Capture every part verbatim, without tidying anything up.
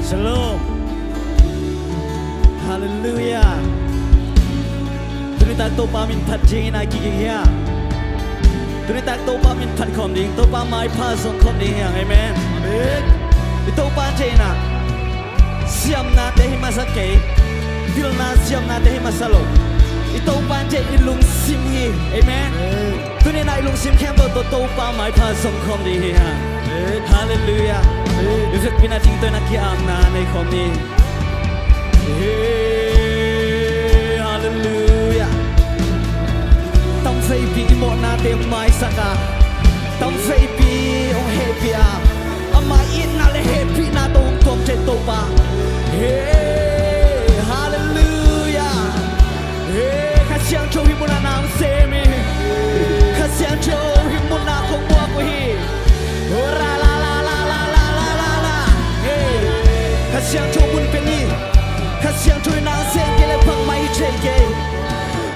Shalom. Halleluiah. Tuni tak Topa min phat dingin a kiging hia? Tuni tak Topa min phat khawm ding, Topa maipha zong khawm ding hiang. Amen. Amen. I Topa te in ah siamnate hi masa kei, pilna siamnate hi masa lo. I Topa te i lungsim hi. Amen. Amen. Tuni na i lungsim khempeuh tawh Topa maipha zong khawm ding hi hang. Amen. Halleluiah. Amen. I vekpi na ding tawh na ki-apna nei khawm ni. Hey, halleluiah. Tamveipi i mawhnate maisak a, tamveipi hong hehpih a, ama itna le hehpihna tawh hong tuam tek Topa. Hey, halleluiah. Hey, Kha Siangtho hih munah na hong sem hi. Kha Siangtho hih munah kong muak uh hi. Oh, ra, la, la. Hey, Kha Siangtho mun pen hi. Kha Siangtho in na hong sem kei leh bangmah hi thei kei.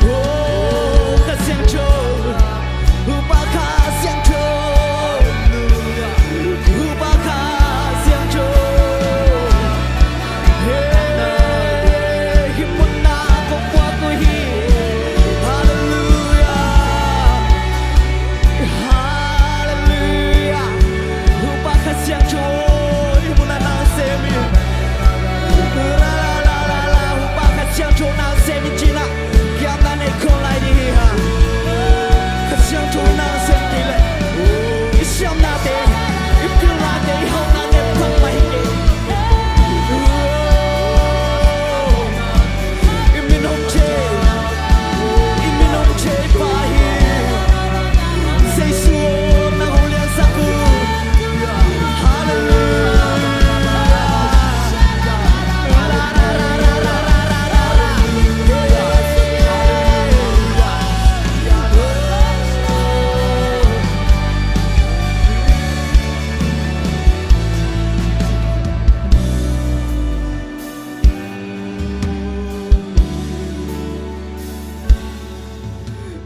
Oh, Kha Siangtho. Hupa Kha Siangtho. Hupa Kha Siangtho. Hey, hih munah kong muak uh hi. Halleluiah. Halleluiah. Hupa Kha Siangtho, hih munah na hong sem hi. La, la, la, la, la. Hupa Kha Siangtho na hong sem hi ci-in ah ki-apna nei khawm lai ding hi hang. Kha Siangtho na hong sem kei leh i siamnate, i pilnate, i haunate bangmah hi kei. I min hong thei, i min hong thei pa hi. Jesu, nang hong liansak uh. Halleluiah.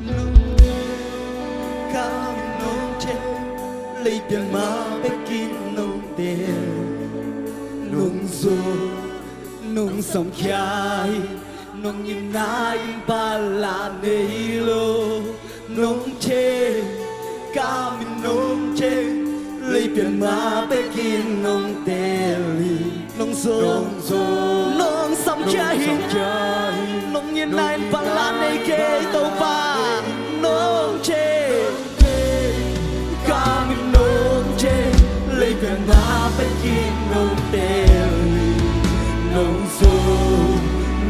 Nong, ka min nong thei, lei pian mah bekin nong tel, nong zo, nong samkhia hi, nong itna in palat nei lo. Nong thei, ka min nong thei, lei pian mah bekin nong tel hi. Nong zo, nong zo, nong samkhia hi, nong samkhia hi, nong itna in palat nei kei Topa. Nong thei, ka min nong thei, lei pian mah bekin nong tel hi. Nong zo,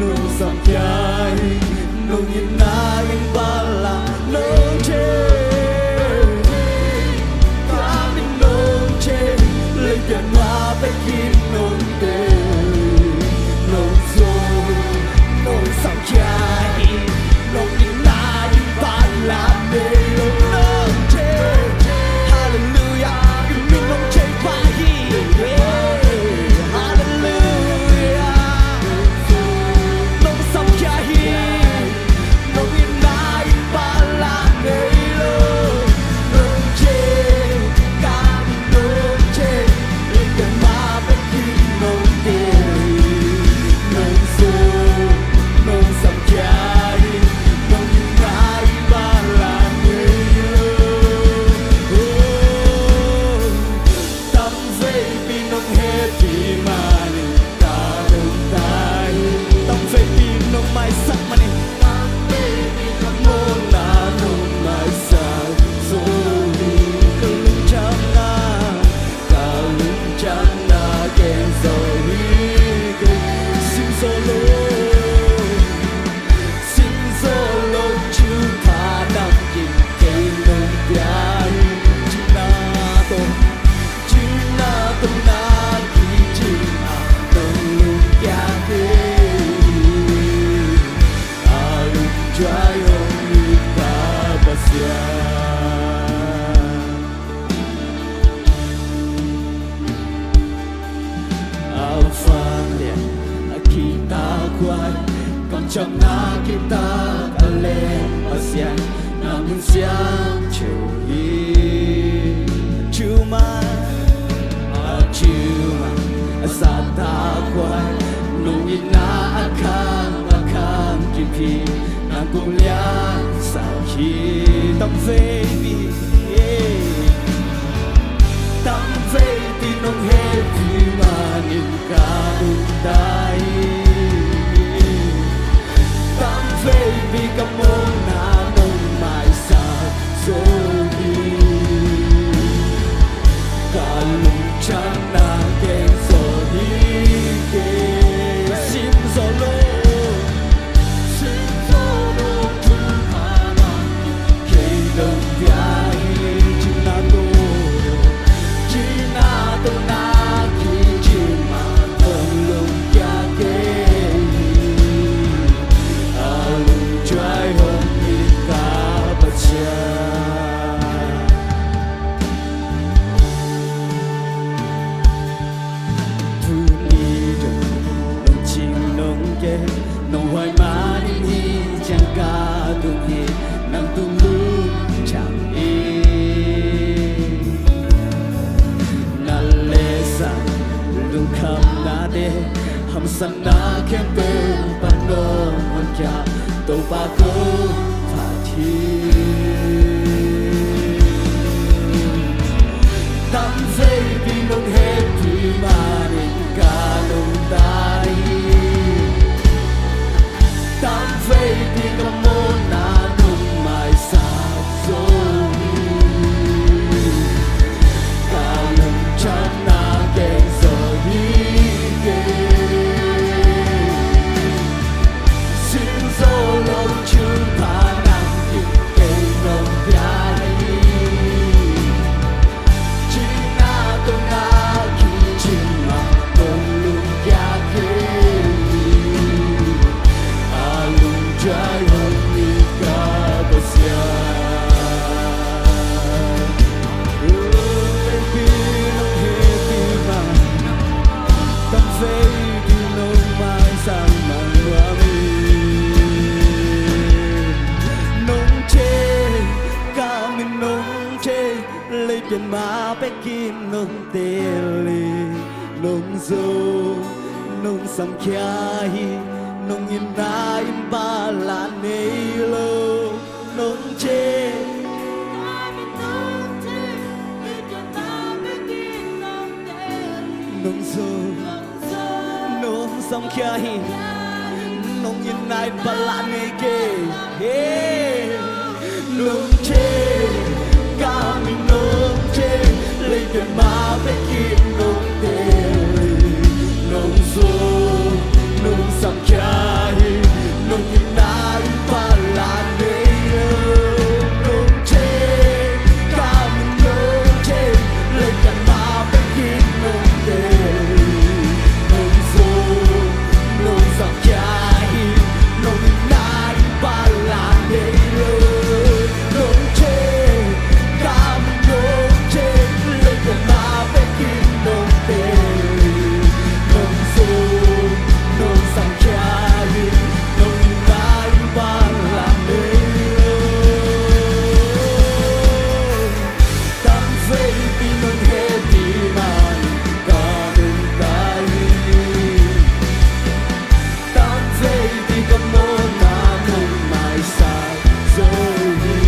nong samkhia hi, nong itna in palat nong thei. Ka min nong thei, lei pian mah bekin nong tel hi. Nong zo, nong samkhia hi, nong itna in palat nei lo. Nong thei, halleluiah, i min nong thei pa hi. Halleluiah. Nong samkhia hi, nong itna in palat nei lo. Nong thei, ka min nong thei, lei pian mah bekin nong tel hi. Nong zo, nong samkhia hi, nong itna in palat nei lo. Oh. Tamveipi nong hehpih manin ka lungtang hi. Tamveipi nong maisak manin, tamveipi nong mawhna nong maisak zo hi. Ka lungtang na, ka lungtang na ken zo hi. Sim zo lo, sim zo lo, thupha namkim kei nong pia hi. Cina to, cina to na kicing a nong lungkia kei hi. A lungtuai hong hi pa Pasian. A fang lian a kitak huai, kamciamna kitak a leng Pasian, na mun siangtho hi. A thumai, a thumai, a sangtah Na a khang a khang kim hi, nang kong lian sau hi. Tamveipi, tamveipi nong hehpih manin ka lungdai hi. Tamveipi ka mawhna nong maisak zo hi. Ka lungthanna keng zaw hi kei. Sim zaw lo, sim zaw lo, thupha nang kei nong pia hi. Cina to, cina to na ki cima tong lung kia kei hi. A lungthuai hong it ka Pasian. Tuni dong nong cing nong ke, nong huai manin hi ciang ka tung hi, nang tung lungtang hi. Na lehsan lungkhamnate, hamsatna khempeuh pan nong honkhia, Topa ko phat hi. Tamveipi nong hehpih manin ka lungdai hi. Tamveipi ka mawhna nong maisak zo hi. Ka lungthanna keng zaw hi kei. Sim zaw lo thupha nang kei nong pia hi. Cina to na ki cima tong lung kia kei. A lungthuai hong it ka Pasian. Tamveipi nong hehpih manin, tamveipi nong maisak man nuam hi. Nong thei, ka min nong thei, lei pian ma pekin nong tel hi. Nong zo, nong samkhia hi. Nong itna in palat nei lo. Nong thei, nong zo, nong samkhia hi. Nong itna in palat nei kei. Hey. Nong thei, ka min nong thei, lei pian ma pekin nong tel hi. Nong zo, nong samkhia hi. Nong itna in palat nei lo. Nong thei, ka min nong thei, lei pian ma pekin nong tel hi. Nong zo, nong samkhia hi. Nong itna in palat nei lo. Nong thei, ka min nong thei, lei pian ma pekin nong tel hi. Nong zo, nong samkhia hi. Nong itna in palat nei lo. Tamveipi nong hehpih manin ka lungdai hi. Tamveipi ka mawhna nong maisak zo hi.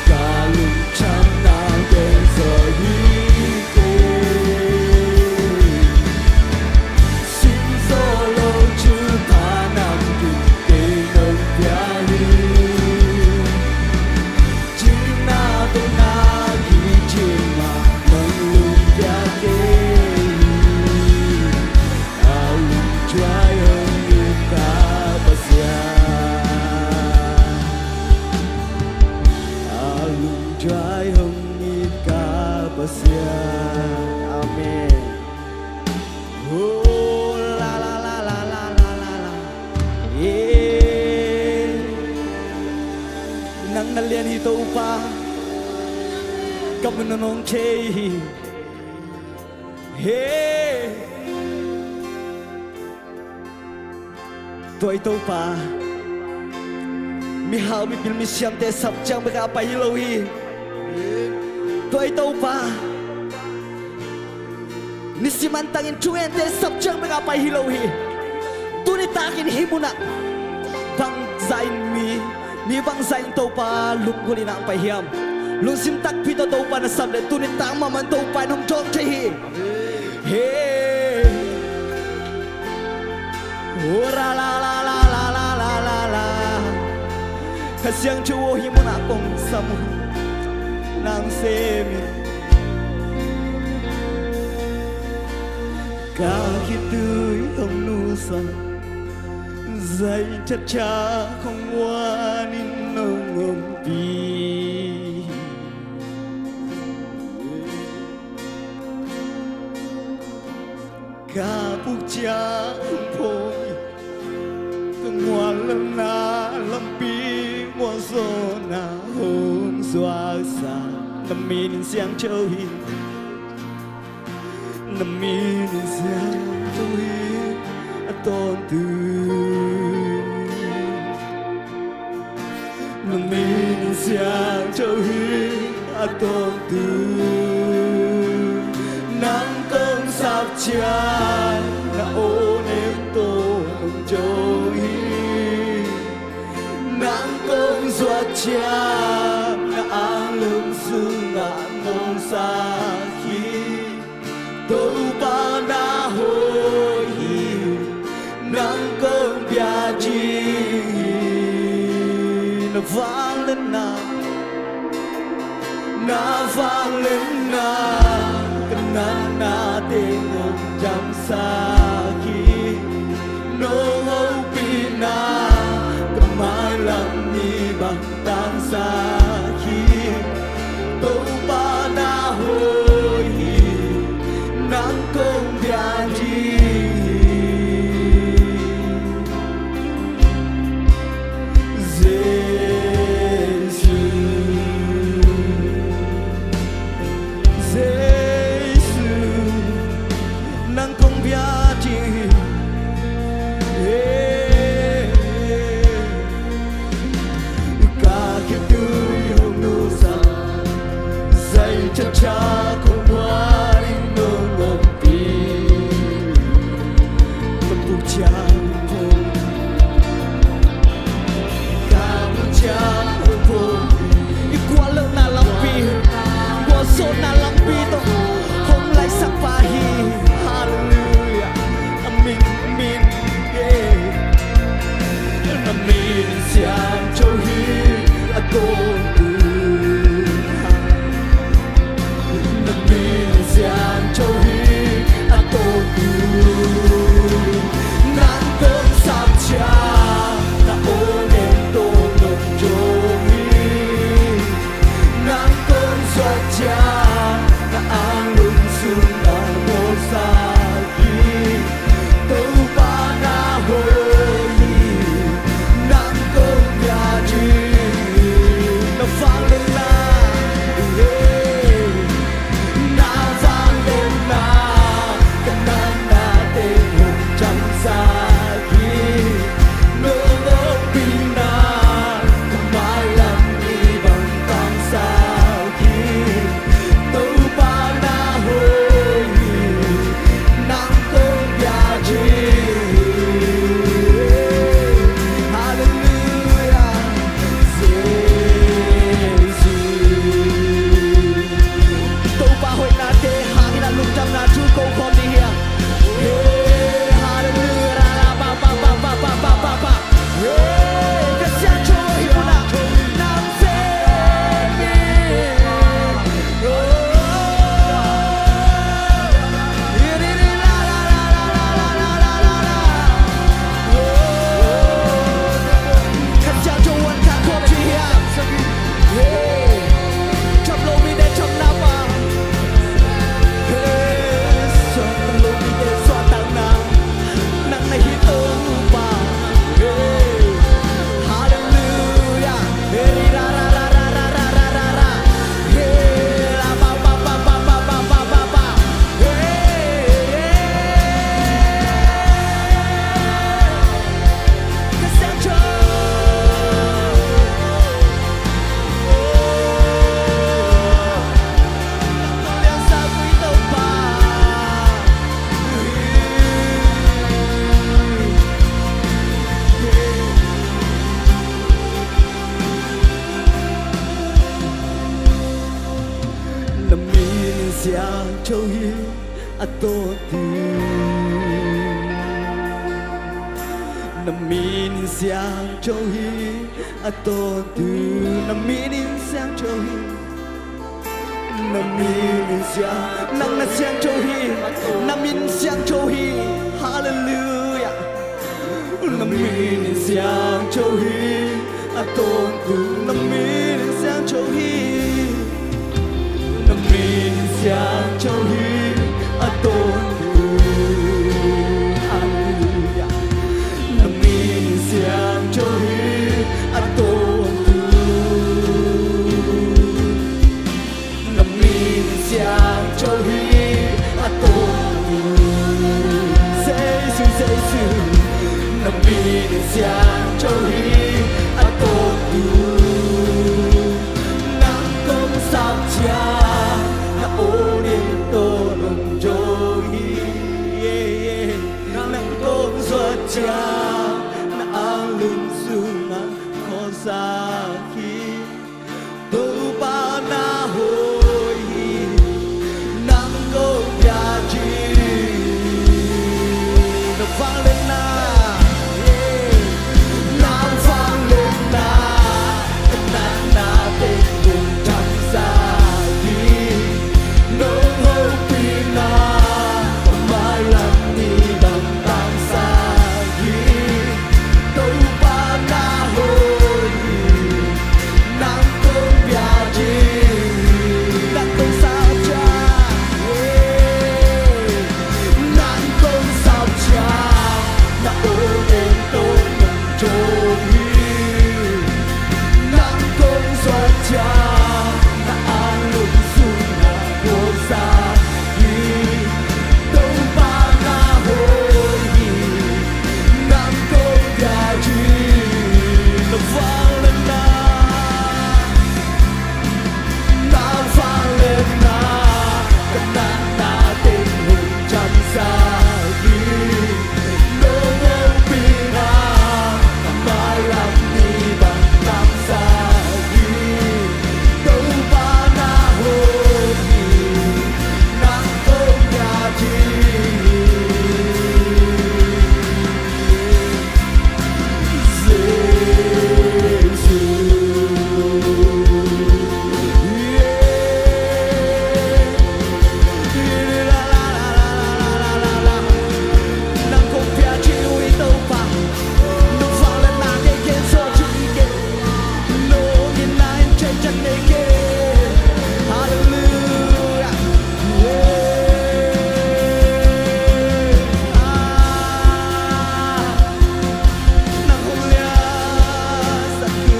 Ka lungthanna keng zaw hi kei. Sim zaw lo thupha nang kei nong pia hi. Cina to na ki cima tong lung kia kei hi. A lungthuai hong it ka Pasian. A lungthuai hong it ka Pasian. Amen. Oh, la, la, la. Yeah. Nang na lian hi Topa. Ka min nong thei hi. Hey. Tua i Topa, mihau, mipil, misiamte sap ciang bek a pai hi lo hi. Tua i Topa, Nisim antangin thungente sap ciang bek a pai hi lo hi. Tuni takin hih munah bangzah in mi, mi bangzah in Topa lunggulh in a pai hiam? Lungsim takpi tawh Topa na sap leh tuni tak mahmah in Topa in hong dawng thei hi. He. Ora la la la la la la la la. Kha Siangtho aw, hih munah kong sam uh, nang sem in. Ka khitui hong nusa, zai thatha khong wan in nong ompih. Ka pukcia hong phawi, ka nguanlelna lampi mualzawhna hong zuaksa. Na min in siangtho hi, na min in siangtho hi a tawntung. Na min in siangtho hi a tawntung. Nang kong sap ciang na aw nem tawh nong zo hi. Nang kong zuak ciang na anglum sungah nong sak hi. Topa na hoih hi, nang kong bia ding hi. Na vangliatna, na vangliatna, ka natna teng hong damsak hi. Nong hopihna, ka mailam ni bang tangsak hi. Topa na hoih hi, nang kong bia ding hi. Jesu, Jesu, nang kong bia ding hi. Ka khitui hong nusa, zai thatha khong wan in nong ompih. a tawntung. Na min in siangtho hi, a tawntung. Na min in siangtho hi. Na min in siang, nang na siangtho hi. Na min siangtho hi. Halleluiah. Na min in siangtho hi, a tawntung. Na min in siangtho hi. Na min in siangtho hi, a tawntung. Halleluiah. Na min in siangtho hi, a tawntung. Na min in siangtho hi, a tawntung. Jesu, Jesu. Na min in siangtho hi, a tawntung. Nang kong sap ciang na aw in tawh lungdong hi. Nang kong zuat ciang na anglum sungah khuasak hi. Topa na hoih hi, nang kong pia ding. Na vangliatna, na vangliatna, ka natna teng hong thamsak hi. Nong hopihna, mailam ni bang tangsak hi. Topa na hoih hi, nang kong pia ding. Nang kong sap ciang, nang kong sap ciang, na aw in tawh lungdong hi. Nang kong zuat ciang na anglum sungah khuasak hi. Topa na hoih hi, nang kong pia ding. Na vangliatna, na vangliatna, ka natna teng hong thamsak hi. Nong hopihna, mailam ni bang tangsak hi. Topa na hoih hi, nang kong pia ding. Jesu. Nang kong pia ding uh hi Topa. Nang vangliatna kei ken sawh ding hi kei. Nang itna in thei ciat nei kei. Halleluiah. Nang hong liansak uh.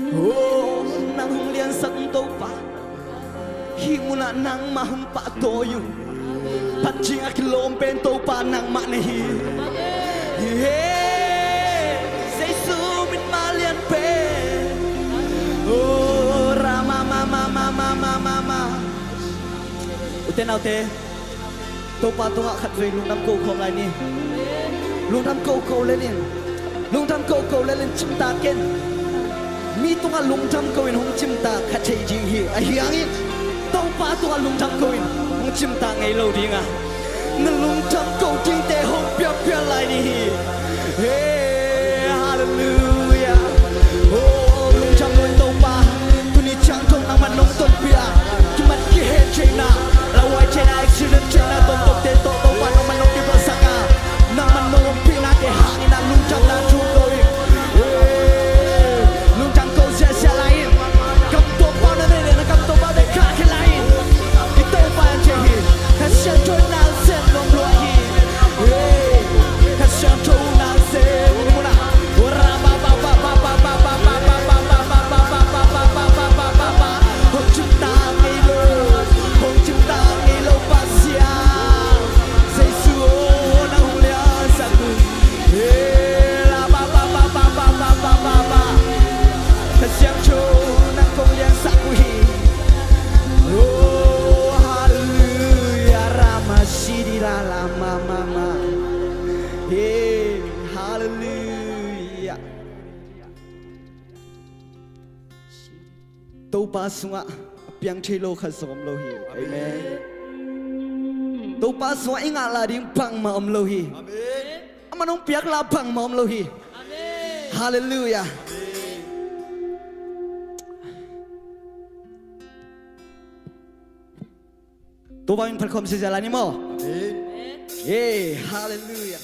Oh, nang hong liansak uh Topa. Hih munah nangmah hong pahtawi uh. Phat ding a kilawm pen Topa nangmah na hi. He, Jesu min mah lian pen. Oh, Rama, ma, ma, ma. Ute naute, Topa tungah khatvei lungdam ko khawm lai ni. Lungdam ko ko lel in, lungdam ko ko lel in cimtak in. Mi tungah lungdam ko in hong cimtak kha thei ding hi. Ahi hangin Topa tungah lungdam ko in hong cimtak ngei lo ding a, na lungdam ko dingte hong piapia lai ni hi. He, halleluiah. Oh, lungdam lo in Topa. Tuni ciang Topa nangman nong tonpih a, kimat kihen theihna, lauhuai theihna, accident theihna, tawmtawmte tawh Topa nangman nong kipelhsak a, nangman nong ompihna te hangin a lungdamna thu ko hi. Lungdam ko ziahziah lai in. Kam tuam pau na neih leh na kam tuam paute khahkhia lai in. I Topa in thei hi. Kha Siangtho in na sem nuam lua hi. Kha Siangtho na sem Topa sungah a piang thei lo khat zong om lo hi. Amen. Topa sungah i ngah la ding bangmah om lo hi. Amen. Aman hong piak la bangmah om lo hi. Amen. Halleluiah. Topa min phat khawm sisia la ni maw. Amen. Hey, halleluiah.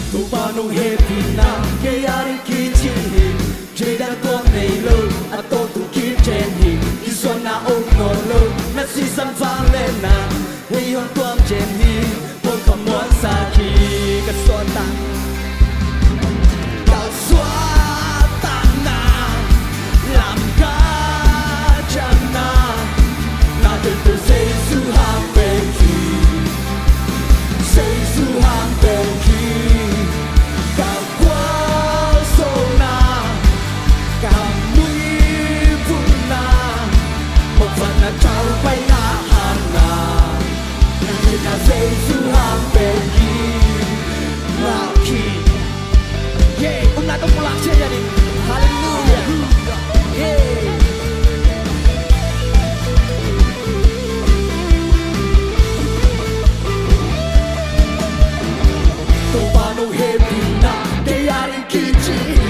Topa nong hehpihna kei a ding kici hi. Kei dan tuam nei lo, a tawntungkim gen hi. Kisuanna om nawn lo, na sisan vangliatna hei hong tuam gen hi. Hong ka muansak hi, ka suahtak, ka suahtakna lam ka ciamna, na tento Jesu hang pek hi. Jesu hang pek hi. Ka gualzawhna, ka muivutna, mawhphatna, thautaina, hatna, na tento Jesu hang pek hi. Ngak hi. Yeah, umna tawh pulak ciat ya ding. Halleluiah. Yeah. Topa nong hehpihna kei a ding kici hi.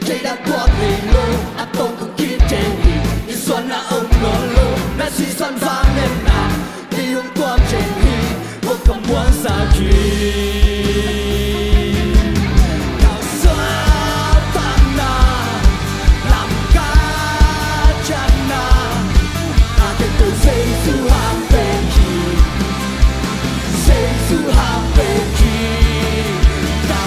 Kei dan tuam nei lo, a tawntungkim gen hi. Kisuanna om nawn lo, na sisan vangliatna hei hong tuam gen hi. Hong ka muansak hi. Ka suahtakna, lam ka ciamna, a tento Jesu hang pek hi. Jesu hang pek hi. Ka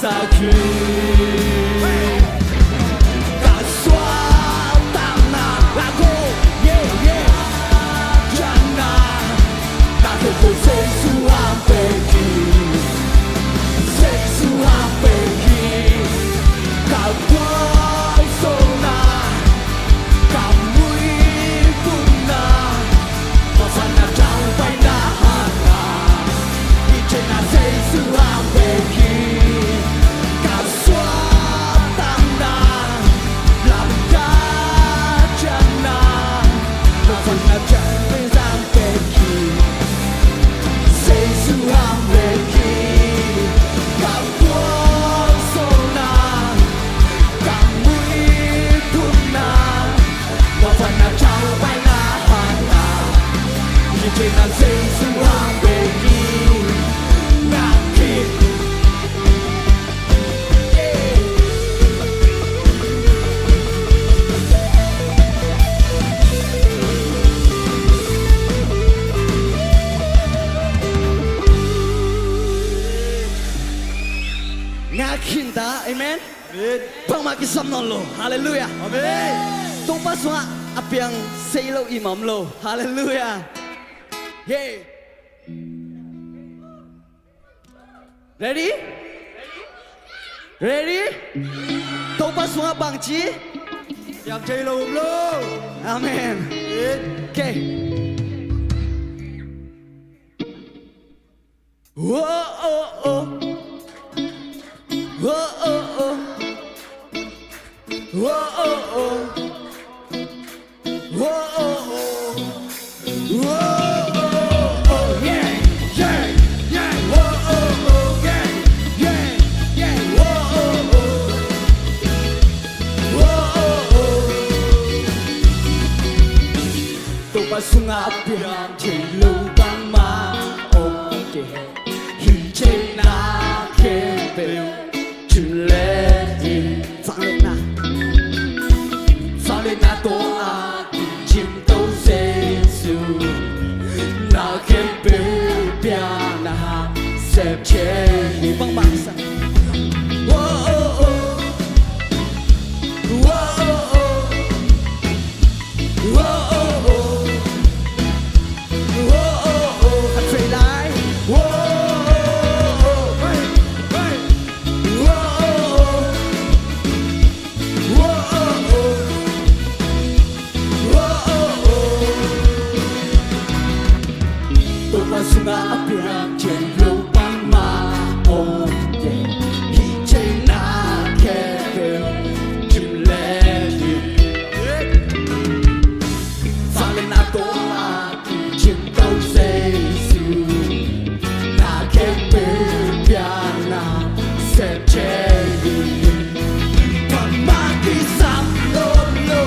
Sakhi. Ka suahtakna, la ko, yeah, yeah. Janna. Na khempeuh Jesu hang bek hi. Jesu hang bek hi. Ka gualzawhna, ka muipumna, ka vanna tangvaina hang a, i cihna Jesu hang bek hi. Ka suahtakna, lamdang ciatna, ka vanna tangvaina hang bek hi. Jesu hang bek hi. Ka gualzawhna, ka muipumna, ka vanna tangvaina hang a, i cihna Jesu hang bek hi. Ngak khit. Ngak khin ta, amen. Amen. Bangmah kisam nawn lo. Halleluiah. Amen. Topa sungah a piang sei lo i mam lo. Halleluiah. Hey. Ready? Ready? Topa sungah bangci? Piang thei lo um lo. Amen. Amen. Okay. Whoa, oh, oh. Whoa, oh, oh. Whoa, oh, oh. Whoa, oh, oh. Whoa, oh, oh, yeah, yeah, yeah. Whoa, oh, oh, yeah, yeah, yeah. Whoa, oh, oh. Whoa, oh, oh. Topa sungah piang thei lo bangmah om kei. Hih theihna khempeuh cim le ding. Vangliatna, vangliatna tawh a kicim to Jesu, na khempeuh piakna hang sep thei hi. Bangmah kisam. Whoa, oh, oh. Whoa, oh, oh. Whoa, oh, oh. Whoa, oh, oh. Ka trei lai. Whoa, oh, oh. Hey, hey. Whoa, oh, oh. Whoa, oh, oh. Whoa, oh, oh. Topa sungah a piang thei lo bangmah om kei. Hih theihna khempeuh cim le ding. Vangliatna tawh a kicim to Jesu, na khempeuh piakna sep thei hi. Bangmah kisam nawn lo,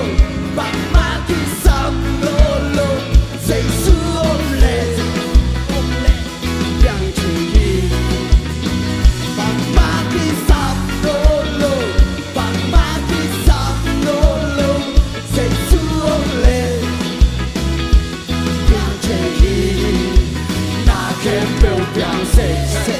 bangmah kisam nawn lo, Jesu om leh, om leh piang thei hi. Bangmah kisam nawn lo, bangmah kisam nawn lo, Jesu om leh piang thei hi. Na khempeuh piang sese.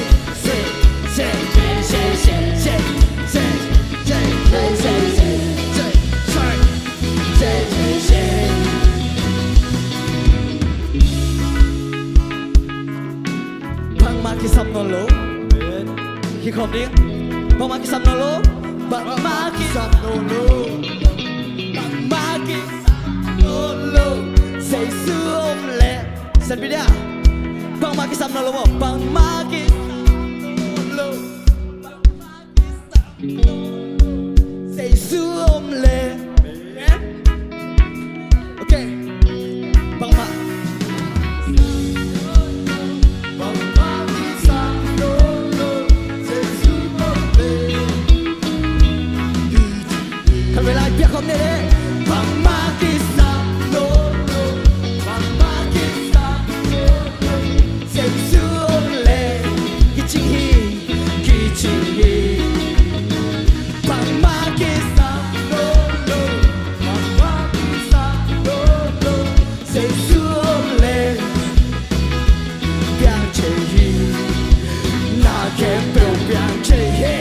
Bangmah kisam nawn lo. Amen. Kikhawm ding. Bangmah kisam nawn lo. Bangmah kisam nawn lo. Bangmah kisam nawn lo. Jesu om leh. Sanpi dia. Bangmah kisam nawn lo maw. Bangmah kisam nawn lo. Jesu om leh. Okay. Bangmah. Bangmah kisam nawn lo, Jesu om leh. Khatvei lai piak khawm ni leh. Bangmah kisam nawn lo, bangmah kisam nawn lo, Jesu om leh. Kicing hi, kicing hi. Bangmah kisam nawn lo, bangmah kisam nawn lo, Jesu om leh piang thei hi. Na khempeuh piang thei hi.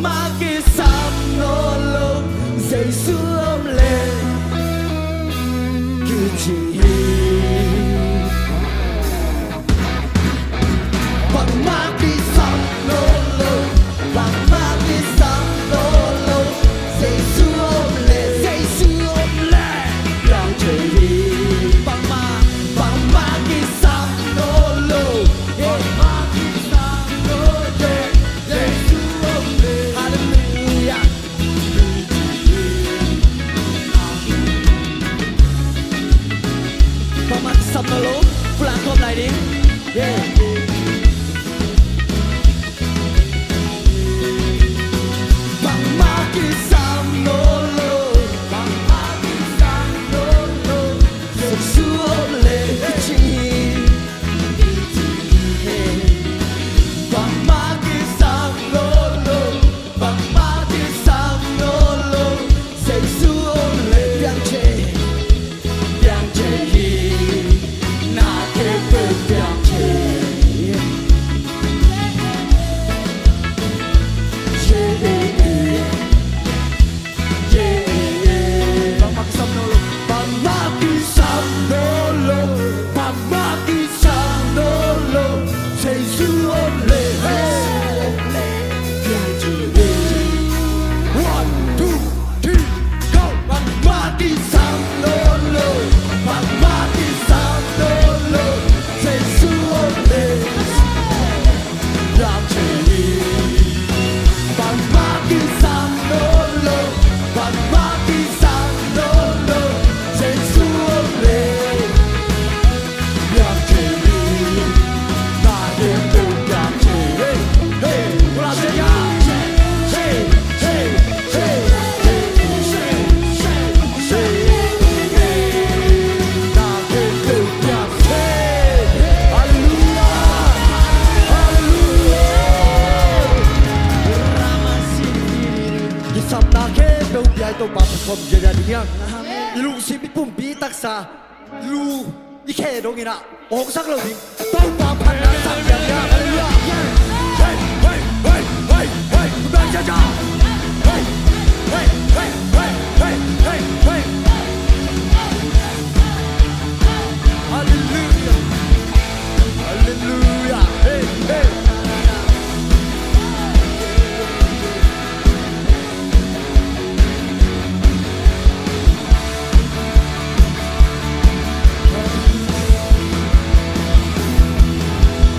Bangmah kisam nawn lo, Jesu om leh kicing hi. Bangmah kisam nawn lo, bangmah kisam nawn lo, Jesu om leh, Jesu om leh piang thei hi. Bangmah, bangmah kisam nawn lo, bangmah kisam nawn lo. Halleluiah. Bangmah kisam nawn lo, pulak khawm lai ding. Yeah. Bangmah kisam nawn lo, bangmah kisam nawn lo, Jesu om leh kicing hi. Bangmah kisam nawn lo, bangmah kisam nawn lo, Jesu om leh piang thei, piang thei hi. Na khempeuh piang thei. Yeah, yeah, yeah. Bangmah kisam nawn lo, bangmah kisam nawn lo, bangmah kisam nawn lo, Jesu om leh, hey. One, two, three, go. Bangmah kisam nawn lo, bangmah kisam nawn lo, Jesu om leh. Kisapna khempeuh pia i Topa phatkhawm ciat ding hiam? I lungsim, i pumpi, i taksa, i lu, i khe dongin ah awngsak lo ding. Topa phatna sak ciat ding hiam? Halleluiah. Hey, hey, hey, hey, hey. Hey, hey, hey, hey, hey, hey, hey. Halleluiah. Halleluiah. Hey, hey.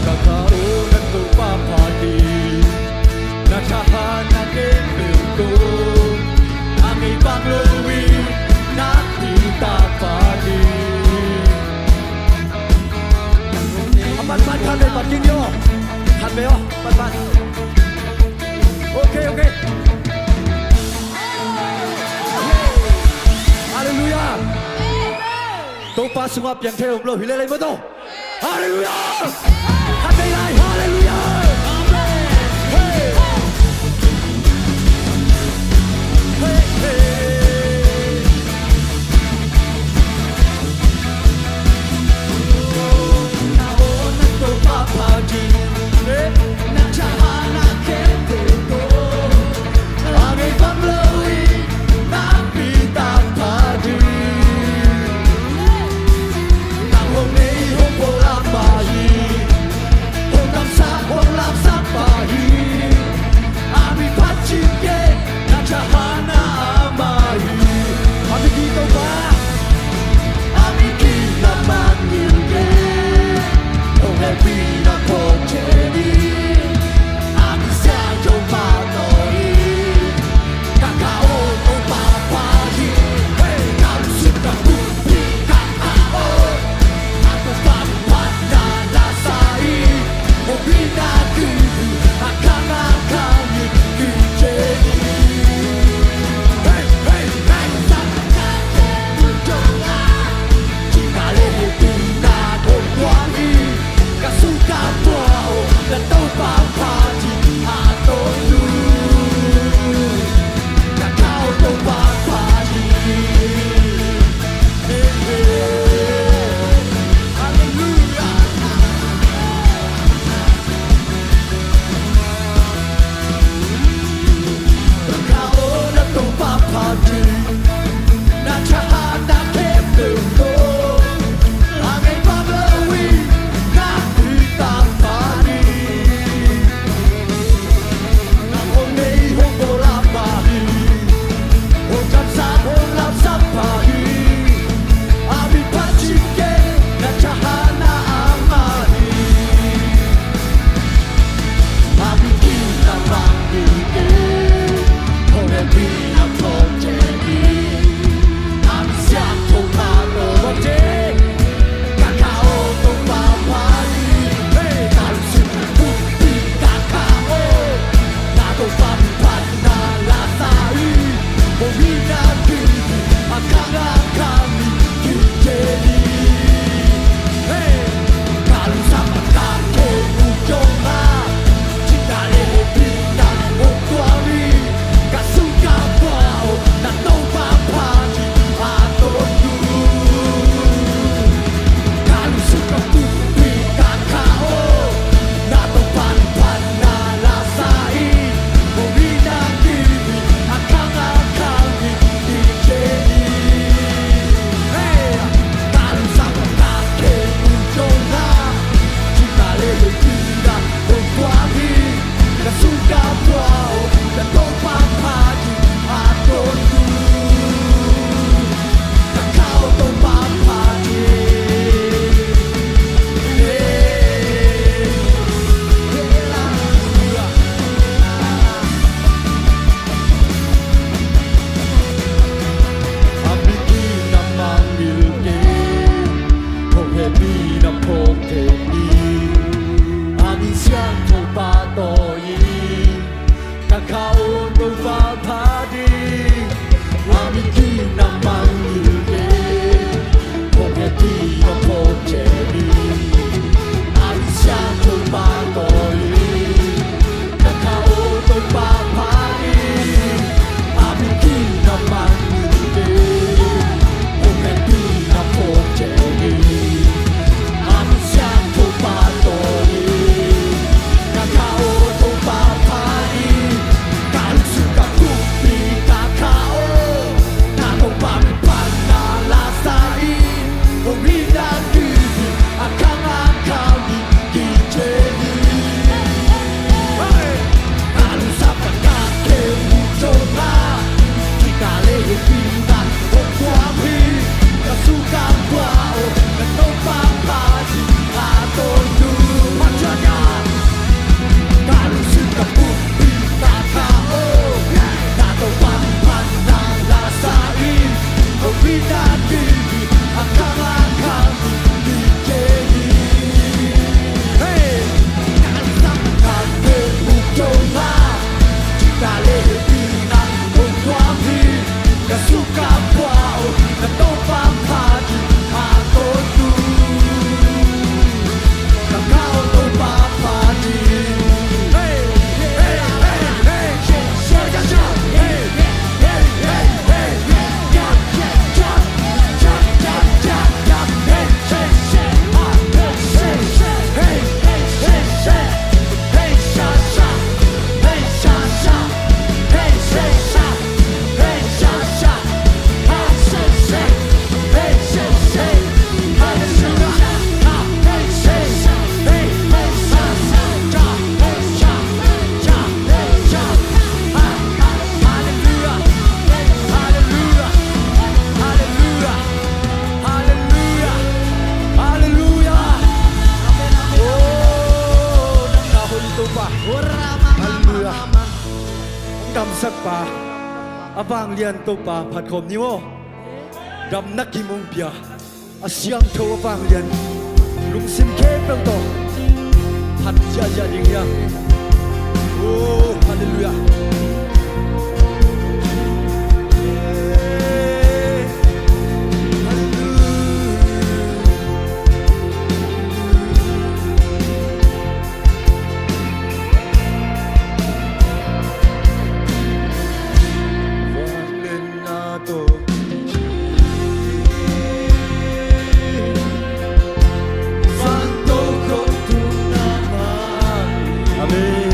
Ka kha uh na Topa phat ding, na thahatna khempeuh tawh a ngei bang lo in nakpi tak phat ding. A panpan khat vei pan ding ni aw. Khat vei aw, panpan. Ok, ok. Halleluiah. Topa sungah piang thei om lo hi lel ei maw, to. Halleluiah. Khat vei lai, halleluiah. Amen. Hey. Hey, hey. Kamsakpa, a vanglian Topa phat khawm ni aw. Damna kim hong pia, a siangtho a vanglian, lungsim khempeuh tawh phat ziahziah ding hi a. Oh, halleluiah. Amen.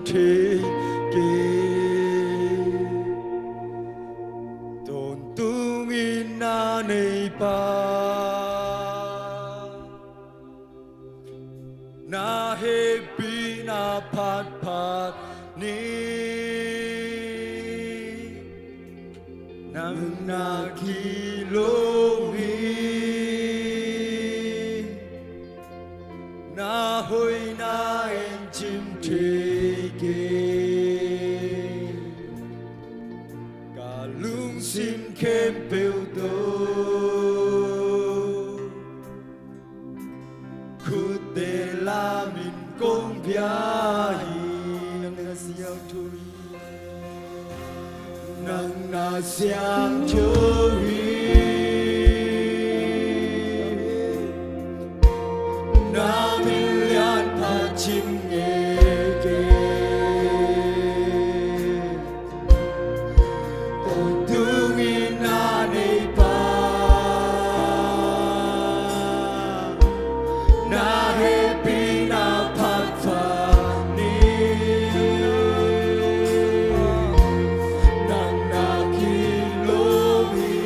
thei kei. Tawntungin na neipa, na hehpihna phatphat ni. Nang na kilawm hi. Na hoihna en cim thei kei. Ka lungsim khempeuh tawh khutte lamin kong pia hi. Nang na siangtho hi. Nang na siangtho hi. Na min lianpha cim ngei kei. Tawntungin na neipa, na hehpihna phatphat ni. Nang na kilawm hi.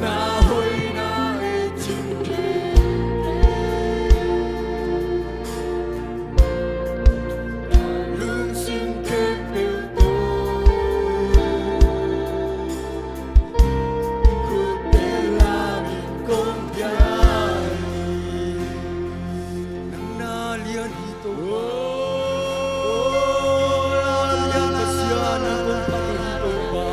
Na hoihna en cim thei kei. Lungsim khempeuh tawh khutte lamin kong pia hi. Nang na lian hi Topa. Oh, na lian Pasian, nang kong phat uh hi Topa.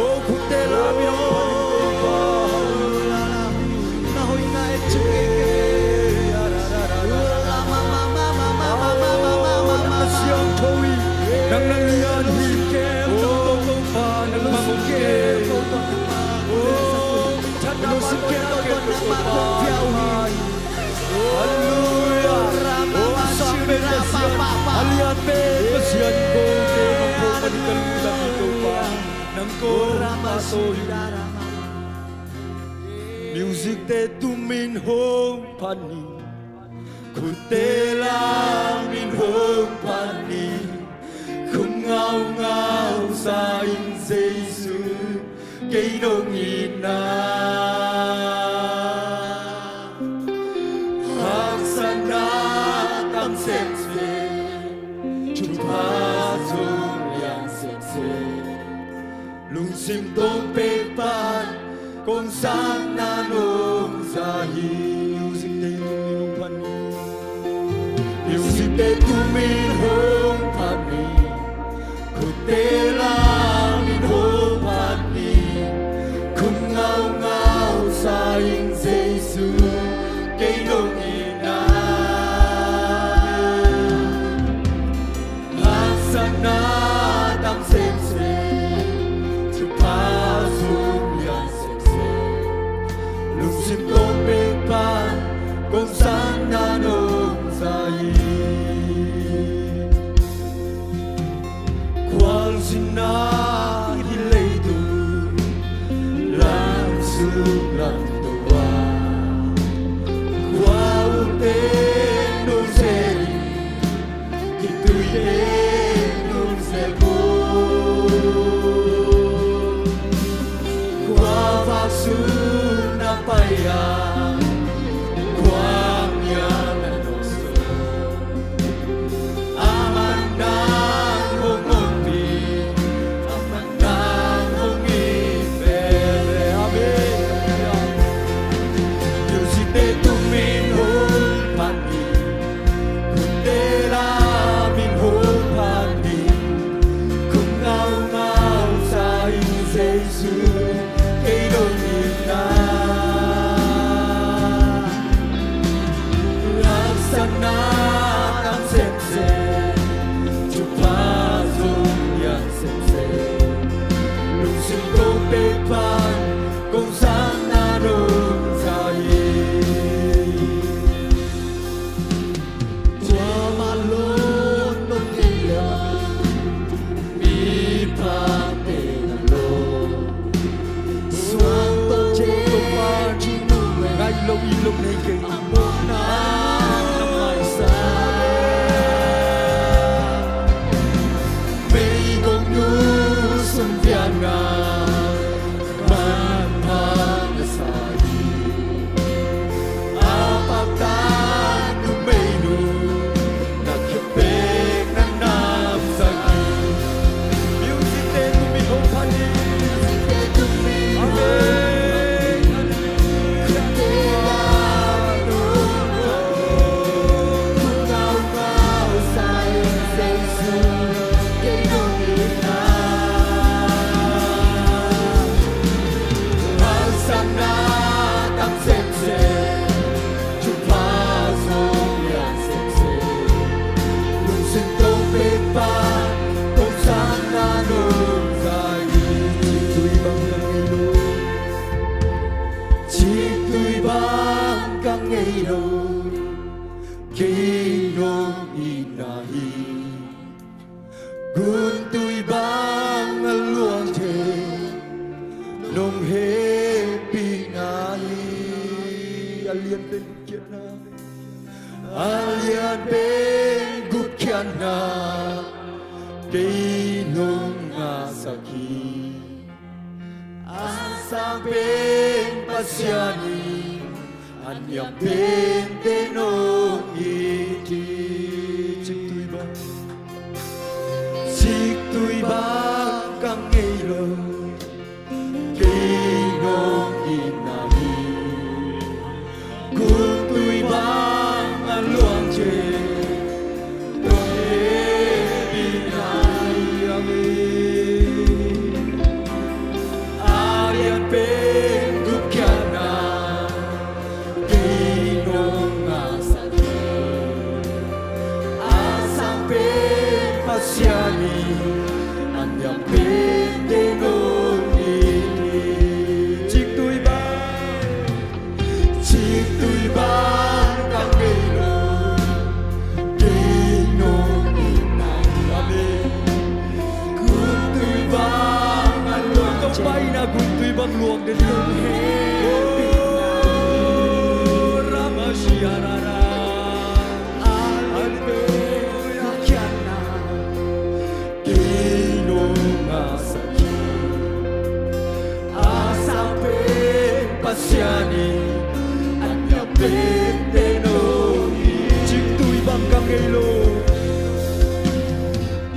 Oh, khutte lamin hong phat uh hi Topa. Na hoihna en cim ngei kei. Nang na siangtho hi. Nang na lian hi. Oh, Topa, nangmah kong pia uh hi. Halleluia. Oh, a sang pen Pasian, a lian pen Pasian, kote nang ko pan ka lungdam hi Topa. Nang ko mah tawh hi. Music te tumin hong phat ni. Khutte lamin hong phat ni. Khum ngaungau sa ing Jesu, kei nong itna. Haksatna tam semsem, thupha zong lian semsem. Lungsim tawh pek pan kong sanna nong za hi. Music te tumin hong phat ni. Music te tumin hong phat ni. Khutte lamin hong phat ni. Khum ngaungau sa ing Jesu, kei nong itna. Haksatna tam semsem, thupha zong lian semsem. Lungsim tawh pek pan kong sanna nong za hi. Khualzinna hih leitung lam sung lam to a, khua ute nong zel in, khitui te nong zel ko. Khua vak sun na pai a, khua ngian na nong so. Aman nang hong ompi, aman nang hong it veve. Amen. ngei lo, kei nong itna hi. Guntui bang a luang thei, nong hehpihna hi. A lian pen gupkhiatna, a lian pen gupkhiatna, kei nong ngahsak hi. A sang pen Pasian in, a niam pente nong it hi. Ciktui bang, ciktui bang ka ngei lo, kei nong itna hi. Guntui bang a luang thei, nong hehpihna hi. A lian pen gupkhiatna, kei nong ngahsak hi. A sang pen Pasian in, a niam pente nong it hi. Ciktui bang, ciktui bang ka ngei lo, kei nong itna hi. Amen. Guntui bang a luang, Topa in a guntui bang luang den hi. Oh, Ramashia Rara. Hallelujah. Kei nong ngahsak hi. A sang pen Pasian in, a niam pente nong it hi. Ciktui bang ka ngei lo,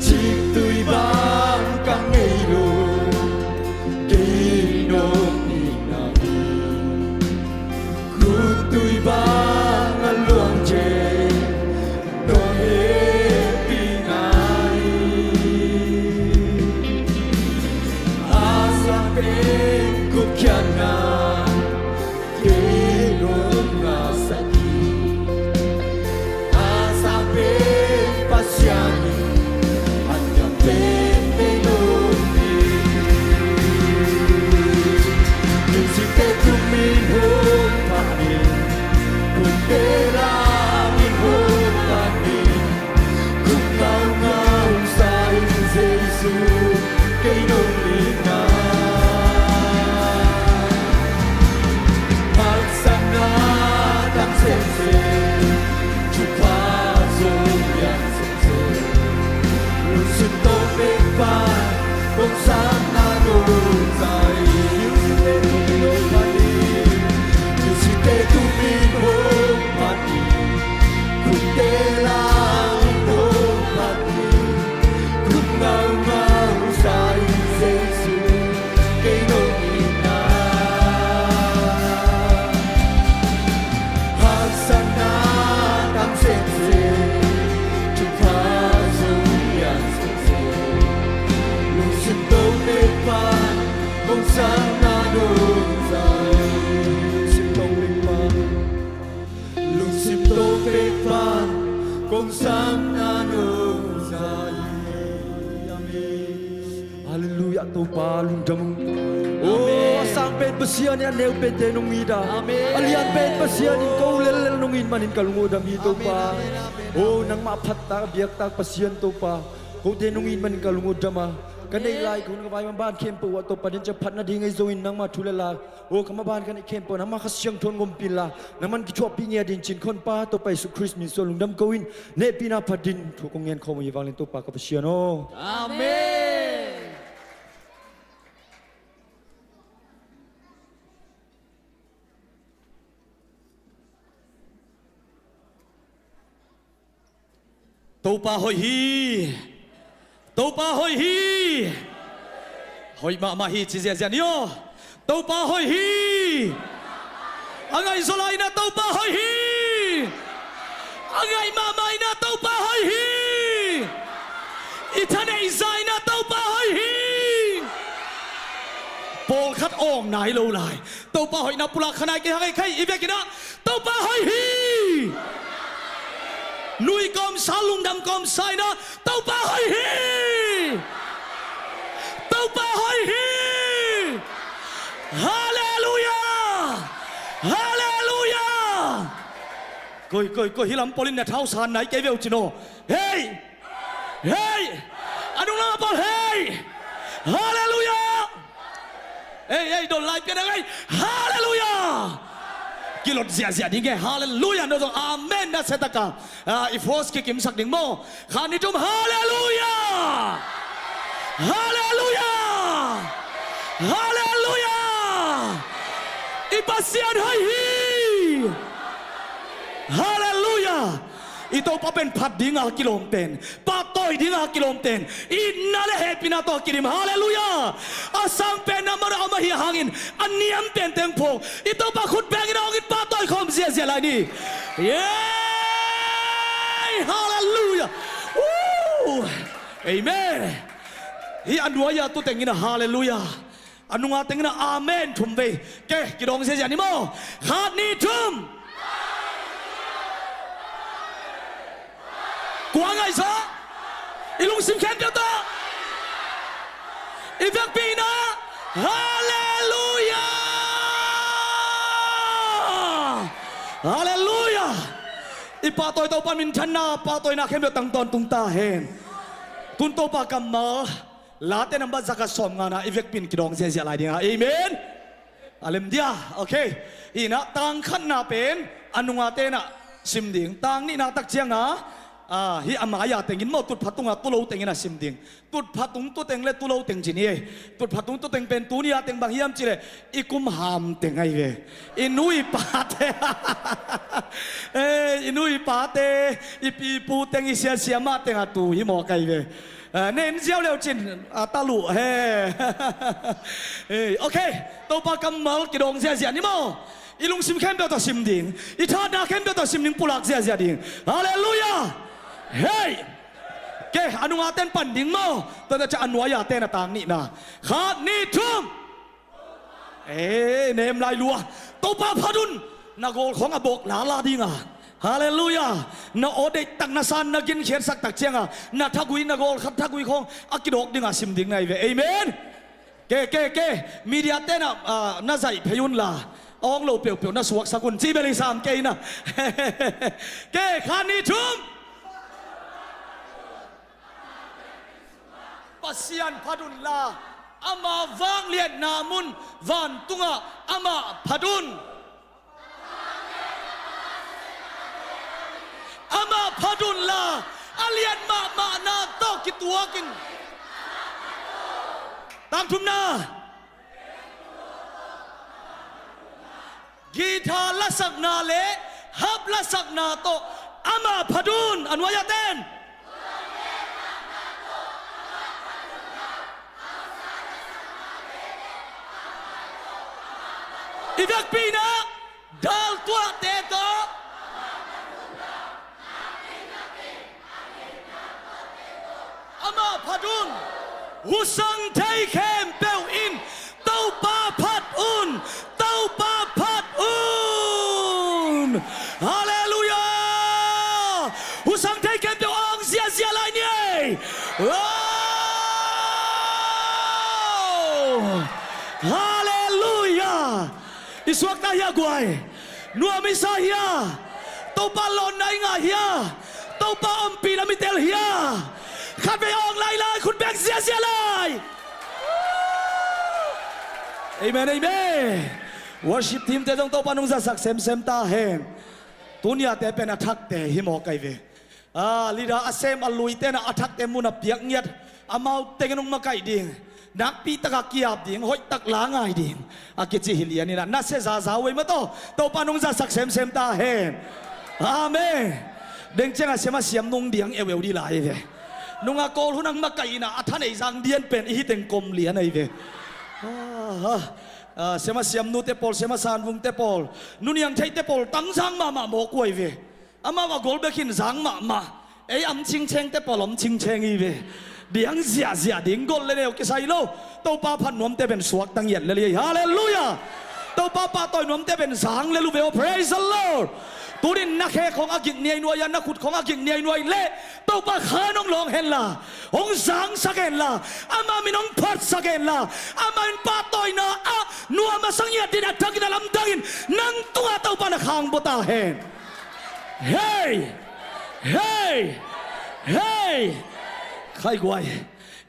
ciktui bang ka ngei lo, kei nong itna hi. Guntui bang a luang thei, nong hehpihna hi. A sang pen gupkhiatna, kei nong ngahsak hi. A sang pen Pasian in, a niam pente nong it hi. Lungsimte tumin hong phat in, khukte lamin hong phat in, khuk ngaungau sa in Jesu, kei nong itna. Haksatna tang semsem, thupha zong lian semsem, lungsim tawh pek pan, kong sapna nong za hi. Musicte tumin hong phat in, musicte tumin hong phat in, khukte lamin hong phat in, khuk ngaungau sa in Jesu, kei nong itna. Haksatna tang semsem, thupha zong lian semsem, lungsim tawh pek pan, kong sapna nong za hi. Lungsim tawh pek pan, lungsim tawh pek pan, kong sapna nong za hi. Amen. Halleluiah, Topa lungdam ung. Amen. Oh, a sang pen Pasian in a neu pente nong it a. Amen. A lian pen Pasian in ko lellel nong it manin ka lungdam hi, Topa. Amen, amen, amen. Oh, nangmah phattak, biaktak Pasian Topa. Kote nong it manin ka lungdam a. Ka neih lai, ka hun ka vai maban khempeuh ah Topa, den ciang phat nading ahi zongin nangmah thu le la. Oh, ka maban ka neih khempeuh nangmah Kha Siangtho in ngompih inla, nangman kithuahpih ngei a ding cih ka honpa Topa Jesu Khrist min suang lungdam ko in, hehpihna phat in thu kong ngen khawm uh hi vangleng Topa ka Pasian aw. Amen. Topa hoih hi. Topa hoih hi. Hoih mahmah hi ci ziahziah ni aw. Topa hoih hi. A ngaihzaw lai-in ah Topa hoih hi. A ngaih mahmah in ah Topa hoih hi. I thaneih zah in ah Topa hoih hi. Pawlkhat awng nai lo lai. Topa hoihna pulak kha nai kei hang ei khai i biakinn ah. Topa hoih hi. Nui kawmsa, lungdam kawmsa in ah Topa hoih hi. Topa hoih hi. Halleluiah. Halleluiah. Koi, koi, koi, hih lam pawl in na thau san nai kei ve uh cin aw. Hei! Hei! A nung lam a pawl, hei! Halleluiah! Ei, ei, don lai pian a ngai. Halleluiah! Kilot ziahziah ding e, halleluiah. No zong amen na se taka. Ah, i force kikimsak ding maw. Khat ni thum, halleluiah! Halleluiah! Halleluiah! I Pasian hoih hi! Halleluiah! I Topa pen phat dinga kilawm pen, pahtawi dinga kilawm pen, itna le hehpihna tawh kidim. Halleluiah! A sang pen a mana om ahih hangin a niam pen teng phawk i Topa khut bengin a hong in pahtawi khawm ziahziah lai ni. Yay! Halleluiah! Woo! Amen. Hih a nuai-a tu tengin a halleluiah, a nunga tengin a amen thum vei. Ke, kidawng ziahziah ni maw. Khat ni thum. Kua ngaihsut? I lungsim khempeuh tawh, i vekpi-in ah, halleluiah! Halleluiah! I pahtawi Topa minthanna, pahtawina khempeuh tang tawntung ta hen. Tun Topa kammal, Late nambat za khat sawmngana i vekpi-in kidawng ziahziah lai dinga. Amen. A lem dia. Ok. Hi-in ah tang khatna pen a nungate in ah sim ding. Tang nihna tak cianga, ah, hih a mai-a tengin maw, tutphah tunga tulo tengin a sim ding. Tutphah tung tuteng le tulo teng ci ni ei. Tutphah tung tuteng pen tuni-a teng bang hiam cih leh i kum ham teng ahi ve. I nu i pate, eh, i nu i pate, i pi i pu teng, i sia i siamah teng a tu hi mawk ahi ve. Ah, nen ziau leu cin, ah, taluh he. Eh, ok. Topa kammal kidawng ziahziah ni maw. I lungsim khempeuh tawh sim ding, i thahatna khempeuh tawh sim ding, pulak ziahziah ding. Halleluiah! Hei! Ke, a nungate'n pan ding maw. Tua ciang a nuai-ate'n a tang nihna. Khat ni thum. Eh, nem lai lua. Topa phat un. Na gawl khawng a bawk lala dinga. Halleluiah. Na aw deihtak na san na ginkhiatsak tak cianga na thagui, na gawl khat thagui khawng a kidawk dinga sim ding na hi ve. Amen. Ke, ke, ke. Media te'n ah, ah, na zaih phei unla, a awng lo peuhpeuh na suaksak un. Ci bel hi sam kei na. Ke, khat ni thum. Pasian phat unla, ama vangliatna mun vantungah amah phat un. Amah phat unla, a lian mahmahna tawh kituakin. Tang thumna. Guitar lasakna le harp lasakna tawh amah phat un. A nuai-ate'n. I vekpi-in ah dal tuahte tawh amah phat un. Husang thei khempeuh in Topa phat un. Topa phat un. Halleluiah. Husang thei khempeuh awng ziahziah lai ni ei. Oh! Halleluiah. I suakta hia guai? Nuam i sa hia? Topa lawnna i ngah hia? Topa ompih lam i tel hia? Khatvei awng lailai, khut beng ziahziah lai. Amen, amen. Worship team te zong Topa nungzaksak semsem ta hen. Tuni-ate pen a thakte hi mawk ahi ve. Ah, leader a sem a luite na a thakte mun a piak ngiat, amau tengin hong makaih ding, nakpi taka kiap ding, hoihtak la ngai ding, a kici hi lian in ah, na sia zaza uh ei mataw, Topa nungzaksak semsem ta hen. Amen. Deng ciangah siam a siam nung diang eueu dih lai ve. Nungah Kawl hun ang makaih in ah, a thaneih zang dian pen i hi teng kom lian ahi ve. Ah, ah, siam a siam nute pawl, siam a sanvungte pawl, nuniang theite pawl tangzang mahmah mawk uh ahi ve. Amau a gol bek in zang mahmah. Ei am cingcengte pawl om cingceng hi ve. Diang ziahziah ding, gol le neu kisai lo. Topa phat nuamte pen suakta ngiat lel hi. Halleluiah. Topa pahtawi nuamte pen zang lel uh ve aw. Praise the Lord. Tunin na khe khawng a gik niainuai a, na khut khawng a gik niainuai leh Topa khan hong lawng henla, hong zangsak henla, ama min hong phatsak henla, ama min pahtawina ah nuam a sa ngiat ding a thakin a lamdangin nang tungah Topa na khang bua ta hen. Hei! Hei! Hei! Khai guai.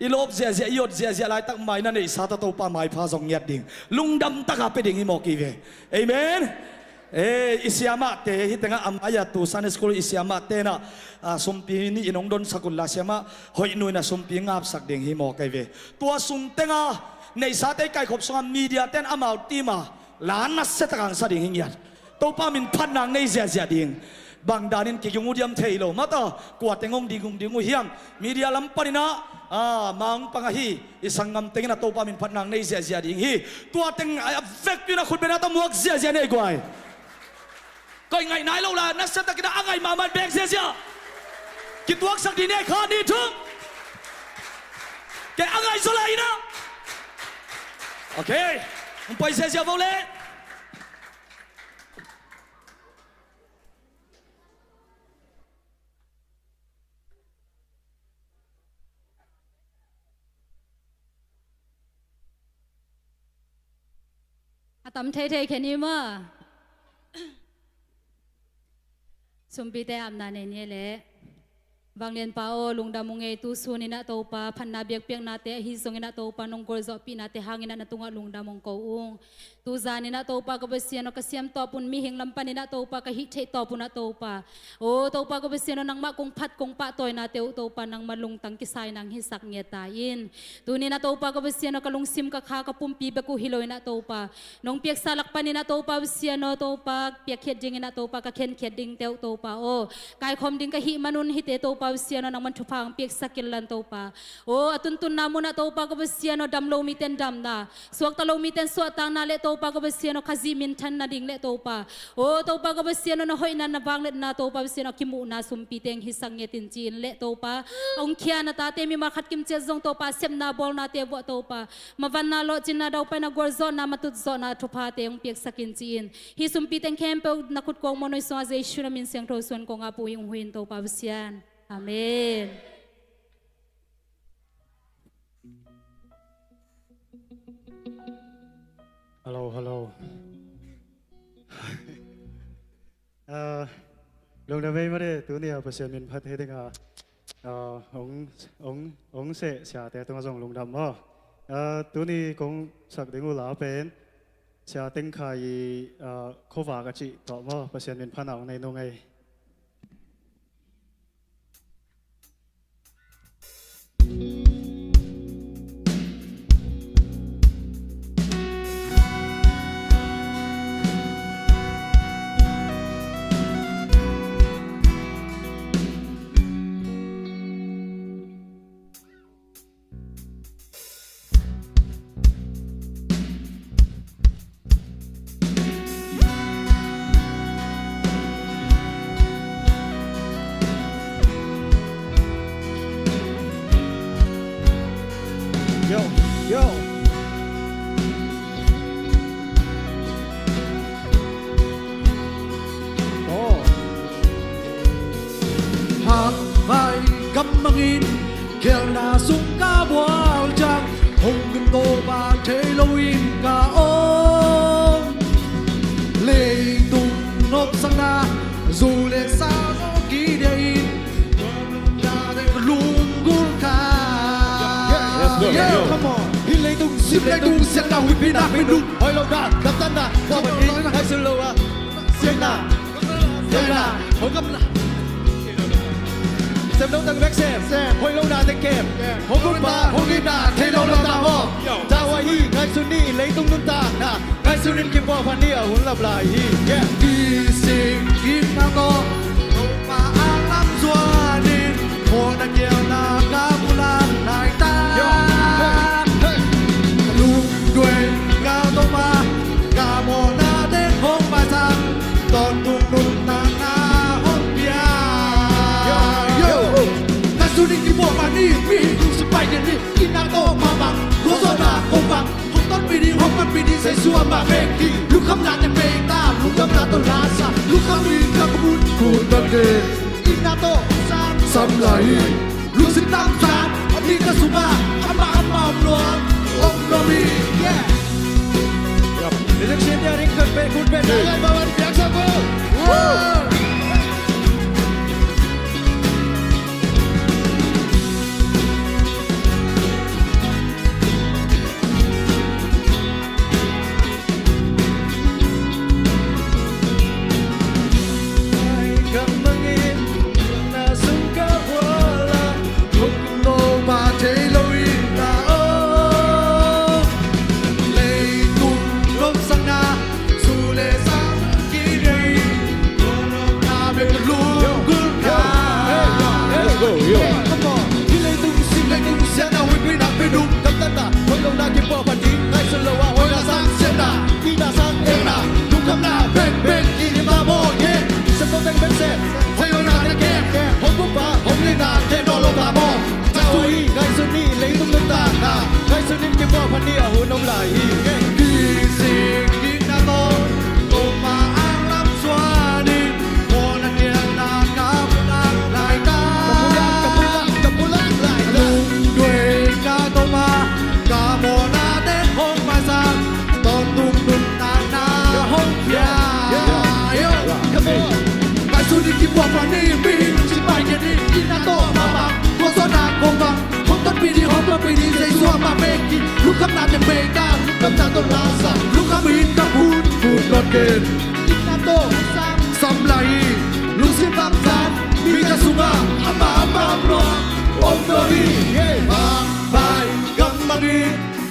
I lawp ziahziah, i ot ziahziah laitak mai na neihsa ta Topa maipha zong ngiat ding. Lungdam taka pia ding hi mawk hi ve. Amen. Eh, i siamahte hi tengah a mai-a tu Sunday school i siamahte na, ah, sumpi nih in hong donsak unla siamah hoih nuin a sumpi ngapsak ding hi mawk hi ve. Tua sung tenga neihsate i kaikhop sungah media ten amau team a la nasia taka ang sa ding hi ngiat. Topa min phatna ang nei ziahziah ding. Bang danin kiging uh diam thei lo mata, kua teng hong ding hong ding uh hiam? Media lam paninah, ah, ma hong pang ahi i sanggam tengin a Topa min phatna ang nei ziahziah ding hi. Tua teng a vekpi na khut bena ta muak ziahziah nei guai. Koi ngaih nai lo la nasia takin a ngaih mahmah in bek ziahziah. Kituaksak ding nei kha ni thum. Kei a ngaih zaw lai inah. Okay. Hong pai ziahziah vo le. A tam theithei khen hi maw. Sumpite apna nei ni leh. Vanglianpa aw, lungdam ung ei, tu sun inah Topa, phatna biakpiaknate ahi zong inah Topa, nong gualzawhpihnate hang inah na tungah lungdam hong ko ung. Tu zan inah Topa ka Pasian aw, ka siam tawp un, mihing lam pan inah Topa, ka hih theih tawp unah Topa. Aw Topa ka Pasian aw, nangmah kong phat kong pahtawinate uh Topa, nangmah lungtang kisai nang hisak ngiat ta in. Tuni inah Topa ka Pasian aw, ka lungsim ka kha ka pumpi bek uh hi lo inah Topa, nong piaksa lak pan inah Topa Pasian aw, Topa piakkhiat ding inah Topa, ka khenkhiat dingte uh Topa aw, kaikhawm ding ka hih manun hihte Topa Pasian aw, nangman thupha ang piaksak inlan Topa. Aw a tuntunna munah Topa ka Pasian aw, dam lo miten damna, suakta lo miten suahtakna le Topa ka Pasian aw, Khazih minthan nading le Topa. Aw Topa ka Pasian aw, na hoihna na vangliatna Topa Pasian aw, a kimuhna sumpi teng hisak ngiat in ci-in le Topa, a hong khia na tate mimal khat kimciat zong Topa, sepna bawlnate vuah Topa, mavanna lawhcinna daupaina gualzawhna matutzawhna thuphate hong piaksak in ci-in, hih sumpi teng khempeuh na khut kong maw, na oi sungah Jesu na min siangtho suan kong ap uh hi, hong hui in Topa Pasian. Amen. Hello, hello. Ah, lungdam vei mah de, tuni a Pasian min phat hi ding a, ah, hong, hong, hong seh siate tungah zong lungdam maw. Ah, tuni kong sak ding uh la pen Sia Teng Khai i, ah, khuavak a cih tawh maw, Pasian min phatna hong nei nung ei. Yo, yo. Oh. Hang vai gam mangin, khialhna sung ka bual ciang, hong ding tawh vang thei loin ka om. Leitung nopsakna, zu le sa zong kidia in, lunggulh kha. Yes, go, yeah, go. Come on. Hih leitung, sim leitung, siangna, huihpina, minung, hoih lohna, damtatna, khuapan in, ngaihsun lo a, siangna, siangna, hong gamna. Sem lo tang bek sem, sem. Hoih lohna teng kem, sem. Hong gulhpa, hong itna, thei lo lo ta maw. Yo. Tawai hi, ngaihsun ni, leitung nuntakna, ngaihsun in kipuahphat ni a hun lap lai hi. Yeah. Kisik kipna tawh, Topa a lam zuan in, mawhna kialna ka bulan nai ta. Yo. Hey, hey. Lungduai ka Topa, ka mawhna teng hong maisak, tawntung nuntakna hong pia. Yo, yo. Ngaihsun in kipuahphat ni, mihing lungsim pai den ni, itna tawh mawhna, gualzawhna hong vak, hong tonpih ding, hong panpih ding, Jesu amah bek hi. Lungkhamna teng peita, lungdamna tawh la sa, lungkham in ka khut, khut bang de. Itna tawh sam, sam lai hi. Lungsim tangsan, a mi ka sungah, amah amah om nuam, om nuam hi. Yeah. Yap. Music scene dia ring khut bek, khut bek. Hey. Lai lai bawan piang sa ko. Woo. Kipuah pani mi, si pai ke ni, ina to mama, ko so na ko ma, ko to pini, ho to pini, Jesu ama meki, lukam na te meka, lukam na to lasa, lukam in ka put, put not ken. Ina to sam, sam lai, lusi bang san, mi ka sunga, ama ama lo, om to ni, ye, bang bai, gam mangi,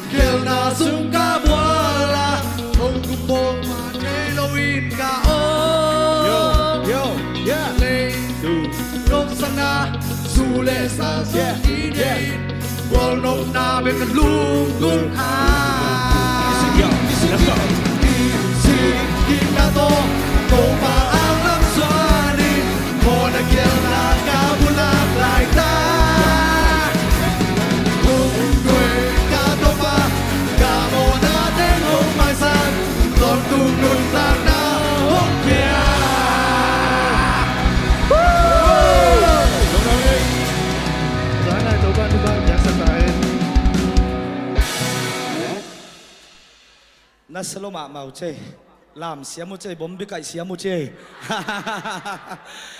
Khelna sung ka buala, hong kumpong ma kei lo in ka om. Yo, yo, yeah. Lei tu nop sana, su le sa so ki ne. Gual nop na be ka lung kung a. Yo, let's go. Isi ki na to, to pa alam suani. Mawhna kialna ka bulak laita. Kungdue ka Topa, ka mawhna teng hong maisan, tawntung nuntakna hong pia. Woo! Zan ai Topa, Topa, biaksa ta hen. Na salo mahmah uh cei. Lam siam uh cei, bombi kaih siam uh cei.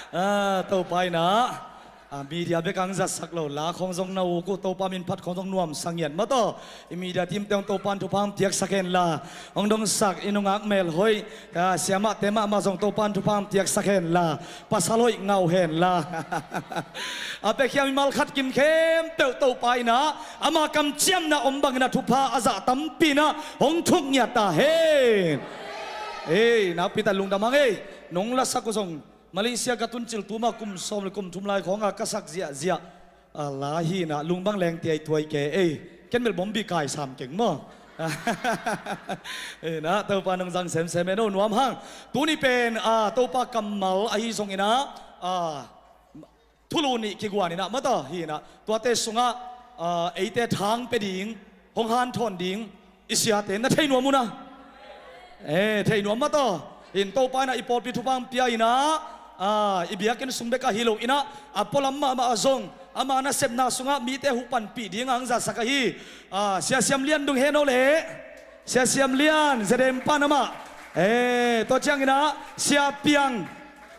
Ah, Topa in ah, ah, media bek ang zatsak lo, la khong zong na uk uh, Topa min phat khong zong nuam sangiat mataw. I media team te hong Topa in thupha hong piaksak hen la, hong dongsak i nungak mel hoih, ah, siamahte mahmah zong Topa in thupha hong piaksak hen la, pasal hoih ngau hen la. A pekhiam i mal khat kim khempeuh Topa in ah, ama kamciamna om bangin a thupha a zah tampi in ah hong thuk ngiat ta hen. Ei, nakpi ta lungdam hang ei. Nong lasak uh zong Malaysia ka tun cil tuma kum sawm le kum thum lai khawngah ka sak ziahziah a la hi in ah lungbang lengte ai tuai ke ei. Ken bel bombi kai sam keng maw. Ei, na Topa nong zang semsem en o nuam hang. Tuni pen a Topa kammal ahi zongin ah, a, thulu nih kiguan in ah mataw hi in ah, tuate sungah, ah, eite thang pia ding, hong hanthawn ding i siate na thei nuam uh na. Eh, thei nuam mataw. In Topa in ah i pawlpi thupha hong pia in ah, ah, i biakinn sung bek ahi lo in ah, a pualam mahmah ah zong ama nasepna sungah mite huh panpih ding a hong zatsak ahi, ah, Sia Siam Lian dung hen o leh. Sia Siam Lian, Zedem pan amah. Eh, tua ciangin ah Sia Piang,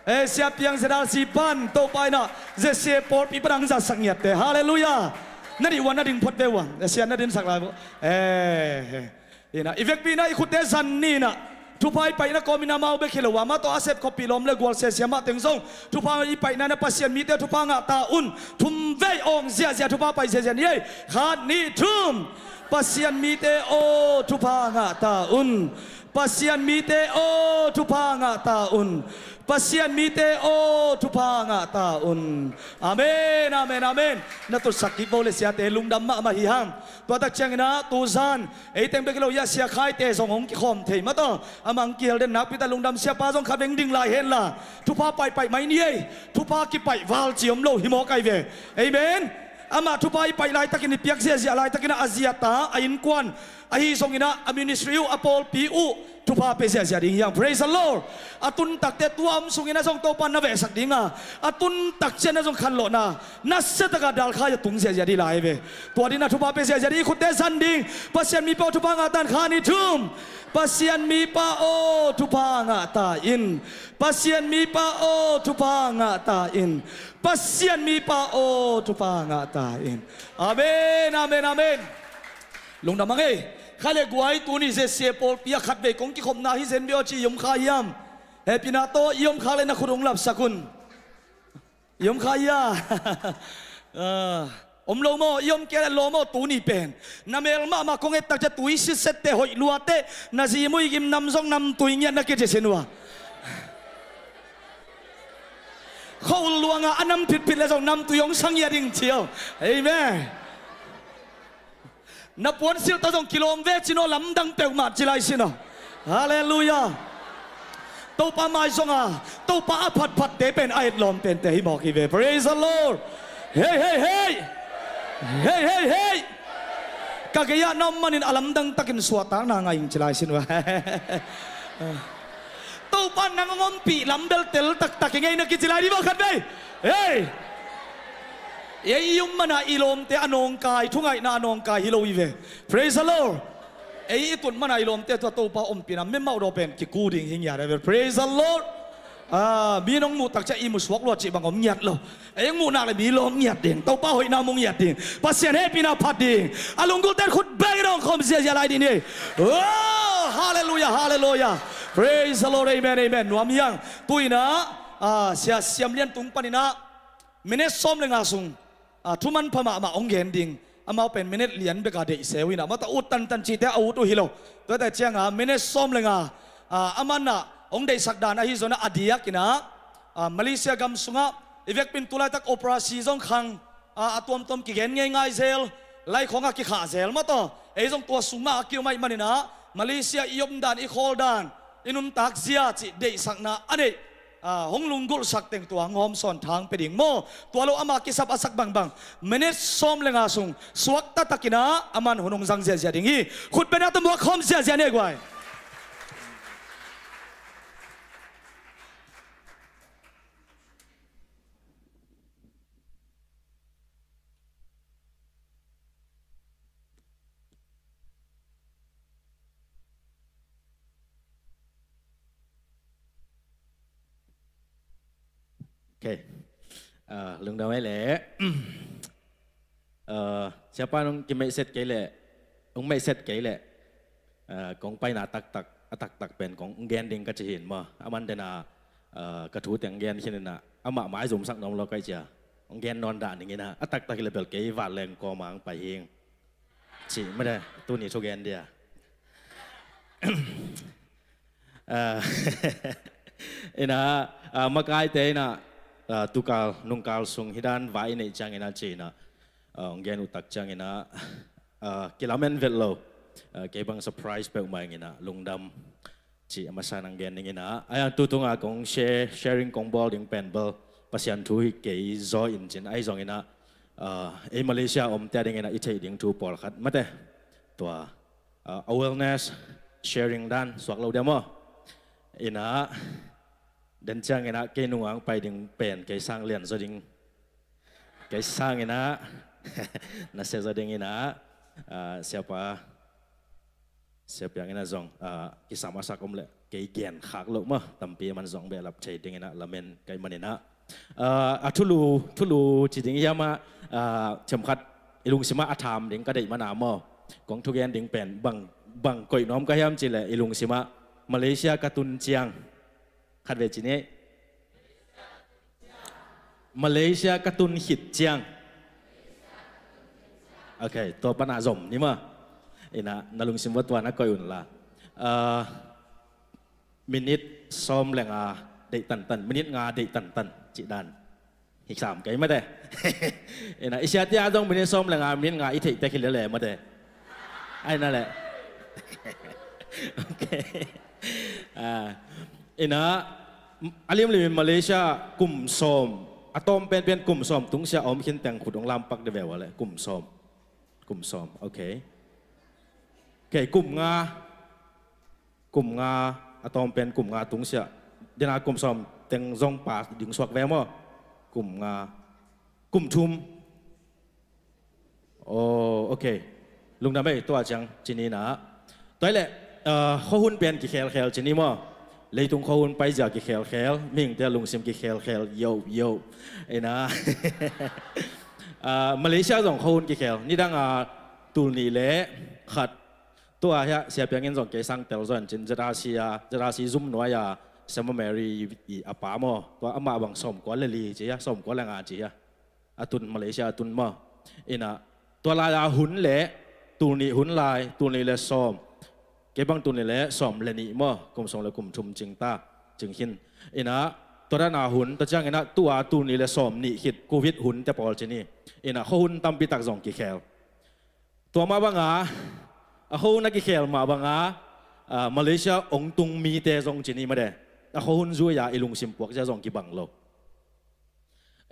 eh, Sia Piang Zedal si pan, Topa in ah Z C A pawlpi pan ang zatsak ngiatte. Halleluiah. Na dih uh a, na ding phot ve uh a. Eh, Sia na dinsak lai uh. Eh, eh. In ah i vekpi in ah i khutte zan ni in ah thupha i paihna kawmin amau bek hi lo a, amah tawh a sep khuapi lawm le gual Sia Siam ah teng zong thupha i paihna in ah Pasian mite thupha ngah ta un. Thum vei awng ziahziah thupha pai ziahziah ni ei. Khat, nih, thum. Pasian mite aw, thupha ngah ta un. Pasian mite aw, thupha ngah ta un. Pasian mite aw, thupha ngah ta un. Amen, amen, amen. Na tutsak kik vo le siate, lungdam mahmah hi hang. Tua tak ciangin ah tuzan ei teng bek hi lo hi a, Sia Khaite zong hong kikhawm thei mataw. Amah hong kihel den nakpi ta lungdam. Siapa zong khat veng ding lai hen la, thupha paihpaih mai ni ei. Thupha kipaih val ci om lo hi mawk ai ve. Amen. Amah thupha i paih laitakin, i piak ziahziah laitakin ah a ziata, a innkuan, ahi zongin ah a ministry uh, a pawlpi uh thupha pia ziahziah ding hi hang. Praise the Lord. A tuntakte tua om sungin ah zong Topa na vehsak ding a, a tuntak ciang ah zong khanlawhna nasia takin dalkhai a tung ziahziah ding lai ve. Tua ding in ah thupha pia ziahziah ding, i khutte zan ding. Pasian mipa aw, thupha ngah ta in. Khat, nih, thum. Pasian mipa aw, thupha ngah ta in. Pasian mipa aw, thupha ngah ta in. Pasian mipa aw, thupha ngah ta in. Amen, amen, amen. Lungdam hang ei. Kha le guai, tuni Z C A pawlpi ah khatvei kong kikhopna hi zen bia aw ci i om kha hiam? Hehpihna tawh i om khak leh na khut hong lapsak un. I om kha hia? Ah, om lo maw? I om kei leh lawm aw, tuni pen. Na mel mahmah kong et tak ciang tui sitsette, hoih luate, na zi muigim nam zong namtui ngiat na kici sin uh a. Khua-ul luangah a nam phitphit leh zong namtui hong sa ngiat ding ci aw. Amen. Na puansilh tawh zong kilawm ve ci-in aw, lamdang peuhmah ci lai sin aw. Halleluiah. Topa mai zong a, Topa a phatphatte pen a etlawm pente hi mawk hi ve. Praise the Lord. Hei, hei, hei. Hei, hei, hei. Ka gei-ah na om manin a lamdang takin suahtakna ngah ing ci lai sin uh a. Topa nang hong ompih lam bel tel taktak hi ngei na kici lai ding maw khatvei. Hei. Ei i om mana i lawmte a nawngkai, thungaihna a nawngkai hi lo hi ve. Praise the Lord. Ei i tun mana i lawmte tua Topa ompihna memauh daw pen kiku ding hi ngiat a ve. Praise the Lord. Ah, mi in hong muh tak ciang i mu suak lua cih bang om ngiat lo. Ei hong muh nak le mi lawm ngiat ding. Topa hoihna mu ngiat ding. Pasian hehpihna phat ding. A lunggulhte in khut bengin hong khawm ziahziah lai ding ni. Oh, halleluiah, halleluiah. Praise the Lord, amen, amen. Nuam hi hang. Tu-in ah, ah, Sia Siam Lian Tung panin ah minute sawm le nga sung, ah, thu manpha mahmah hong gen ding. Amau pen minute lian bek a deihse uh in ah, mata ut tantan cihte a ut uh hi lo. Tuate ciangah minute sawm le nga, ah, aman ah hong deihsak dan ahi zongin ah, a diakin ah, ah, Malaysia gam sungah i vekpi in tu laitak operasi zong khang, ah, a tuamtuam kigen ngeingai zel, laikhawng ah kikhah zel mataw. Ei zong tua sungah a kiom ahih manin ah, Malaysia i omdan, i khawldan, i nuntak zia cih deihsakna a neih, ah, hong lunggulhsak teng tua hong hawmsawn thang pia ding maw? Tua lo ama kisap a sak bangbang minute sawm le nga sung suak taktakin ah aman hun hong zang ziahziah ding hi. Khut bengin ah tawh muak khawm ziahziah ni guai. Ok. Ah, lungdam ei leh. Ah, siapa nong kimeihset kei leh, hong meihset kei leh, ah, kong paina a taktak, a taktak pen kong gen ding ka ci hi in maw. Aman den a, ah, ka thu teng gen khin in ah, amah maizumsak nuam lo ka hih ciang hong gen nawn dah ning in ah, a taktak hi leh bel kei vanleng kawmang pai hing. Cih mate, tuni thugen dia. Ah, in ah, ah, makaite in ah, ah, tukal nungkal sung hih dan vai i neih ciangin ah ci in ah, ah, hong gen uh tak ciangin ah, ah, kilamen vet lo. Ah, kei bang surprise peuhmah ing in ah, lungdam cih a masa nang gen ning in ah. Ahi hang tutung a kong share, sharing kong bawl ding pen bel Pasian thu hi kei zaw in cin. Ahi zongin ah, ah, ei Malaysia omte a dingin ah i theih ding thu pawlkhat mate. Tua, ah, awareness sharing dan suak lo dia maw. In ah, den ciangin ah kei nunga hong pai ding pen kei sang lian zaw ding. Kei sangin ah nasia zaw ding in ah, ah, siapa, siapa in ah zong, ah, kisam a sak om leh kei gen khak loh maw, tampi man zong behlap thei ding in ah lamen ka hih manin ah. Ah, a thulu, thulu ci ding hiam ah, ah, themkhat i lungsim ah a tham ding ka deih man a maw. Kong thugen ding pen bang, bang koih nuam ka hiam cih leh i lungsim ah Malaysia ka tun ciang. Khat vei ci ni. Malaysia ka tun khit ciang. Ok, tua pan a zom ni maw. In ah, na lungsim uah tua na koih un la. Ah, minute sawm le nga deih tantan, minute nga deih tantan, cih dan. Hi sam kei mate. In ah, i siate a zong minute sawm le nga, minute nga i theih tek hi lele mate. Ahi na leh. Ok. Ah, in ah, a limlim in Malaysia kum sawm, a tawm penpen kum sawm tungsiah a om khin teng khut hong lam pak de ve ua leh, kum sawm. Kum sawm, ok. Ok, kum nga, kum nga, a tawm pen kum nga tungsiah. Den a kum sawm teng zong pa ding suak ve maw. Kum nga, kum thum. Oh, ok. Lungdam ei, tua ciang ci ni in ah. Tua hi leh, ah, khuahun pen kikhelkhel ci ni maw. Leitung khuahun paizia kikhelkhel, mihingte lungsim kikhelkhel, yo, yo. In ah. Ah, Malaysia zong khuahun kikhel. Nidang a tul nih le khat. Tua hiah Sia Piang in zong kei sang tel zaw in cin, Z R C a, Z R C zum nuai a, Sia Mary i a pa maw. Tua amah bang sawmkua le li ci hiah, sawmkua le nga ci hiah. A tun, Malaysia a tun maw. In ah, tua lai a hun le, tul nih hun lai, tul nih le sawm. Kei bang tul nih le sawm le nih maw, kum sawm le kum thum cing ta, cing khin. In ah, tua dan a hun, tua ciangin ah, tua tul nih le sawm nih khit, covid hunte pawl ci ni. In ah, khuahun tampi tak zong kikhel. Tua mah bang a, a khuahun a kikhel mah bang a, ah, Malaysia hong tung mite zong ci ni mate. A khuahun zui a i lungsim puak zia zong kibang lo.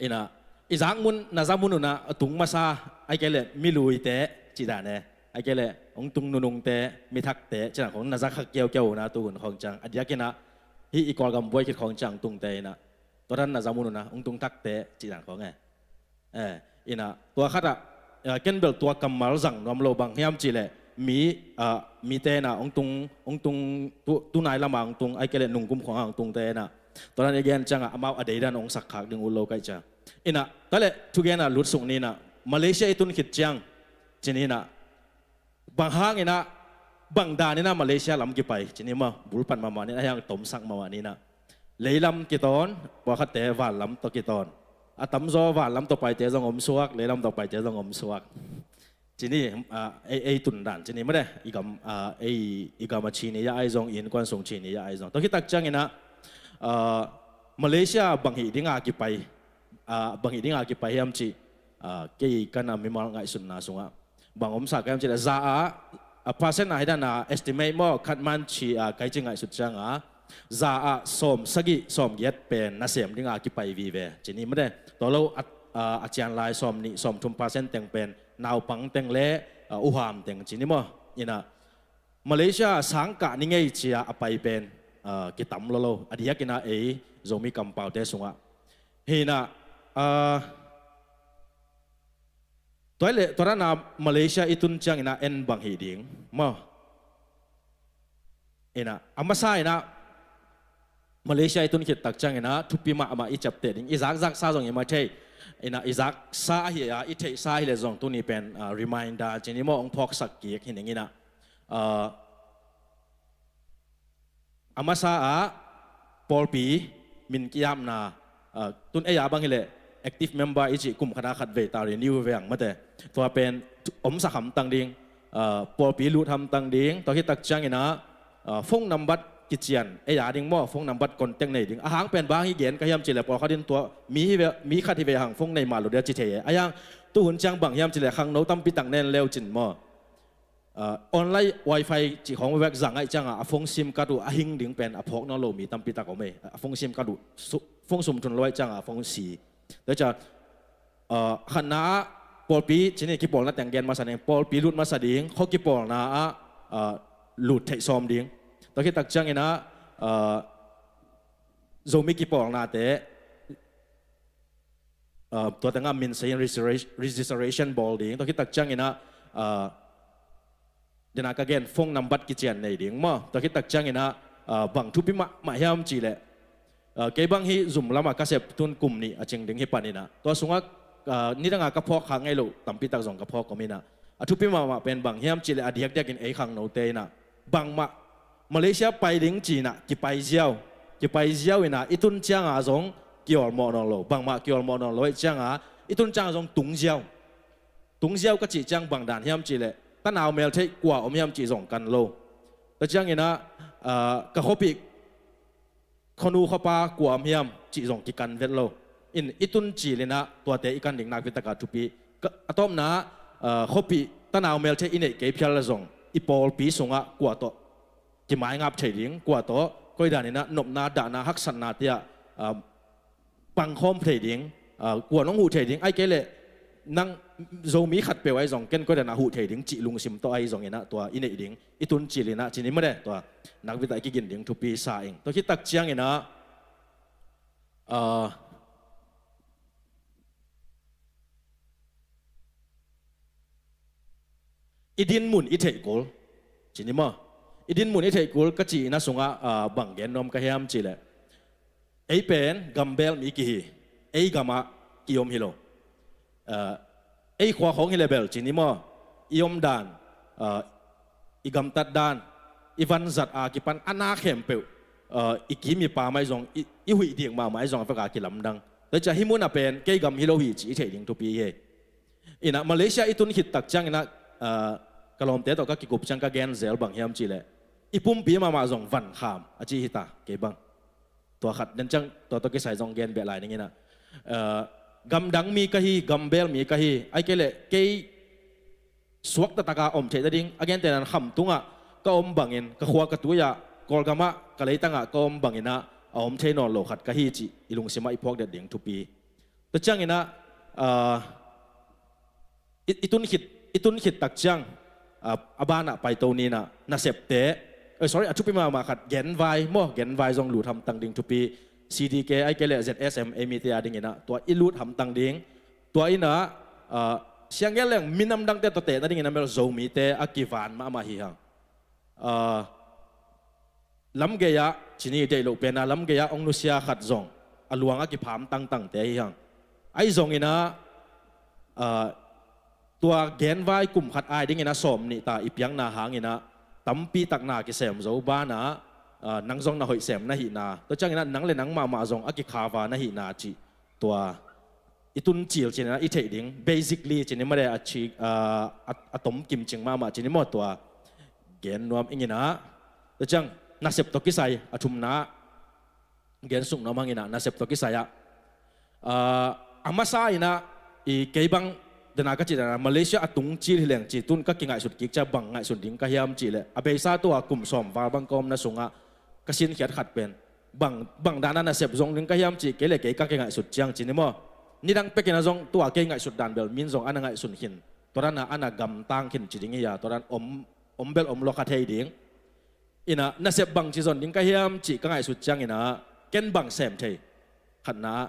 In ah, i zak mun, na za mun un ah, a tung masa, ahih kei leh miluite, cih dan e. Ahih kei leh, hong tung nunungte, mithakte, cih dan khawng, na za kha kiaukiau un ah, tu hun khawng ciang. A diakin ah, hih i Kawlgam buai khit khawng ciang tungte in ah. Tua dan na za mun un ah, hong tung thakte, cih dan khawng e. Eh, in ah, tua khat ah, eh, ken bel tua kammal zang nuam lo, bang hiam cih leh, mi, ah, mite in ah, hong tung, hong tung, tu, tunai lam a hong tung, ahih kei leh nungkum khawng a hong tungte in ah, Tua dan i gen ciangah amau a deidan hong sak khak ding ut lo ka hih ciang. Inah, tua leh thugen ah lutsuk ni inah, Malaysia i tun khit ciang ci ni inah, bang hang inah, bang dan inah Malaysia lam kipai ci ni maw, bulpan mahmah ni inah, a hiang tomsak mahmah ni inah. Leilam kitawn, pawlkhatte vanlam tawh kitawn. A tamzaw vanlam tawh paite zong om suak, leilam tawh paite zong om suak. Ci ni, ah, ei, ei tun dan ci ni mah de, i gam, ah, ei, i gam a ci ni ya ai zong, i innkuan sung ci ni ya ai zong. Tua khit tak ciang inah, ah, Malaysia bang hih ding a kipai, ah, bang hih ding a kipai hiam cih, ah, kei ka na mimal ngaihsutna sungah bang omsa ka hiam cih leh, za ah, a percent ah hi dan a estimate maw, khat man ci a, kai ci ngaihsut ciang a, za ah sawm sagih, sawm giat pen nasem ding a kipai vive ci ni mah de. Tua lo a, a, a cian lai sawm nih, sawm thum percent teng pen naupang teng le, ah, uham teng ci ni maw. Inah Malaysia sangkah ni ngei ci a a pai pen, ah, kitam lolo. A diak inah ei Zomi kampaute sungah. Hi inah, ah, tua leh, tua dan a Malaysia i tun ciang inah en bang hih ding maw. Inah, a masa inah, Malaysia i tun khit tak ciang inah, thupi mahmah i ciapteh ding, i zakzaksa zong i mai thei. Inah, i zaksa ahi a, i theihsa ahi leh zong tuni pen, ah, reminder ci ni maw, hong phawksak kik hi ning inah. Ah, a masa ah, pawlpi min ki-apna, ah, tun ei a bang hi leh active member i cih kum khat a khat vei ta renew veng mate. Tua pen thu-, omsak hamtang ding, ah, pawlpi lut hamtang ding, tua khit tak ciang inah, ah, phone nambat kician, ei a ding maw, phone nambat contact nei ding. A hang pen bang hang i gen ka hiam cih leh pawlkhat in tua, mi hi ve, mi khat hi ve hang phone nei mah lo dia ci thei e. A hiang tu hun ciang bang hiam cih leh khangno tampi tak nen leu cin maw. Ah, online wifi cih khawng vek zang ahih ciang a, a phone sim card uh a hing ding pen a phawk nawn lo mi tampi tak om e. A phone sim card uh su-, phone sum thun lo ahih ciang a, a phone si. Tua ciang, ah, khatna ah pawlpi ci ni, kipawlna teng gen masa ding, pawlpi lut masa ding, khua kipawlna ah, ah, lut theih sawm ding. Tua khit tak ciang inah, ah, Zomi kipawlnate, ah, tua tengah min sayin registration, registration bawl ding. Tua khit tak ciang inah, ah, dena ka gen phone nambat kician nei ding maw. Tua khit tak ciang inah, ah, bang thupi mahmah hiam cih leh, ah, kei bang hih zum lamah ka sep tun kum nih a cing ding hi pan inah. Tua sungah, ah, nidang a ka phawk khak ngei loh tampi tak zong ka phawk om inah. A thupi mahmah pen bang hiam cih leh a diakdiak in ei khangnote inah bangmah Malaysia pai ding ci inah kipai ziau. Kipai ziau inah i tun ciang a zong kiawlmawh nawn lo. Bangmah kiawlmawh nawn lo ahih ciang a, i tun ciang a zong tung ziau. Tung ziau ka cih ciang bang dan hiam cih leh, tanau meltheih kua om hiam cih zong kan lo. Tua ciang inah, ah, ka khuapih khuanu khuapa kua om hiam cih zong kikan vet lo. In i tun cil inah tuate i kan ding nakpi tak a thupi. Ka, a tawpna ah, ah, khuapih tanau meltheih i neih kei phial a zong i pawlpi sungah kua tawh kimaingap thei ding, kua tawh koi dan inah nopna, dahna, haksatna te ah, ah, pangkhawm thei ding, ah, kua nong huh thei ding, ahih kei leh nang Zomi khatpeuh ahi zong ken koi dan a huh thei ding cih lungsim tawh ahi zong inah tua i neih ding i tun cil inah ci ni mah de, tua nakpi tak i kigin ding thupi sa ing. Tua khit tak ciang inah, ah, i din mun i theih kul ci ni maw. I din mun i theih kul ka cih inah sungah, ah, bang gen nuam ka hiam cih leh, ei pen gambel mi kihi, ei gamah ki-om hi lo. Ah, ei khua khawng hi leh bel ci ni maw, i omdan, ah, i gamtat dan, i vanzat a kipan a na khempeuh, ah, i kim i pam ahi zong i, i huih dik mahmah ahi zong a vek a kilamdang. Tua ciah hih mun ah pen kei gam hi lo hi cih i theih ding thupi hi. Inah Malaysia i tun khit tak ciang inah, ah, ka lawmte tawh ka kikup ciang ka gen zel bang hiam cih leh, i pumpi mahmah zong van kham a ci hi ta, kei bang. Tua khat den ciang tua tawh kisai zong gen beh lai ning inah, ah, gamdang mi ka hi, gambel mi ka hi, ahih kei leh kei suak taktak a om theih nading, a gentehna in khamtung ah ka om bangin, ka khua ka tui ah, Kawlgam ah, ka leitang ah ka om bang inah a om thei nawn lo khat ka hi cih i lungsim ah i phuak det ding thupi. Tua ciang inah, ah, i, i tun khit, i tun khit tak ciang, ah, a ban ah paito ni inah, nasepte, eh, sorry, a thupi mahmah khat genvai maw, genvai zong lut hamtang ding thupi. C D K ahih kei leh Z S M ei mite a ding inah tua i lut hamtang ding. Tua inah, ah, siang gen leng minam dangte tawh teh nading inah mel Zomite a kivan mahmah hi hang. Ah, lamgei-ah cini deih loh pena lamgei-ah hong nusia khat zong a luang a kipham tangtangte hi hang. Ahi zongin ah, ah, tua genvai kum khat ai dingin ah sawm nih ta i piakna hangin ah tampi tak na kisem zo banah, ah, nang zong na hoih sem na hihna, tua ciangin ah nang le nang mahmah zong a kikhava na hihna cih tua i tun cil cin ah i theih ding, basically cin i mah le a ci, ah, a, a tom kim cing mahmah cin i maw tua gen nuam ing in ah. Tua ciang nasep tawh kisai a thumna gen suk nuam hang in ah nasep tawh kisai ah, ah, a masa in ah i kei bang dana ka cih dana Malaysia a tung cil hi leng ci tun ka kingaihsut kik cia bang ngaihsun ding ka hiam cih leh a beisa tua kum sawm val bang ka omna sungah ka sinkhiat khat pen bang, bang dana nasep zong ding ka hiam cih kei le kei ka kingaihsut ciang cin i maw. Nidang pekin a zong tua kei ngaihsut dan bel min zong ana ngaihsun khin, tua dana ana gamtang khin ci ding hi a, tua dan om, om bel om lua kha thei ding. In ah nasep bang ci zon ding ka hiam cih ka ngaihsut ciang in ah ken bang sem thei khatna ah.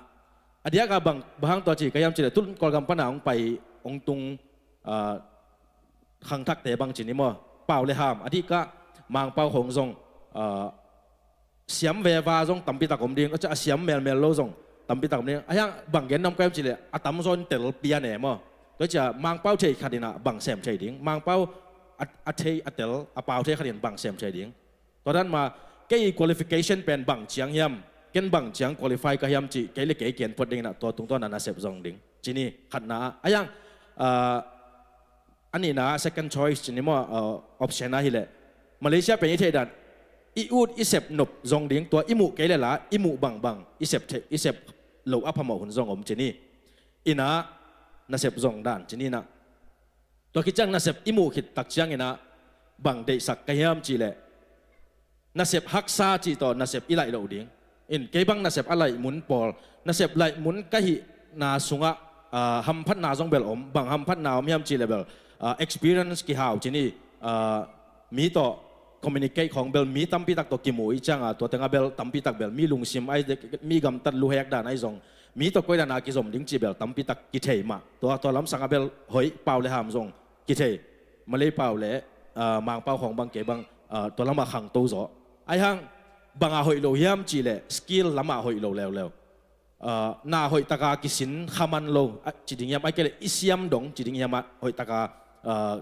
A diak a bang, bang hang tua ci ka hiam cih le tun Kawlgam pana hong pai hong tung, ah, khangthakte bang cin i maw, pau le ham a dih kah Mangpau khong zong, ah, siam veva zong tampi tak om ding, a siam melmel lo zong tampi tak om ding. A hiang bang gen nuam ka hiam cih le a tamzaw in tel pia ne maw. Tua cia Mangpau thei khat in ah bang sem thei ding, Mangpau a, a thei a tel a pau thei khat in bang sem thei ding. Tua dan ma kei qualification pen bang ciang hiam, ken bang ciang qualify ka hiam cih kei le kei kian phot ding in ah tua tungtawn ah nasep zong ding cini khatna ah. A hiang, ah, a nihna second choice cin i maw, uh, option ah hi leh Malaysia pen i theih dan i ut i sep nop zong ding, tua i muh kei le la i muh bangbang i sep, i sep loh a phamawh hun zong om cini. In ah nasep zong dan cini in ah tua khit ciang nasep i muh khit tak ciang in ah bang deihsak ka hiam cih leh nasep haksa cih tawh nasep i laih loh ding. In kei bang nasep a laih mun pawl, nasep laih mun ka hihna sungah, ah, hamphatna zong bel om, bang hamphatna om hiam cih le bel, ah, experience kihau cini, ah, mi tawh communicate khong bel mi tampi tak tawh kimu i ciang a, tua tengah bel tampi tak bel mi lungsim ai, mi gamtat luhek dan ai zong mi tawh koi dan a kizom ding cih bel tampi tak kithei mah. Tua, tua lamsang a bel hoih pau le ham zong kithei. Malay pau le, ah, Mangpau khong bang kei bang, ah, tua lamah khangto zaw. Ai hang bang a hoih lo hiam cih le skill lamah hoih lo leuleu. Ah, na hoih taka kisin khaman lo, ah, ci ding hiam, ai kei le i siam dong ci ding hiam ah hoih taka, ah,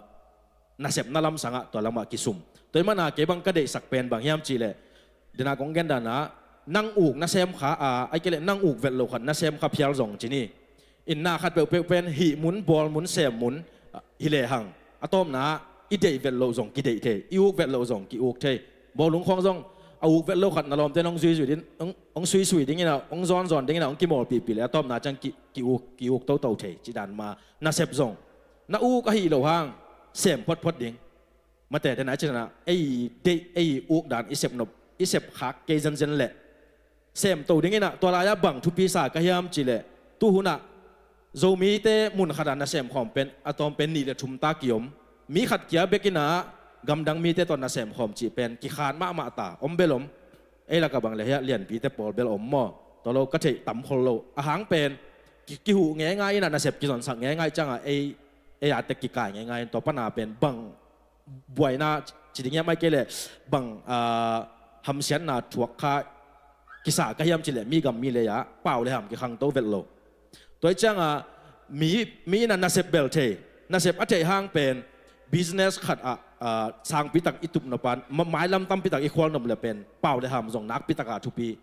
nasepna lamsangah tua lamah kisum. Tua i mana kei bang ka deihsak pen bang hiam cih le dena kong gen dana nang uk nasem kha, ah, ai kei le nang uk vet lo khat nasem kha phial zong cini. In na khat peuhpeuh pen hih mun, bawl mun, sem mun, ah, hi lehang a tawpna i deih vet loh zong kideih thei, i uk vet loh zong ki-uk thei. Bawlung khawng zong a uk vet lo khat na lawmte in hong zuizui ding, hong, hong suisui ding in a, hong zawnzawn ding in a, hong kimawlpihpih leh a tawpna ciang ki, ki-uk, ki-uk toto thei ci dan ma nasep zong na uk ahi lo hang sem photphot ding. Mate tena a ci dan a ei deih, ei uk dan i sep nop, i sep khak kei zenzen leh sem to ding in a, tua lai-ah bang thupi sa ka hiam cih leh, tu hun ah Zomite mun khat ah nasem khawm pen a tawm pen nih le thum ta kiom. Mi khat kia bek in a gamdang mite tawh nasem khawm cih pen kikhan mahmah ta, om bel om. Ei lakah bang le hiah lianpite pawl bel om maw? Tua lo ka theih tam khol lo. A hang pen ki, kihuh ngeingai in a nasep kizonsak ngeingai ciang a ei, ei a tek kikai ngeingai in tua pan a pen bang buaina ci ding hiam, ai kei leh bang, ah, hamsiatna thuak kha kisa ka hiam cih leh mi gam mi lei ah pau le ham kikhangto vet lo. Tua i ciang a mi, mi in a nasep bel thei, nasep a theih hang pen business khat ah, ah, sangpi tak i tup nop a, ma, mailam tampi tak i khual nop le pen pau le ham zong nakpi tak a thupi.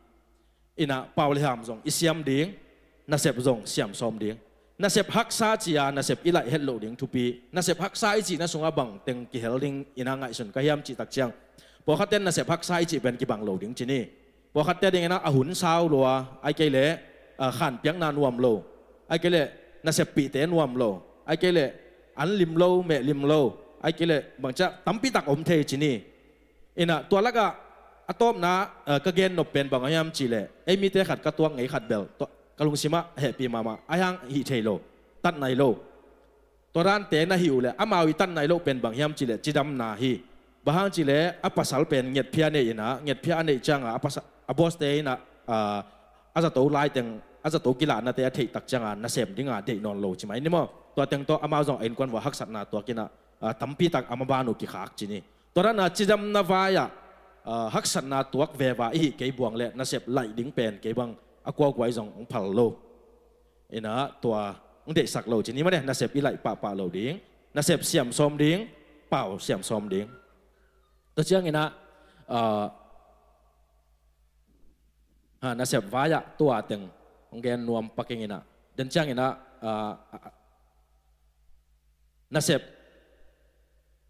In a pau le ham zong i siam ding, nasep zong siam sawm ding. Nasep haksa ci a nasep i laih het loh ding thupi. Nasep haksa i cihna sungah bang teng kihel ding in a ngaihsun ka hiam cih tak ciang, pawlkhatte in nasep haksa i cih pen kibang lo ding ci ni. Pawlkhatte ding in a, a hun sau lua, ai kei leh, ah, khanpiakna nuam lo, ai kei leh naseppihte nuam lo, ai kei leh an lim lo, meh lim lo, ai kei leh bangcia tampi tak om thei ci ni. In a tua lakah a tawpna, eh, ka gen nop pen bang a hiam cih leh, ei mite khat ka tuak ngei khat bel tua ka lungsim ah hehpih mahmah, a hiang hih thei lo, tat nai lo. Tua dante na hih uh leh amau i tat nai loh pen bang hiam cih leh cidamna hi. Bang hang cih leh a pasal pen ngetphia nei in a, ngetphia a neih ciang a, a pasa, a boss-te in a, ah, a zato laiteng, a zato kilahnate a theih tak ciang a nasem ding a deih nawn lo ci mai ni maw? Tua teng tawh amau zong a innkuan vua haksatna tuak in a, ah, tampi tak a maban uh kikhak ci ni. Tua dan a cidamna vai ah ah, haksatna tuak veva i hih kei buang le nasep laih ding pen kei bang a kuakua i zong hong phal lo. Inah tua hong deihsak lo ci ni mah de, nasep i laih pahpah lo ding, nasep siamsawm ding, pau siamsawm ding. Tua cianginah, ah, ha, nasep vai-ah tua teng hong gen nuam pakinginah. Den cianginah, ah, ah, nasep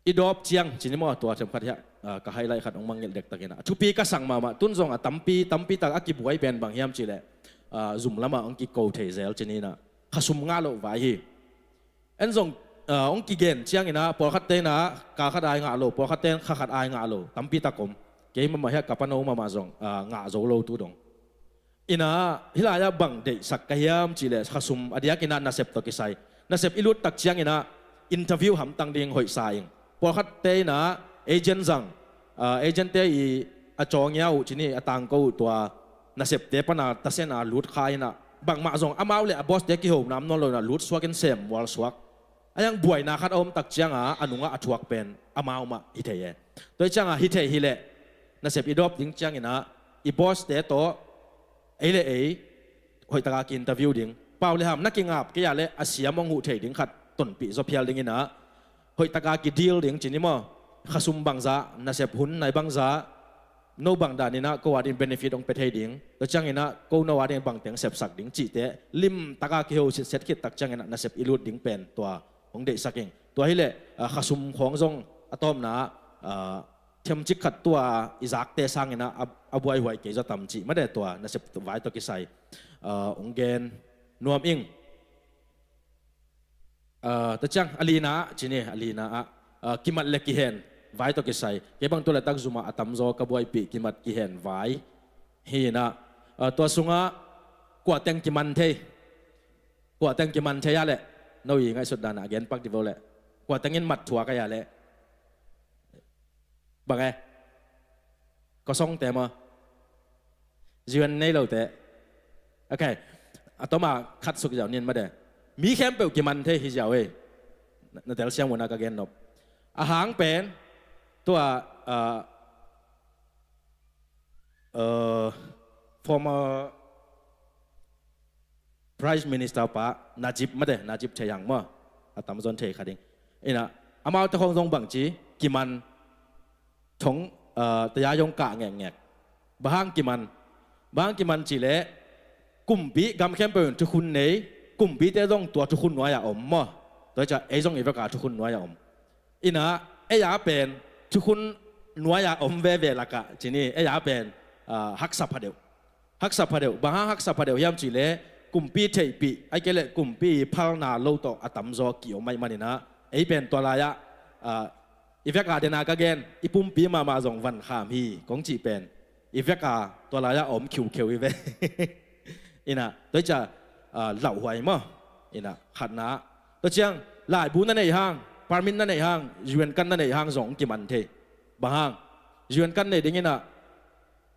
i dawp ciang ci ni maw, tua themkhat hiah, ah, ka highlight khat hong mangngilh dektakinah. A thupi ka sang mahmah, tun zong a tampi, tampi tak a kibuai pen bang hiam cihleh, ah, zum lamah hong kiko thei zel ci ninah. Khasum ngah loh vai hi. En zong, ah, hong kigen cianginah, pawlkhatte inah kha khat ai ngah lo, pawlkhatte in kha khat ai ngah lo tampi tak om. Kei mahmah hiah ka pano mahmah zong, ah, ngah zo lo tu dong. Inah hih lai-ah bang deihsak ka hiam cihleh khasum a diakinah nasep tawh kisai. Nasep i lut tak cianginah interview hamtang ding hoihsa ing. Pawlkhatte inah agent zang, ah, agentte i a cawngia uh ci ni, a tangko uh tua nasepte pana tasena lut kha inah, bangmah zong amau le a bawste kiho nam nawn lo inah lut suakin sem mual suak. A hiang buaina khat a om tak cianga a nungah a thuak pen amau mah hi thei e. Tua hi cianga hi thei hileh nasep i dawp ding cianginah i bawste tawh ei le ei hoihtaka ki-interview ding. Pau le ham na kingap kei ah le a siam hong huh thei ding khat tonpih zaw phial dinginah hoihtaka ki-deal ding ci ni maw. Khasum bangzah, nasep hun nai bangzah, no bang daninah ko adin benefit hong pia thei ding, tua cianginah ko no adin bangteng sepsak ding cihte limtaka kiho sitset khit tak cianginah nasep i lut ding pen tua hong deihsak ing. Tua hileh, ah, khasum khawng zong a tawpna, ah, themcik khat tua i zakte sanginah a, a buaihuai kei zaw tam cih mah de, tua nasep vai tawh kisai, ah, hong gen nuam ing. Ah, tua ciang a lina ah ci ni, a lina ah, ah, kimat le kihen vai tawh kisai. Kei bang tu laitak zumah a tamzaw ka buaipih kimat kihen vai hi inah, ah, tua sungah kuateng kiman thei, kuateng kiman thei ah leh, no i ngaihsut danah a gen pak di vo leh, kuateng in mat thuak ai ah leh. Bang e? Kosongte maw? Ziuan nei lote. Ok. A toma khat suk ziau nin mah de. Mi khempeuh kiman thei hi ziau ei. Na, na telsiam una ka gen nop. A hang pen tua, ah, ah, former Prime Minister pa Najib mah de, Najib thei hang maw? A tamzaw in thei kha ding. Inah amaute khawng zong bangci kiman thong, ah, taya zong kah ngekngek. Bang hang kiman, bang hang kiman cihleh kumpi gam khempeuh in thukhun nei, kumpite zong tua thukhun nuai-ah om maw? Tua hi ciah ei zong i veka thukhun nuai-ah om. Inah ei a pen thukhun nuai-ah om veve lakah ci ni, ei a pen, ah, haksa phadeuh. Haksa phadeuh, bang hang haksa phadeuh hiam cihleh kumpi theihpih, ahih kei leh kumpi phalna lo tawh a tamzaw ki-om ahih maninah ei pen tua lai-ah, ah, i veka dena ka gen, i pumpi mahmah zong vankham hi kong cih pen i veka tua lai-ah a om khiukheu hi ve. Inah tua hi ciah, ah, lauhuai maw? Inah khatna ah. Tua ciang laibu na neih hang, permit na neih hang, U N card na neih hang zong hong kiman thei. Bang hang? U N card nei dinginah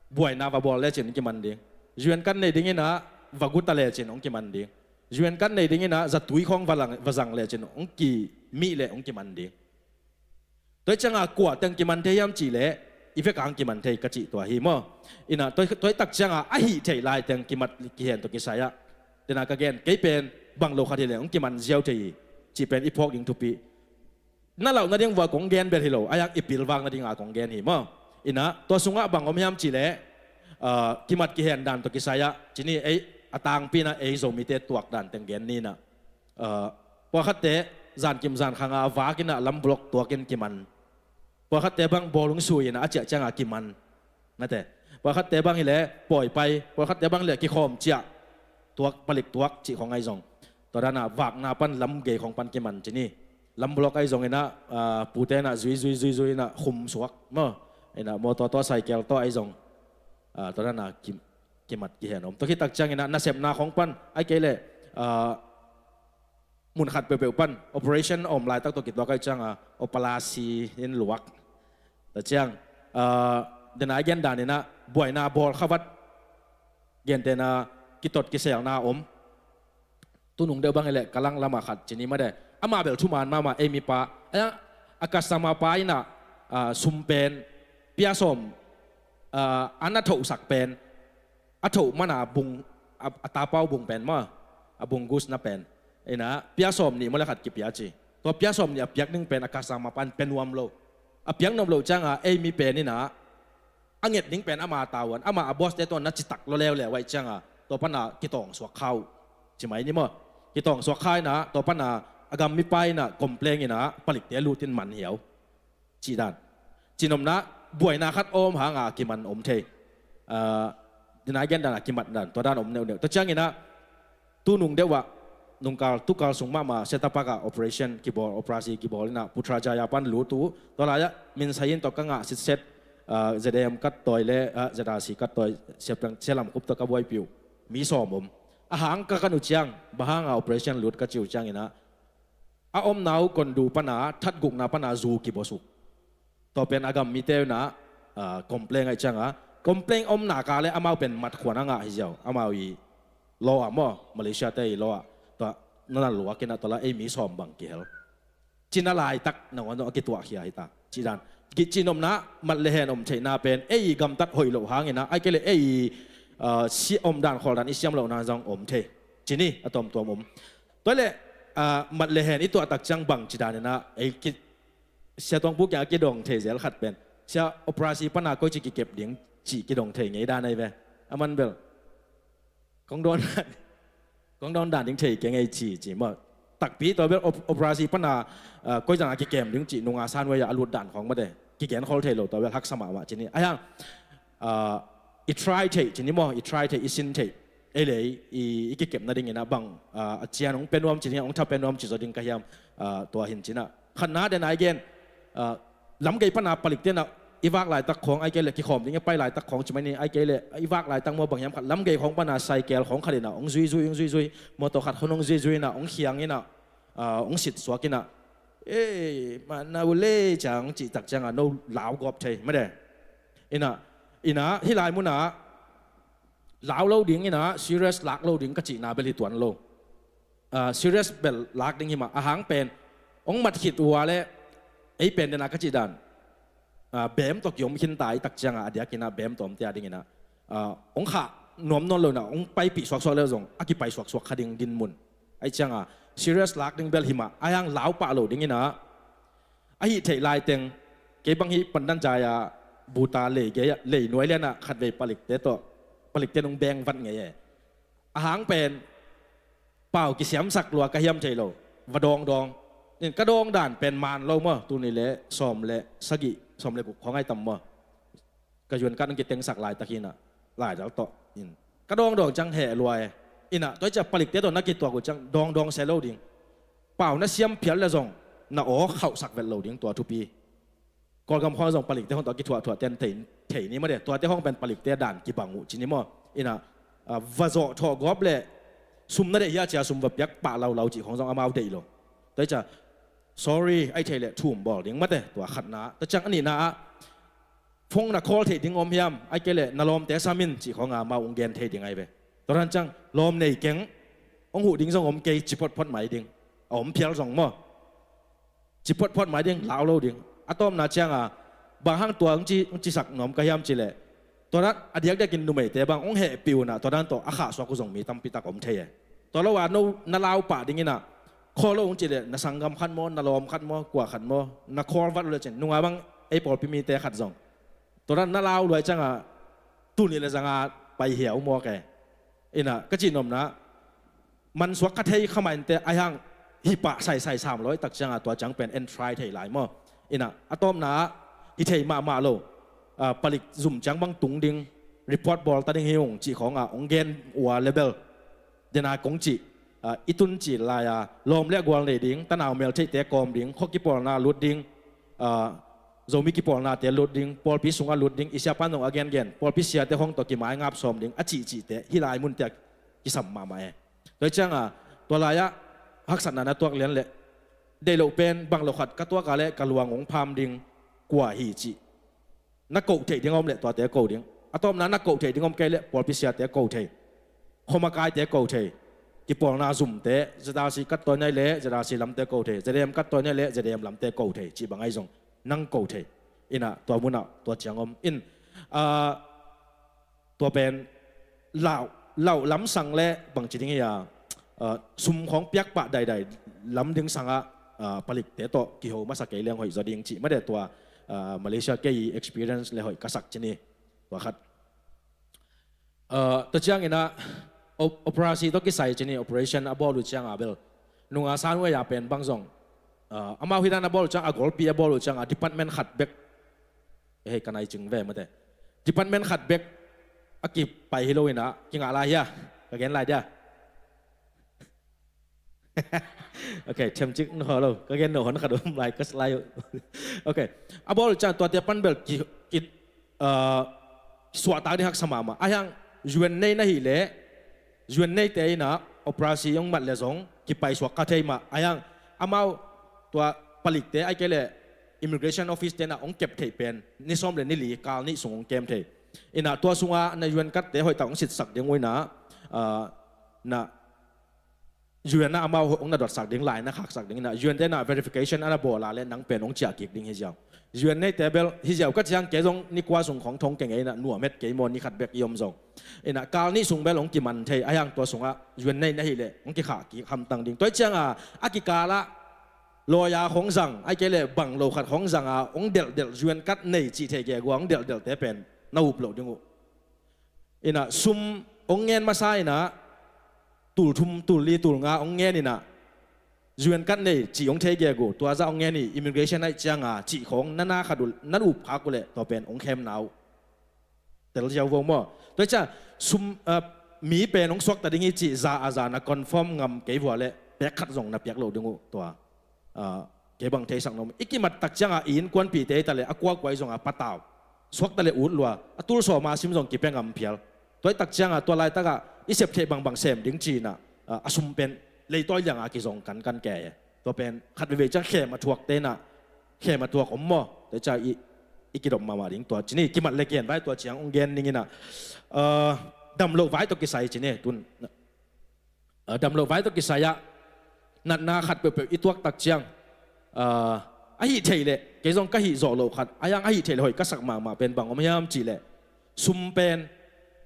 buaina va bawl lecin hong kiman ding. U N card nei dinginah va guta lecin hong kiman ding. U N card nei dinginah zatui khawng va lang, va zang lecin hong kimih leh hong kiman ding. Tua hi cianga kuateng kiman thei hiam cihleh i veka hong kiman thei ka cih tua hi maw? Inah tua, tua hi tak cianga a hih theih laiteng kimat kihen tawh kisai-ah, dena ka gen, kei pen bang lo khat hileh hong kiman ziau thei hi cih pen i phawk ding thupi. Na lauh nading vua kong gen bel hi lo, a hiang i pilvak nadinga kong gen hi maw? Inah tua sungah bang om hiam cihleh, ah, kimat kihen dan tawh kisai-ah ci ni, ei a tangpi inah ei Zomite tuak dan teng gen ninah, ah, pawlkhatte zankim zankhanga vakinah lam block tuakin kiman. Pawlkhatte bang bawlung sui inah a ciah cianga kiman. Nate, pawlkhatte bang hileh pawipai, pawlkhatte bang hileh kikhawm ciah tuak, palik tuak cih khawng ahi zong, tua dana vakna pan lam gei khawng pan kiman ci ni. Lam block ahi zonginah, ah, pute inah zui zui zui zui inah khum suak maw? Inah mawtaw tawh, cycle tawh ahi zong, ah, tua dana ki, kimat kihen om. Tua khit tak cianginah nasepna khawng pan, ahih kei leh, ah, mun khat peuhpeuh pan operation a om laitak tawh kituak ahi cianga operasi in luak. Tua ciang, ah, dena i gen daninah buaina bawl khavat, gentehna kitot kiselna om. Tunung deuh bang hileh ka langlamah khat ci ni mah de. Amah bel thuman mahmah, ei mipa. A, a customer pa inah, ah, sum pen pia sawm Ah, an a thohsak pen, a thoh mana bung, a, a tapau bung pen maw, a bung gus na pen, ina pia sawm nih maw le khat kipia ci. Tua pia sawm nih a piak ding pen a kasama pan pia nuam lo. A piak nuam lo cianga ei mi pen ina a nget ding pen ama tavuan, ama a boss te tawh na citak lo leuleu aih cianga tua pana kitawng suak kha uh. Ci mai ni maw. Kitawng suak kha ina tua pana a gam mipa ina complain ina palikte lutin man hiau. Cih dan. Cinomna buaina khat om hanga kiman om thei. Ah, dina gen dan a kimat dan tua dan om neuhneuh. Tua ciangina tunung deuh ah nungkal tukal sung mahmah Setapak ah operation kibawl, operasi kibawl ina Putrajaya pan lut uh. Tua lai-ah Min Sa In tawh ka ngah sitset, ah, Z A M kat tawi le, ah, Z R C kat tawi siapiang sia lam khup tawh ka buaipih uh. Mi sawm om. A hang ka kan uh ciang, bang hanga operation lut ka ci uh ciangina a omna uh Kondu pana thatgukna pana zu kibosuk. Tua pen a gam mite una, ah, complain aih cianga complain omna ka le amau pen matkhuan a ngah hi ziau, amau i law ah maw, Malaysia te i law ah. Tua nana luak ina tua la ei mi sawm bang kihel. Cina laitak nanguan zong a kituahkhia hita. Cih dan. Gih cinomna mat le hen om theihna pen ei gamtat hoih loh hangina ai kei le ei, ah, si om dan khawl dan i siam lohna zong om thei. Cini a tuamtuam om. Tua le, ah, mat le hen i tuahtak ciang bang ci danina ei ki, Sia Tuang Pu kiang a kidong thei zel khat pen, sia operasi pana koi ci kikep ding ci kidong thei ngei dan ai ve. A man bel kong dawn dan, kong dawn dan ding thei kei ngei ci ci maw. Takpi tua bel op-, operasi pana, ah, koi zanga kikem ding ci nunga san wei a lut dan khong mate kigen khol thei lo tua bel haksa mahmah cini. Ai hang, ah, i try thei cini maw, i try thei, i sin thei. Ei le i, i kikepna dingina bang, ah, a cian hong pia nuam cini, hong tha pia nuam ci zaw ding ka hiam, ah, tua hin cina. Khatna den ai gen, ah, lamgei pana palikte na i vak laitak khong ai kei le kikhawm ding i pai laitak khong ci mai ni ai kei le i vak laitak maw bang hiam khat lamgei khong pana cycle khong khat ina hong zuizui, hong zuizui, motor khat khong hong zuizui ina hong khiang ina, ah, hong sit suak ina, "Ei, mana ule cang," cih tak cianga no lau gawp thei made. Ina, ina hi lai muna lau lo ding ina serious lak lo ding ka cihna bel hi tuan lo. Ah, serious bel lak ding hi mah a hang pen hong mat khit uh a le ei pen dena ka cih dan, ah, bem tawh kiom khinta i tak cianga a diak ina bem tawmte a dingina, ah, hong khah nuam nawn lo ina hong paipih suaksuak le zong a kipai suaksuak kha ding din mun. Ai cianga serious lak ding bel hi mah a hang lau pah lo dingina a hih theih laiteng kei bang hih pandan jai-a buta lei gei-ah lei nuai lianah khatvei palikte tawh palikte nung beng vat ngei e. A hang pen pau kisiamsak lua ka hiam thei lo. Va dawngdawng in ka dawng dan pen maan lo maw, tuni le sawm le sagih sawm le guk khawng ai tam maw? Ka yuan kan kitengsak laitak hinah laidal tawh in ka dawngdawng ciang heh lua e. Inah tua i ciah palikte tawh na kituak uh ciang dawngdawng se lo ding. Pau na siam phial le zong na aw khauhsak vet lo ding tua thupi. Kawlgam khawng zong palikte hong tawh kithuahthuah ten thei, thei ni maw de, tuate hong pen palikte dan kibang uh ci ni maw? Inah, ah, va zawh thawh gawp le sum na deih hia cia sum va piak pah laulau cih khawng zong amau deih lo. Tua i ciah sorry ai thei le thum bawl ding mate, tua khatna. Tua ciang a nihna ah phone na call theih ding om hiam, ai kei le na lawmte sam in cih khawng amau ung gen thei ding ai ve. Tua dan ciang lawm nei keng, hong huh ding zong om kei ci photphot mai ding. A om phial zong maw? Ci photphot mai ding, lau lo ding. A tawpna cianga bang hang tua hong ci, hong cisak nuam ka hiam ci leh, tua dan a diakdiakin numeite bang hong hehpih unah tua dan tawh a khahsuak uh zong mi tampitak om thei e. Tua lo a no na lau pah dinginah khawl lo hong ci leh na sanggam khat maw, na lawm khat maw, kua khat maw na khawl vat uh le cin nunga bang ei pawlpi mite khat zong tua dan na lau luai cianga tuni le zanga pai hiau mawk e. Inah ka cih nuamna mansuak kha thei kha mah inte, ai hang hih pah saisai sam lawi tak cianga tua ciang pen en try thei lai maw? Inah a tawpna ah hi thei mahmah lo, ah, palik zum ciang bang tung ding, report bawl ta ding hi ung cih khawnga hong gen ua lebel dena kong cih, ah, i tun cih lai-a lawm le gual nei ding, tanau mel theihte kawm ding, khua kipawlna lut ding, ah, Zomi kipawlnate lut ding, pawlpi sungah lut ding, i siapan zong a gengen pawlpi siate hong tawh kimaingap sawm ding a cihcihte hih lai munte ah kisam mahmah e. Tua hi cianga tua lai-ah haksatna na tuak lian leh deih loh pen bang lo khat ka tuak a leh ka luang hong pham ding kua hi cih na koh theih ding om leh tuate ko ding. A tawpna na koh theih ding om kei leh pawlpi siate ko thei, khuamakaite ko thei, kipawlna zumte, Z R C kat tawi nai leh Z R C lamte ko thei, Z A M kat tawi nai leh Z A M lamte ko thei cih bang ahi zong nang ko thei. Inah tua munah tua ciang om in, Ah, tua pen lauh, lauh lamsang le bangci ding hi a, ah, sum khawng piak pah daidai lam ding sangah, ah, palikte tawh kiho masa kei leng hoih zaw ding cih mate tua, ah, Malaysia kei experience le hoih ka sak ci ni. Tua khat. Ah, tua ciangin ah, op-, operasi tawh kisai ci ni, operation a bawl uh ciang a bel nunga san wei a pen bang zong, ah, amau hi dan a bawl uh ciang a, golpi a bawl uh ciang a department khat bek, hei, ka nai cing ve mate. Department khat bek a kipai hi lo in ah, kingah lai hia? Ka gen lai dia. Ok, thiam cik nu lo. Ka gen no hon khat um lai, ka slide uh. Ok. A bawl uh ciang tuate pan bel ki, ki, ah, suahtak ding haksa mahmah. A hiang U N nei na hih leh, U N neite in ah operasi hong mat le zong kipai suak kha thei mah. A hiang amau tua palikte, ahih kei leh immigration office te in ah hong kep theih pen ni sawm le ni li kal nih sung hong kem thei. In ah tua sungah na U N card te hoihtak hong sitsak ding uh in ah, ah, na U N ah amau hong na dotsak ding, lai na khaksak ding in ah, U N te in ah verification a na bawl a leh nang pen hong ciah kik ding hi ziau. U N neite bel hi ziau ka ciang, kei zong ni kua sung khawng thong kei ngei in ah, nuam het kei maw, ni khat bek i om zong. In ah kal nih sung bel hong kiman thei, a hiang tua sungah U N nei na hih leh hong kikhah kik hamtang ding. Tua hi ciang a, a kikal ah lawyer khawng zang, ahih kei leh bang lo khat khawng zang a, hong delhdelh, U N card nei cih thei gegu a hong delhdelhte pen na up loh ding uh. In ah sum hong ngen masa in ah, tul thum, tul li, tul nga hong ngen in ah, U N card nei cih hong thei gegu, tua zah hong ngen hi, immigration ahih ciang a cih khawng na na khat uh, na up khak uh leh tua pen hong khem na uh. Tel ziau vo maw? Tua hi ciang sum, ah, mi pen hong suakta ding hi cih za a za na confirm ngam kei vua leh pek khat zong na piak loh ding uh tua. Ah, kei bang theisak nuam. I kimat tak ciang a i innkuanpihte hi ta leh a kuakua hi zong a patau. Suakta leh ut lua. A tul sawm a sim zong kipia ngam phial. Tua hi tak ciang a tua laitak ah i sep theih bangbang sem ding ci in ah, ah, a sum pen leitawi liang a kizong kankan kei hi. Tua pen khat veivei ciang khem a thuakte in ah, khem a thuak om maw? Tua hi ciang i, i kidop mahmah ding tua ci ni. Kimat le kihen vai tua ciang hong gen ning in ah, ah, damloh vai tawh kisai ci ni. Tun ah, damloh vai tawh kisai ah natna khat peuhpeuh i tuak tak ciang, ah, a hih theih leh, kei zong ka hih zawh loh khat, a hiang a hih theih leh hoih ka sak mahmah pen bang om hiam cih leh, sum pen,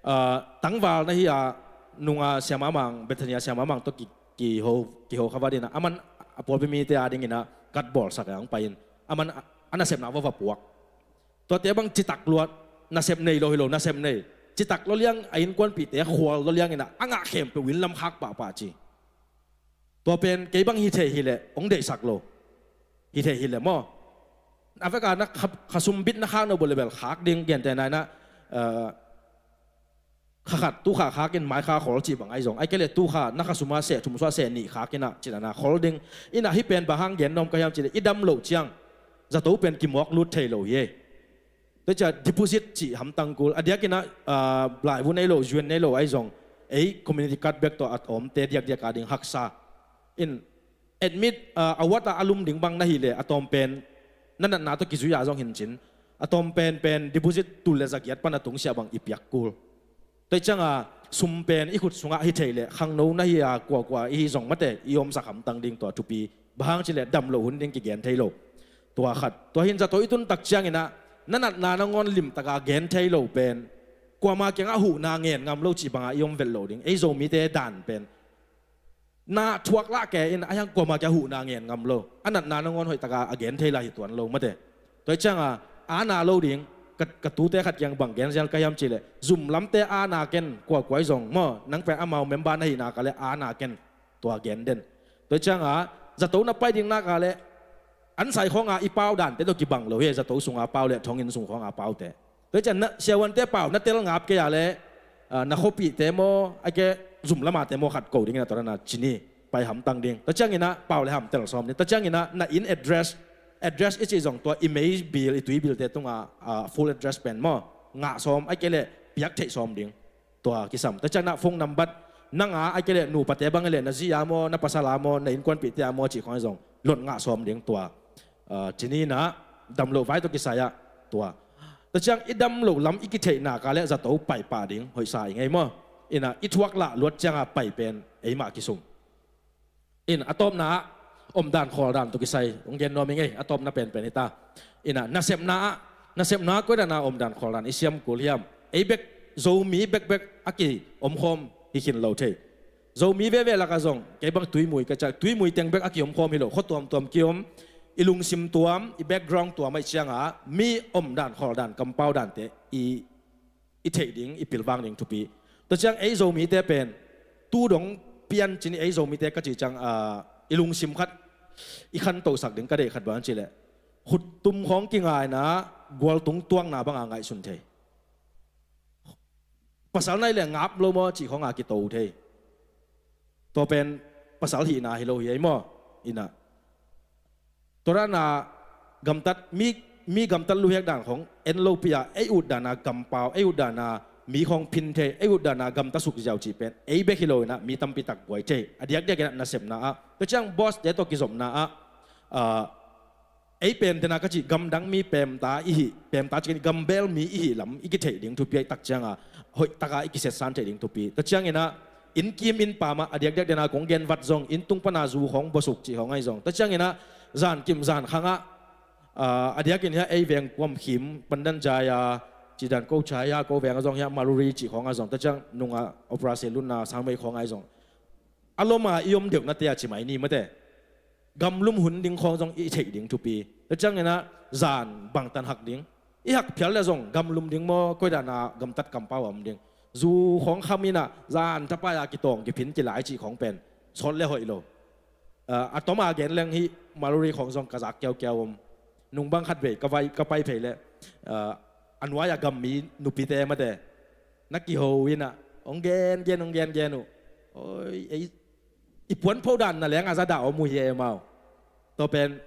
ah, tangval na hi a, nunga Sia Ma Mang, Bethania Sia Ma Mang tawh ki, kiho, kiho kha vat in ah, aman a pawlpi mite a ding in ah card bawlsak a hong pai in, aman a, a nasepna va va puak. Tuate bang citak lua, nasep nei lo hi lo, nasep nei. Citak lua liang, a innkuanpihte khual lua liang in ah, a ngah khempeuh in lam khak pahpah ci. Tua pen kei bang hi thei hi leh hong deihsak lo. Hi thei hi leh maw? A vek a na kha, kha sum bit na khak no bawleh bel khak ding, gentehna in ah, eh, kha khat, tu kha khak in mai kha khol cih bang ahi zong, ahih kei leh tu kha na kha sum a seh thum suah seh nih khak in ah, ci na na khol ding. In ah hih pen bang hang gen nuam ka hiam cih leh, i dam loh ciang zato pen kimawk lut thei lo hi. Tua hi ciang deposit cih hamtang kul. A diak in ah, ah, laibu nei lo, U N nei lo ahi zong, ei community card bek tawh a omte diakdiak a ding haksa. In admit, ah, a wat ah a lum ding bang na hih leh, a tawm pen na natna tawh kizui a zong hi cin, a tawm pen pen deposit tul le za giat pan a tungsiah bang i piak kul. Tua hi ciang a sum pen i khut sungah hi thei leh, khangno na hi a kuakua i hi zong mate, i omsak hamtang ding tua thupi. Bang hang cih leh damloh hun ding kigen thei lo. Tua khat. Tua hi in zato i tun tak ciang in ah, na natna nangawn limtak a gen thei lo pen, kuama kiangah huhna ngen ngam lo cih bang a i om vet lo ding. Ei Zomite dan pen na thuak lah kei in, a hiang kuama kiangah huhna ngen ngam lo. A natna nangawn hoihtak a a gen thei lai hi tuan lo mate. Tua hi ciang a, a na lo ding, ka, ka tute khat kiang bang gen ziau ka hiam cih leh, zum lamte a na ken, kuakua hi zong maw, nang pen amau member na hih nak leh a na ken, tua gen den. Tua hi ciang a, zato na pai ding nak leh, an sai khawng a i pau dante tawh kibang lo hi, zato sung a pau leh thonginn sung khawng a paute. Tua hi ciang na, siavuante pau na tel ngap kei a leh, ah, na khuapihte maw, ahih kei leh zum lam ate maw khat ko ding in ah, tua na ci ni, pai hamtang ding. Tua ciang in ah pau le ham tel sawm ding. Tua ciang in ah na inn address, address i cih zong tua i mei bill, i tui billte tung a, ah, full address pen maw, ngah sawm, ahih kei leh piak theih sawm ding. Tua kisam. Tua ciang na phone number, nang a, ahih kei leh nupate bang hi leh, na zi a maw, na pasal a maw, na innkuanpihte a maw cih khawng ahi zong, lot ngah sawm ding tua. Ah, ci ni in ah, damloh vai tawh kisai ah tua. Tua ciang i damloh lam i kitheih nak leh zato pai pah ding, hoihsa i ngei maw. In ah i thuak lah luat ciang a pai pen eimah kisum. In a tawpna ah, omdan khawldan tawh kisai hong gen nuam i ngei, a tawpna penpen hi ta. In ah nasepna ah, Nasepna koi dan a om dan khawl dan i siam kul hiam? Ei bek, Zomi bekbek a ki omkhawm hi khin lo thei. Zomi veve lakah zong kei bang Tuimui ka ciah, Tuimui teng bek a ki omkhawm hi lo, khua tuamtuam ki om, i lungsim tuam, i background tuam ahih ciangah mi om dan khawl dan, kampau dante i i theih ding, i pilvang ding thupi. Tua ciang ei Zomite pen tu dong pian cin, ei Zomite ka cih ciang, ah, i lungsim khat i khantohsak ding ka deih khat bang ci leh, khuttum khawng kingaina, gualtung tuakna banga ngaihsun thei. Pasal nai le ngap lo maw cih khawng a kito thei. Tua pen pasal hihna hi lo hi ei maw? Ina. Tua dana gamtat, mi, mi gamtat luhek dan khawng en lopi a, ei ut dana gampau, ei ut dana mi khawng phin thei, ei ut dana gamta suk ziau cih pen ei bek hi lo ina, mi tampi tak buai thei. A diakdiak ina nasepna ah, tua ciang boss te tawh kizopna ah, ah, ei pen tena ka cih gamdang mi pemta i hih, pemta cikin gambel mi i hih lam i kitheih ding thupi ahih tak cianga hoih taka i kisetsan theih ding thupi. Tua ciang ina inn kim inn pam ah, a diakdiak dena kong gen vat zong, inn tung pana zu khawng bosuk cih khawng ahi zong. Tua ciang ina zan kim zan khang ah, ah, a diakin hiah ei veng kuam khim pandan jai a, cidan ko chai a, ko veng a zong hiah Maluri cih khawng a zong. Tua ciang nunga operasi lunna sangmei khawng ahi zong. A loma i om deuhnate a ci mai ni mate. Gamlum hun ding khawng zong i theih ding thupi. Tua ciang ina zan bangtan hak ding. I hak phial le zong gamlum ding maw, koi dana gamtat kampau a om ding. Zu khawng kham ina zan thapai a kitawng kiphin kilai cih khawng pen sawt le hoih lo. Ah, a tom a gen leng hi Maluri khawng zong ka zak kiaukiau om. Nung bang khat vei ka vai, ka pai phei le, ah, a nuai a gammi nupite mate na kiho ina hong gen gen, hong gen gen uh. Oi, ei, i puan pho dan na leng a za dah om uh hi e mau. Tua pen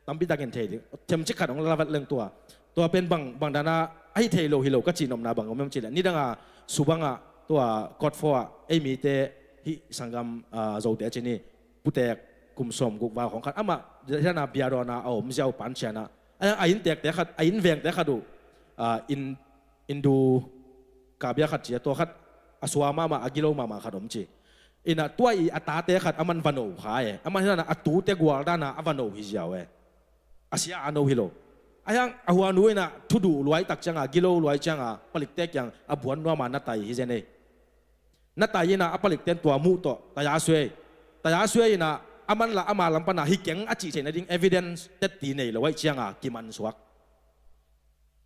tampi takin thei ding. Themcik khat hong lavat leng tua. Tua pen bang, bang dana ahi thei lo hi lo ka cihnopna bang om em cih leh, nidanga subanga tua court four ah ei mite hih sanggam, ah, Zote cin hi putek kum sawm guk val khawng khat amah dana biadawna a om ziau pan ciana a, a inntekte khat, a innvengte khat uh, ah, inn Indu kabia khat cia, tua khat a sua mahmah, a gilo mahmah khat om ci. Ina tua i a tate khat a man va no kha e. A man hi dana a tute gual dana a va no hi ziau e. A sia a no hi lo. A hiang a huanu ina thuduh luai tak cianga, gilo luai cianga, palikte kiang a buan nuama na tai hi zen e. Na tai ina a palikten tua muh tawh taya suai. Taya suai ina a man la ama lam pana hi keng a cih theihna ding evidence tetti nei lo aih cianga kiman suak.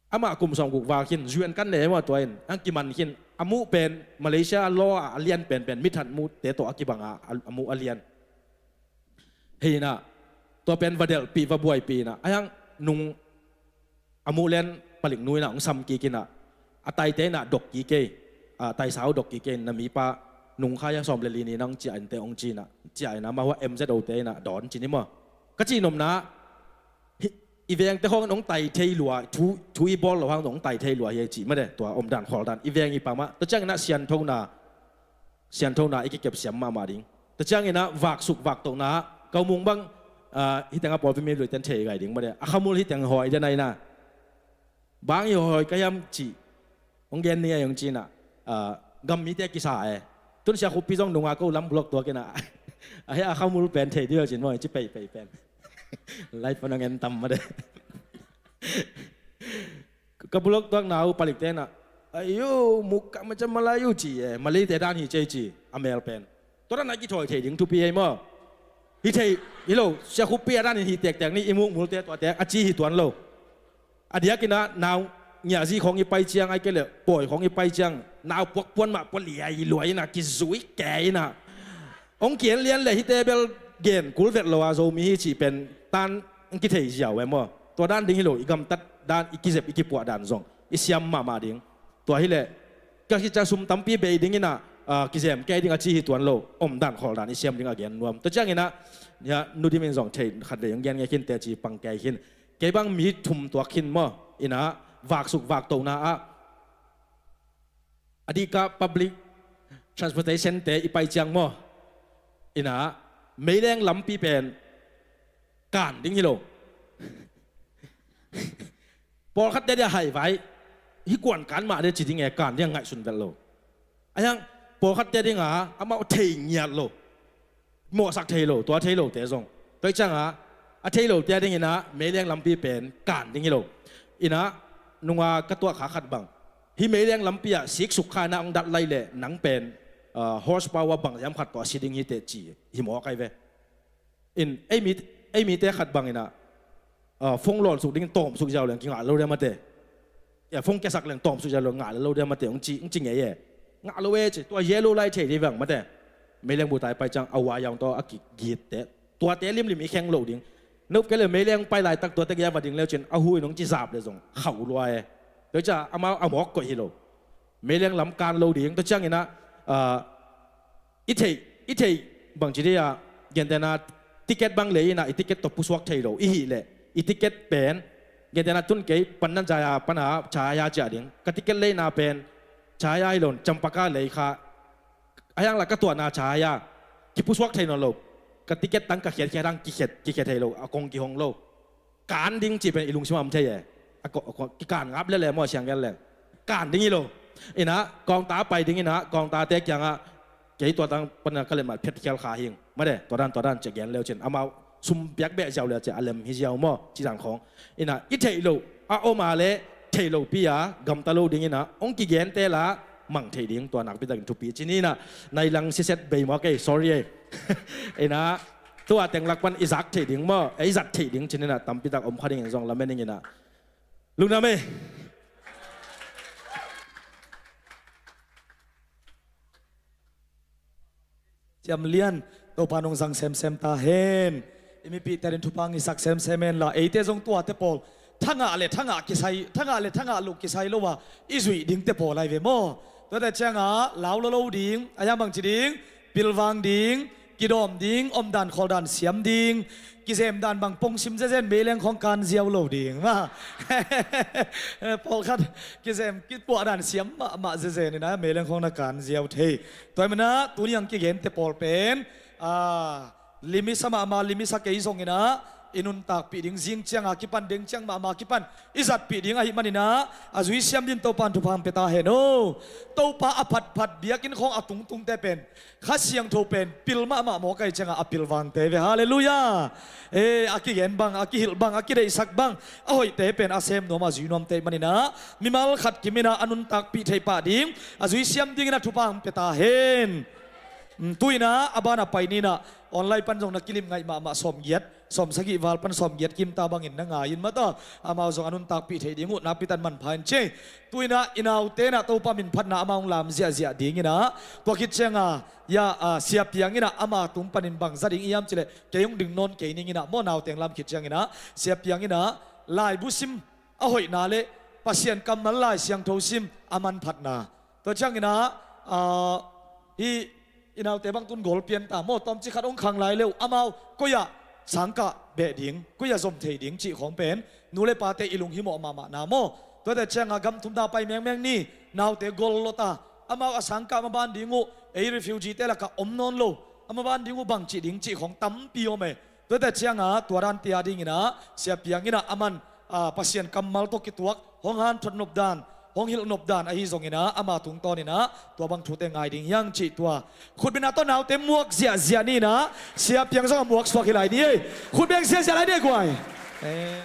Amah kum sawm guk val khin, zuan kan ne maw tua in, ang kiman khin, a muh pen Malaysia law a a lian penpen, mithat muhte tawh a kibanga a, a muh a lian. Hei ina, tua pen va delhpih, va buaipih ina, a hiang nung a muh len palik nu ina hong sam kik ina, a taite ina dok kik ei, a taisau dok kik ei, na mipa nung khaia sawm le li ni nang ciah inte hong ci ina, ciah ina, amah hua M Z O te ina dawn ci ni maw. Ka cihnopna, hi, i vengte khawng in hong tai thei lua, thu, thu i bawl lo hang hong tai thei lua hi ei cih mah de, tua omdan khawldan i veng i pamah. Tua ciangin ah sianthona, sianthona i kikep siam mahmah ding. Tua ciangin ah vaksuk vaktohna ah, Kaumung bang, ah, hih tengah pawlpi mi luiten thei gai ding mah de. A khamul hih teng hawi den ahi na. Bang i hawi ka hiam cih hong gen ni a hong ci-in ah, ah, gam mite kisa e. Tun sia khuppi zong nunga ko lam block tuak in ah. A hia a khamul pen thei dih cin maw, ci pei pei pen. Live pan hong en tam mah de. Ka block tuak na uh palikte in ah, ayo, mukka macam Melayu ci e. Malayte dan hi cei ci, a mel pen. Tua dan a kithawi thei ding thupi ei maw. Hi thei, hi lo, sia khuppi a dan in hi tektek ni, i mukmulte tuate, a ci hi tuan lo. A diakin ah nau ngiahzi khawng i pai ciang, ai kei leh pawi khawng i pai ciang, nau puak puan mah pua liai luai in ah, kizui kei in ah. Hong kian lian leh hihte bel gen kul vet lo a, Zomi hi cih pen tan hong kithei ziau e maw. Tua dan ding hi lo, i gamtat dan, i kizep, i kipuah dan zong i siam mahmah ding. Tua hi leh ka hi ciang sum tampi bei ding in ah, ah, kizem kei ding a ci hi tuan lo, omdan khawldan i siam ding a gen nuam. Tua ciangin ah, ya, Nu Dim in zong thei khat vei hong gen ngei khin, teci pang kei khin. Kei bang mi thum tuak khin maw, in ah, vaksuk vaktohna ah, a dihka public transportation te i pai ciang maw, in ah, meileng lampi pen kan ding hi lo. Pawlkhatte dia haivai, hih kuan kan mah de ci ding e, kan dia ngaihsun vet lo. A hiang, pawlkhatte dinga amau thei ngiat lo. Mawhsak thei lo, tua thei lote zong. Tua hi cianga, a thei lote a dingin ah, meileng lampi pen kan ding hi lo. In ah, nunga ka tuah kha khat bang, hih meileng lampi ah siksuk kha na hong dat lai leh nang pen, ah, horse power bang hiam khat tawh a si ding hi teh ci hi mawk ai ve. In ei mi, ei mite khat bangin ah, ah, phone lawnsuk dingin tawmsuk ziau leng kingah lo dia mate. Ya, phone kiasak leng tawmsuk ziau leng ngah lo dia mate hong ci, hong ci ngei e. Ngah lo e ci, tua yellow light thei dih vang mate. Meileng bu tai pai ciang a wire hong tawh a kigit teh, tuate limlim i kheng loh ding. Nop kei le meileng pai laitak tuate gei a va ding leu cin a hu in hong ci zap le zong khauh lua e. Tua ciah amau a mawk koih hi lo. Meileng lam kan lo ding. Tua ciangin ah, ah, i theih, i theih bangci dih ah, gentehna ticket bang lei in ah i ticket tawh pusuak thei lo i hih leh i ticket pen, gentehna tun kei Panna Jaya pana Chahaya ciah ding, ka ticket leina pen Chahaya hi lo in Champaka lei kha, a hiang lah ka tuahna Chahaya kipusuak thei nawn lo. Ka ticket tang ka khiatkhiat hang kikhiat, kikhiat thei lo, a kong kihong lo. Kan ding cih pen i lungsim ah om thei e. A ko, a ko, kikan ngap lele maw, siang gen leng. Kan ding hi lo. In ah kawngta pai ding in ah kawngtate kiangah kei tua tang pana ka letmat phiat khial kha hing mate, tua dan tua dan ci gen leu cin amau sum piak beh ziau le ci a lem hi ziau maw, ci dan khawng. In ah i theih loh a om a leh theih lohpi a gamta lo ding in ah hong kigente lah mang theih ding tua nakpi takin thupi ci ni. In ah nai lang siset bei maw kei, sorry e. In ah tua teng lak pan i zak theih ding maw, i zat theih ding ci ni. In ah tampi tak om kha dingin zong lamen ing in ah. Lungdam e. Ciam lian, Topa nong zang semsem ta hen. I mipihte ading thupha hong hisak semsem hen la, eite zong tuate pawl thangah le thangah kisai, thangah le thangah loh kisai lo a i zuih dingte pawl ai ve maw. Tuate ciangah lau lo lo ding, a hiang bangci ding, pilvang ding, kidawm ding, omdan khawldan siam ding, kizemdan bang pongsim zezen, meileng khawng kan ziau lo ding. Pawlkhat kizem kipuahdan siam mahmah zezen in ah meileng khawng na kan ziau thei. Tua hi manah tuni ang kigente pawl pen, ah, limisa mahmah, limisa kei zongin ah i nuntakpih ding, zing cianga kipan, deng ciang mahmah kipan i zatpih ding ahih manin ah a zui siam din Topa in thupha hong pia ta hen aw. Topa a phatphat biakinn khawng a tungtungte pen Kha Siangtho pen pil mahmah mawk ai ciangah a pilvangte ve. Halleluiah. Eh, a kigen bang, a kihilh bang, a kideihsak bang, a hoihte pen a sem nuam, a zui nuamte ahih manin ah mimal khat kim in ah a nuntakpih theih pah ding, a zui siam dingin ah thupha hong pia ta hen. Mm, tu in ah a ban a pai ni in ah online pan zong na kilim ngaih mahmah sawmgiat, sawmsagih val pan sawmgiat kim ta bangin na ngai in mataw. Amau zong a nuntakpih theih ding uh nakpi takin manpha in ci. Tu in ah i naute in ah Topa min phatna amau hong lam ziahziah ding in ah, tua khit cianga, ya, ah, Sia Piang in ah ama tung panin bang za ding i hiam cih leh kei hong ding nawn kei ning in ah maw, naute hong lam khit ciangin ah Sia Piang in ah laibu sim a hoihna le Pasian kammal Lai Siangtho sim a manphatna. Tua ciangin ah, ah, hih i naute bang tun gol pian ta maw, tawmcik khat hong khang lai leh uh amau koi ah sangkah beh ding, koi ah zom thei ding cih khawng pen nu le pate i lunghimawh mahmahna maw. Tuate ciangah gam thumna pai mengmeng ni, naute gol lawta, amau a sangkah maban ding uh, ei refugee-te lakah om nawn lo, a maban ding uh bangci ding cih khawng tampi om e. Tuate ciangah tua dan tia dingin ah Sia Piang in ah a man, ah, Pasian kammal tawh kituak, hong hanthot nopdan, hong hilh nopdan ahi zongin ah ama tungtawnin ah tua bang thute ngai ding hiang cih tua khutbetna tawh naute muak ziahziah ni in ah, Sia Piang zong a muak suak hi lai ni ei. Khutbeng ziahziah lai ni ei guai. Eh.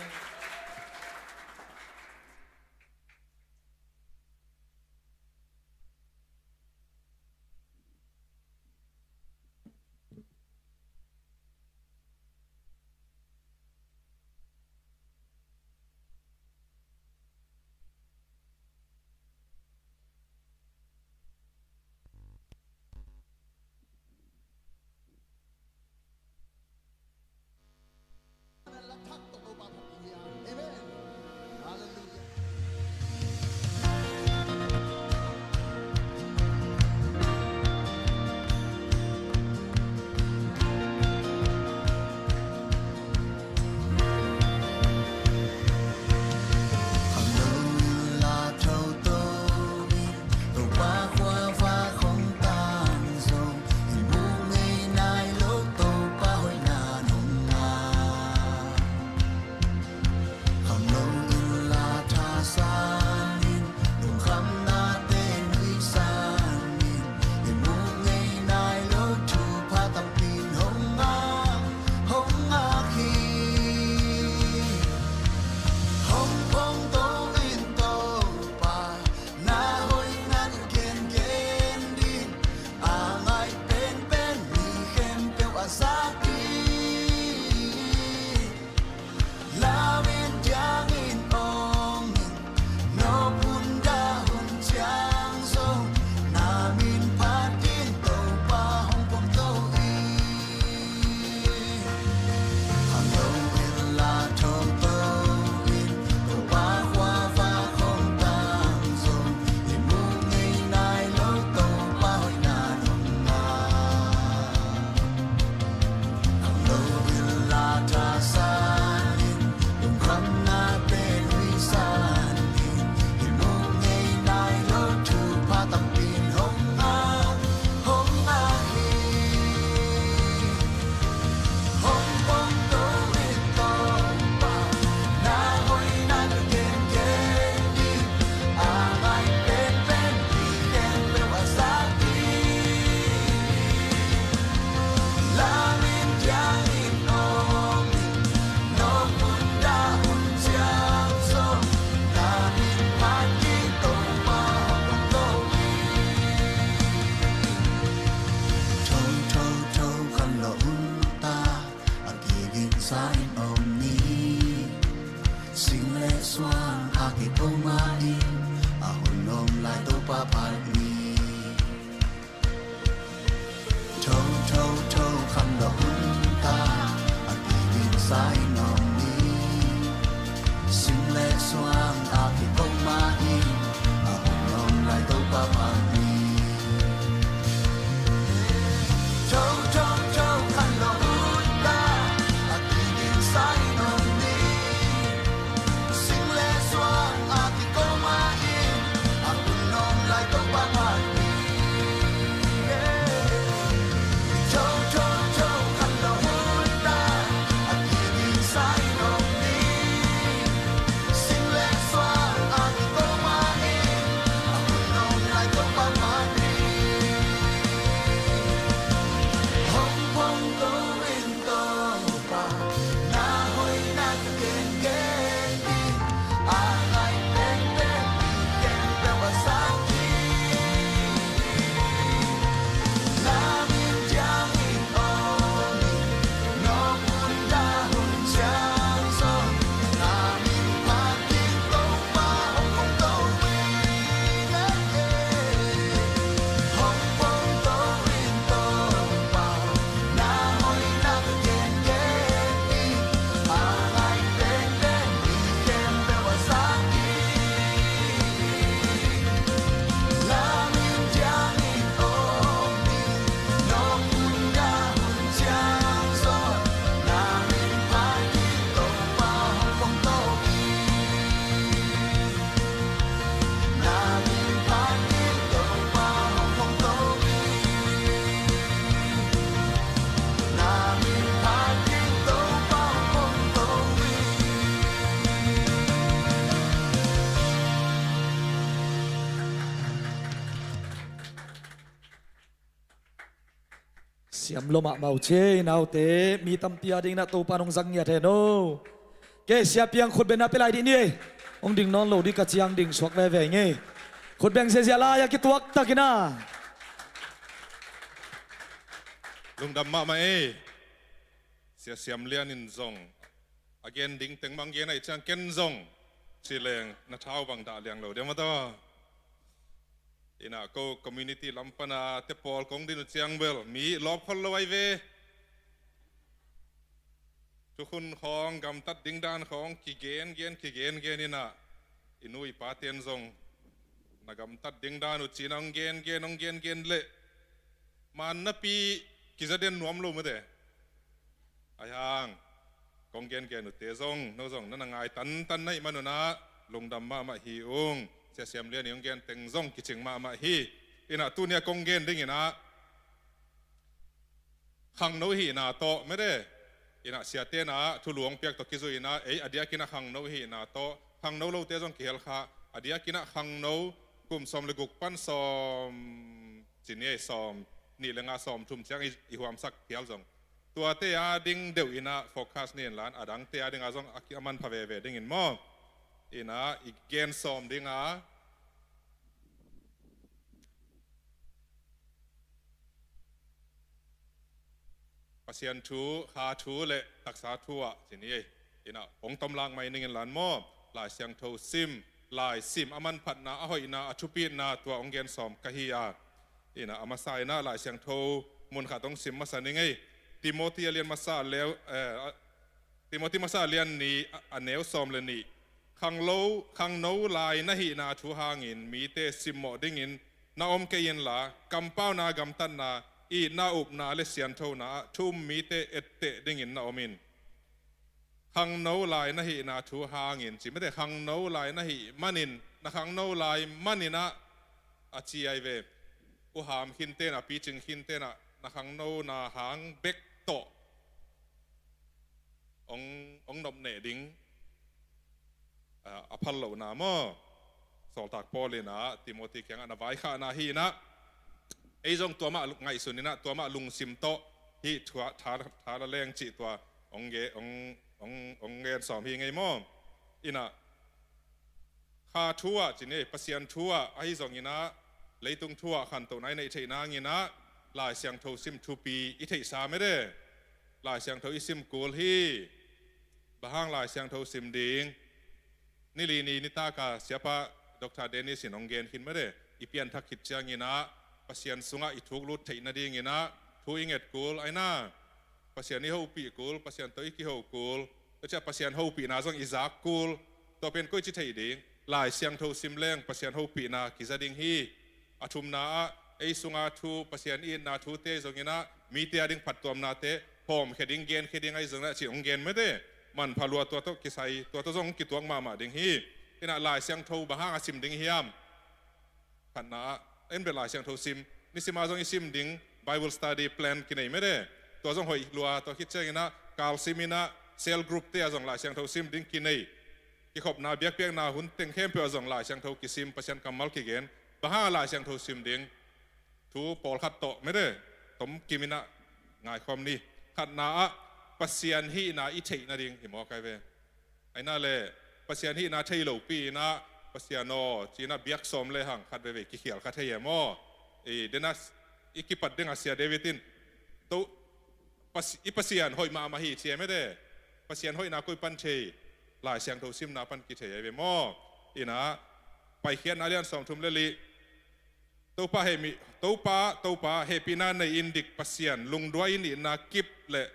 Sing le suang a kiko mah in, a hun om lai Topa mah hi. Tho, tho, tho, khan lo hun ta, a kidin sai nong ni. Sing le suang a kiko mah in, a hun om lai Topa mah hi. Siam lua mahmah uh ci e, i naute, mi tampi a dingin ah Topa nong zang ngiat hen aw. Kei, Sia Piang khutbeng na pia lai dih ni e. Hong ding nawn lo dih ka ciang ding suak veve ing e. Khutbeng ziazia lai a kituak takin ah. Lungdam mahmah e. Sia Siam Lian in zong a gen ding teng mah hong gen ahih ciang ken zong ci leng na thau bang dah liang lo diam a taw. Inah ko community lam pana te pawl kong din uh ciang bel mi lawp khol lo ai ve. Thukhun khawng, gamtat dingdan khawng kigen gen kigen gen inah i nu i pa ten zong na gamtat dingdan uh ci-in ah hong gen gen hong gen gen leh man napi kiza den nuam lo mate. Ahi hang kong gengen uhte zong no zong na na ngai tantan na hih man un ah lungdam mahmah hi ung. Sia Siam Lian i hong gen teng zong kicing mahmah hi. Inah tuni a kong gen ding inah khangno hihna tawh mede inah siate na ah thulu hong piak tawh kizui inah ei a diakin ah khangno hihna tawh khangno lote zong kihel kha. A diakin ah khangno kum sawm le guk pan sawm ci ni ei, sawm nih le nga sawm thum ciang i, i huamsak phial zong tuate a ding deuh inah focus ni inlan a dangte a dingah zong a ki, a manpha veve dingin maw? Inah i gen sawm dingah Pasian thu, kha thu le taksa thu ah ci ni ei. Inah hong tomlak mai ning inlan maw? Lai Siangtho sim, lai sim a manphatna, a hoihna, a thupitna tua hong gen sawm ka hi a. Inah a masa inah Lai Siangtho mun khat hong sim masa ning ei. Timoti a lian masa leu, eh, a, Timoti masa lian nih a, a neu sawm le nih. Khanglo, khangno lai na hihna thu hangin mite simmawh dingin na om kei inla, kampauna, gamtatna, itna, upna le sianthona ah thu um mite etteh dingin na om in. Khangno lai na hihna thu hangin ci mete, khangno lai na hih manin, na khangno lai manin ah a ci ai ve. U Ham khin tenah, Picing khin tenah na khangnona hang bek tawh hong, hong nopneh ding, a, a phal lohna maw? Sawltak Paul inah Timoti kiangah na vaikhahna hi inah ei zong tua mah ngaihsun inah tua mah lungsim tawh hih thu a, tha, tha la leng cih tua hong ge, hong, hong, hong gen sawm hi ngei maw? Inah kha thu ah ci ni ei, Pasian thu ah ahi zong inah leitung thu ah khantohna i neih theih nang inah Lai Siangtho sim thupi i theihsa mede. Lai Siangtho i sim kul hi. Bang hang Lai Siangtho sim ding? Nili ni nitak a siapa Doctor Dennis in hong gen khin mede. I pianthak khit ciang inah Pasian sungah i thuk lut theih nading inah thu i nget kul ai na. Pasian i hopih kul, Pasian tawh i kiho kul, tua ciah Pasian hopihna zong i zak kul. Tua pen koici thei ding? Lai Siangtho sim leng Pasian hopihna kiza ding hi. A thumna ah ei sunga thu, Pasian itna thute zongin ah mite a ding phattuamnate hawmkhia ding, genkhia ding ahi zongin ah ci hong gen mete. Manpha lua tua tawh kisai, tua tawh zong kituak mahmah ding hi. Inah Lai Siangtho bang hang a sim ding hiam? Khatna ah en bel Lai Siangtho sim, nisim a zong i sim ding Bible study plan kinei mete. Tua zong hoih lua, tua khit ciangin ah kalsim inah cell group te a zong Lai Siangtho sim ding kinei. Kikhopna biakpiakna hun teng khempeuh a zong Lai Siangtho kisim, Pasian kammal kigen. Bang hang a Lai Siangtho sim ding? Thu pawlkhat tawh mete, tom kim inah ngaikhawm ni. Khatna ah Pasian hihna i theih nading hi maw kai ve? Aina le Pasian hihna thei lopi inah Pasian aw ci inah biak sawm le hang khat veve kikhial kha thei e maw? I dena i kipat ding a Sia David in to Pas-, i Pasian hoih mahmah hi ci e mete. Pasian hoihna koi pan thei? Lai Siangtho simna pan kithei ahi ve maw? Inah Paikhiatna a lian sawmthum le li. Topa hehmi, Topa, Topa hehpihna nei in dik Pasian, lungduai in itna kip le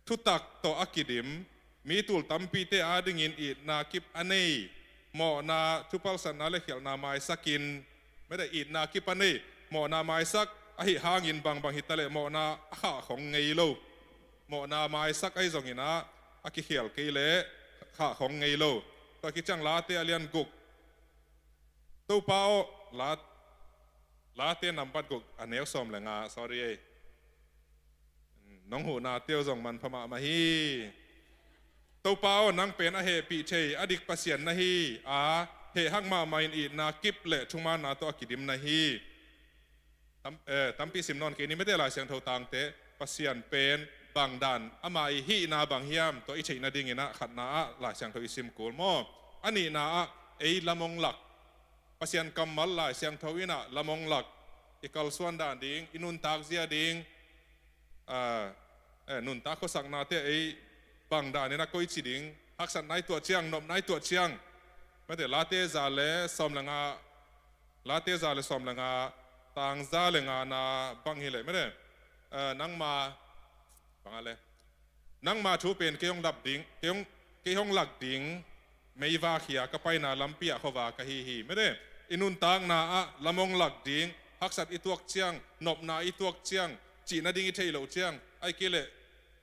thutak tawh a kidim, mi tul tampite adingin itna kip a nei, mawhna thupalsatna le khialhna maisakin, mete itna kip a nei, mawhna maisak ahi hangin bangbang hitaleh mawhna a khahkhong ngei lo. Mawhna maisak ahi zongin ah a kikhial kei leh khahkhong ngei lo. Tua kiciang Late a lian guk. Topa aw, La, Late nambat guk a neu sawm le nga, sorry ei. Nong huhna teu zong manpha mahmah hi. Topa aw, nang pen a hehpih thei a dik Pasian na hi a, heh hak mahmah in itna kip le thumaanna tawh a kidim na hi. Tam, eh, tampi sim nawn kei ni mete, Lai Siangtho tangte Pasian pen bang dan, ama i hihna bang hiam, tua i theih nadingin ah khatna ah Lai Siangtho i sim kul maw? A nihna ah ei lam hong lak, Pasian kammal Lai Siangtho in ah lam hong lak, i kalsuan dan ding, i nuntak zia ding, ah, eh, nuntak khuasaknate ei bang dan in ah koici ding, haksatna i tuah ciang, nopna i tuah ciang. Mete, Late za le sawm le nga, Late za le sawm le nga, tang za le ngana bang hi leh mete, eh, nangma, bang a le, nangma thu pen kei hong lak ding, kei hong, kei hong lak ding meivak hi a, ka paina lampi ah khuavak ahi hi. Mete, i nuntakna ah lam hong lak ding, haksat i tuak ciang, nopna i tuak ciang, cih nading i theih loh ciang, ahih kei leh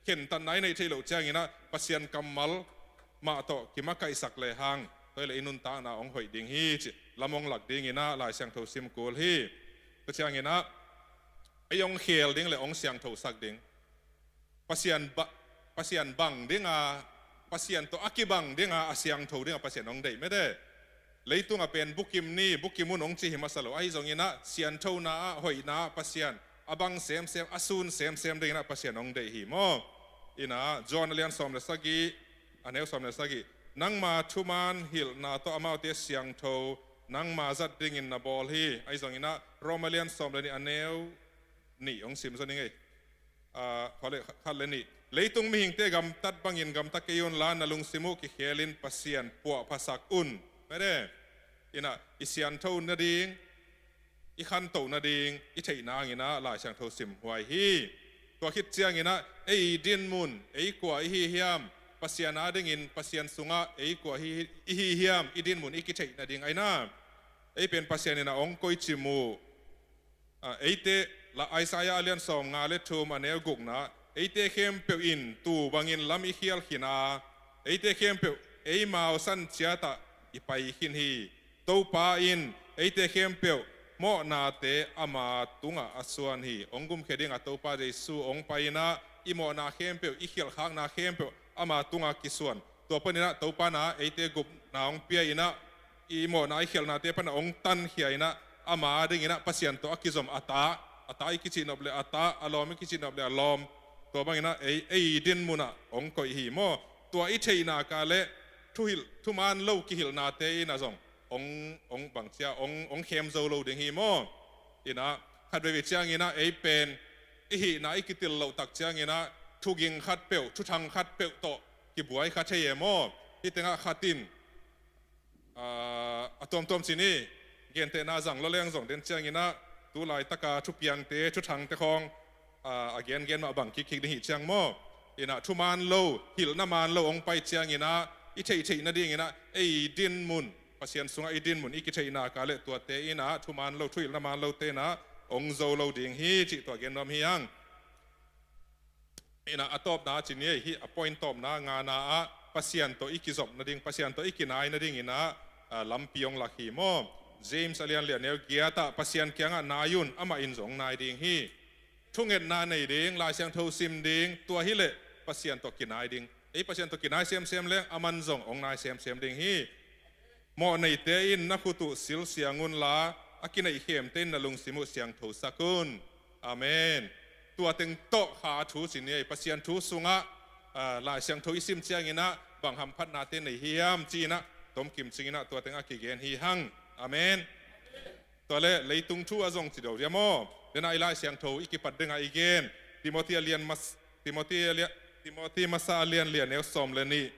khentatna i neih theih loh ciangin ah Pasian kammal mah tawh kimakaihsak lehang, tua hi leh i nuntakna hong hoih ding hi cih lam hong lak dingin ah Lai Siangtho sim kul hi. Tua ciangin ah ei hong khel ding le hong siangthosak ding, Pasian ba-, Pasian bang dinga, Pasian tawh a kibang dinga, a siangtho dinga Pasian hong deih mete. Leitungah pen bukim ni, bukim un hong ci hi masa lo. Ahi zongin ah sianthona ah, hoihna ah Pasian a bang semsem, a sun semsem dingin ah Pasian hong deih hi maw? Inah John a lian sawm le sagih, a neu sawm le sagih. Nangma thuman hilhna tawh amaute siangtho, nangma zat dingin na bawl hi. Ahi zongin ah Rom a lian sawm le nih, a neu nih hong sim zaw ning ei. Ah, khat le nih. Leitung mihingte gamtat bangin gamta kei unla, na lungsim uh kikhelin Pasian puahphasak un. Mete, inah i siantho nading, i khantoh nading i theih nangin ah Lai Siangtho sim huai hi. Tua khit ciangin ah ei dinmun, ei kua i hi hiam, Pasian adingin, Pasian sungah ei kua hi, i hi hiam, i dinmun i kitheih nading aina. Ei pen Pasian in ah hong koici mu. Ah, eite, la Isaiah a lian sawm nga le thum, a neu gukna, eite khempeuh in tuu bangin lam i khial khin a, eite khempeuh eimau san ciatah i pai khin hi. Topa in eite khempeuh mawhnate ama tungah a suan hi. Hong gumkhia dingah Topa Jesu hong pai inah i mawhna khempeuh, i khialhkhakna khempeuh ama tungah kisuan. Tua paninah Topa na eite gupna hong pia inah i mawhna i khialhnate pana hong tankhia inah ama dinginah Pasian tawh a kizom a ta, a ta i kicihnop le a ta, a lawm i kicihnop le a lawm. Tua banginah ei, ei dinmunah hong koih hi maw? Tua i theihna ka le thuhilh, thuman lo kihilhnate inah zong hong, hong bangcia, hong, hong khem zo lo ding hi maw? Inah khat veivei cianginah ei pen i hihna i kitil loh tak cianginah thuging khat peuh, thuthang khat peuh tawh kibuai kha thei e maw? Hih tengah khat in, aa, a tuamtuam cin i gentehna zang loleng zong den cianginah tu laitaka thupiangte, thuthangte khawng a, a gengen mah bang kikkik ding hi ciang maw. Inah thuman lo, hilhna man lo hong pai cianginah i theihtheih nadinginah ei dinmun, Pasian sungah i dinmun i kitheihna ka le tuate inah thuman lo, thuhilhna man lote inah hong zo lo ding hi cih tua gen nuam hi hang. Inah a tawpna ci ni ei hi, a point tawpna ngana ah Pasian tawh i kizop nading, Pasian tawh i kinai nadinginah, a, lampi hong lak hi maw. James a lian lian neu giatah Pasian kiangah nai un, amah in zong nai ding hi. Thungetna nei ding, Lai Siangtho sim ding, tua hileh Pasian tawh kinai ding. Ei Pasian tawh kinai semsem leng aman zong hong nai semsem ding hi. Mawhneite in na khut uh silsiang unla, a kineihkhemte in na lungsim uh siangthosak un. Amen. Tua teng tawh kha thu ci ni ei, Pasian thu sungah, a, Lai Siangtho i sim cianginah bang hamphatnate nei hiam ci-inah tomkim cinginah tua teng a kigen hi hang. Amen. Tua le leitung thu a zong ci do dia maw. Dena i Lai Siangtho i kipat dingah i gen Timothy a lian mas, Timothy a lian, Timothy masa a lian lian neu sawm le nih.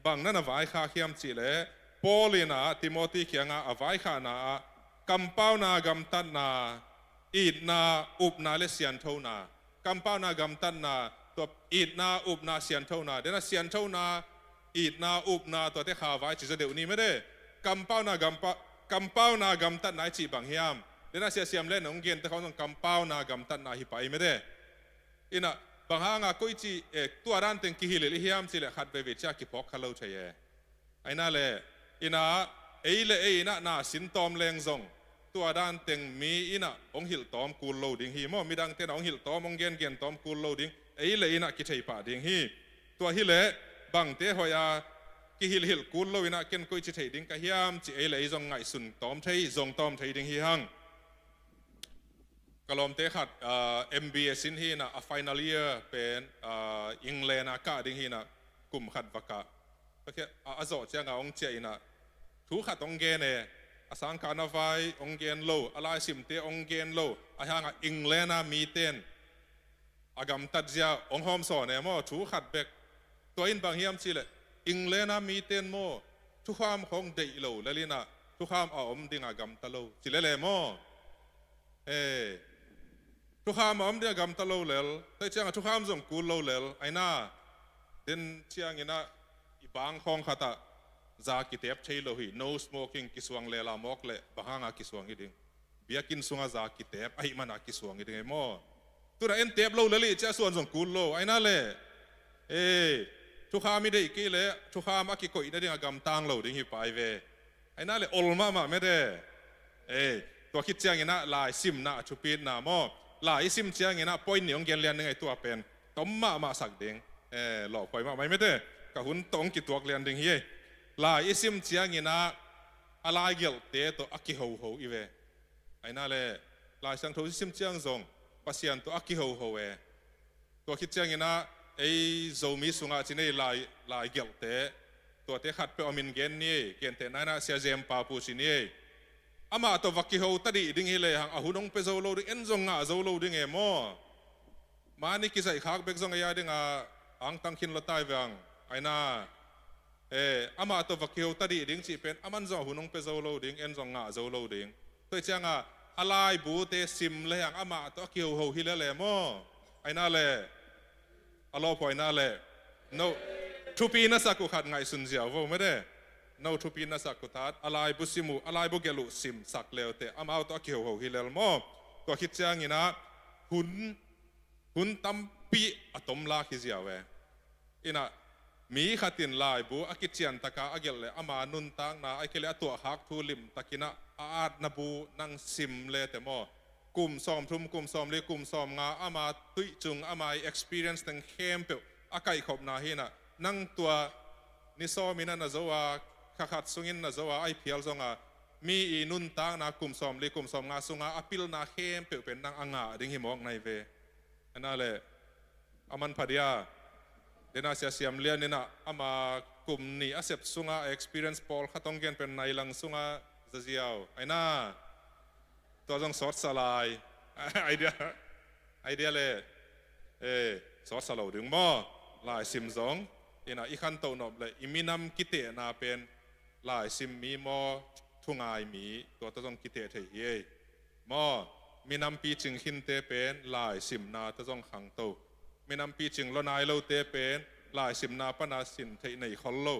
Bang na na vaikhak hiam cihleh Paul inah Timothy kiangah a vaikhakna ah kampauna, gamtatna, itna, upna le sianthona. Kampauna, gamtatna, tua itna, upna, sianthona. Dena sianthona, itna, upna, tuate kha vai ci zaw deuh ni mede. Kampauna, gampa, kampauna, gamtatna i cih bang hiam. Dena siasiam le nong gente khawng zong kampauna, gamtatna hi pai mede. Inah bang hanga koici, eh, tua dan teng kihilhilh i hiam cihleh khat veivei cia kiphawk kha lo thei e. Aina le, inah ei le ei inah na sin tawm leng zong tua dan teng mi inah hong hilh tawm kul lo ding hi maw. Midangte inah hong hilh tawm, hong gengen tawm kul lo ding, ei le inah kithei pah ding hi. Tua hileh bangte hoih a kihilhhilh kul lo inah ken koici theih ding ka hiam ci ei le ei zong ngaihsun tawm thei, zong tawm thei ding hi hang. Ka lawmte khat, ah, M B A sin hi inah, a final year pen, ah, England ah kah ding hi inah, kum khat va kah. Tua khit a, a zawh ciangah hong ciah inah thu khat hong gen e. A sangkahna vai hong gen lo, a laisimte hong gen lo, ahi hangah England ah mite in a gamtat zia hong hawmsawn e maw, thu khat bek. Tua in bang hiam cihleh England ah mite in maw, thukham khawng deih lo lel inah thukham a om dingah gamta lo ci lel e maw. Eh, thukham a om dingah gamta lo lel, tua ciangah thukham zong kul lo lel, aina. Den cianginah i bang khawng khatah za kitep thei lo hi, no smoking kisuang lela mawk leh bang hanga kisuang hi ding. Biakinn sungah za kitep ahih mana kisuang hi ding e maw. Tunah en tep lo lel hi cia suan zong kul lo, aina le. Eh, thukham i deih kei le thukham a kikoih nadingah gamtang lo ding hi pai ve. Aina le ol mahmah mede. Eh, tua khit cianginah lai simna a thupitna maw. Lai i sim cianginah point nih hong gen lian ding ei tua pen. Tom mahmah sak ding. Eh, lawhphuai mahmah mede. Ka hun tawh hong kituak lian ding hi ei. Lai i sim cianginah a lai gelhte tawh a kihoho i ve. Aina le, Lai Siangtho i sim ciang zong Pasian tawh a kihoho e. Tua khit cianginah ei Zomi sungah ci nei lai, lai gelhte, tuate khat peuh a min gen ni ei, gentehna inah Sia Zem Papu ci ni ei. Amah tawh va kiho ta dih ding hi lehang a hun hong pia zo lo ding, en zong ngah zo lo ding e maw. Mani kizaihkhak bek zong ei a dingah angtang khin lo tai veng. Aina, eh, amah tawh va kiho ta dih ding cih pen aman zong a hun hong pia zo lo ding, en zong ngah zo lo ding. Tua ciangah a laibute sim lehang amah tawh a kihoho hi lel e maw. Aina le, a lawphuaina le. No, thupi na sak uh khat ngaihsun ziau vo mede. No, thupi na sak uh khat, a laibu sim uh, a laibu gelh uh sim sak leute amau tawh a kihoho hi lel maw. Tua khit cianginah hun, hun tampi a tom lak hi ziau e. Inah mi khat in laibu a kiciantaka a gelh le ama nuntakna, a kei le a tuahkhak thu limtakinah a atna bu nang sim lete maw. Kum sawmthum, kum sawmli, kum sawmnga ama tuih cung, ama i experience teng khempeuh a kaihkhopna hi inah, nang tua ni sawmin a na zo a, kha khat sungin na zo a, a i phial zonga mi i nuntakna kum sawmli, kum sawmnga sunga a pilna khempeuh pen nang a ngah ding hi mawk nai ve. Aina le, a manpha dia. Dena Sia Siam Lian inah ama kum nih a sep sunga a experience pawlkhat hong gen pen nai lang sunga zaziau. Aina, tua zong sawtsa lai. Idea, idea le, eh, sawtsa lo ding maw. Lai sim zong inah i khantoh nop le i minam kitehna pen lai sim mi maw, thungai mi, tua tawh zong kiteh thei hi ei. Maw, Minampi cing khinte pen laisimna tawh zong khangto. Minampi cing lua nai lote pen laisimna pana sin theih nei khol lo.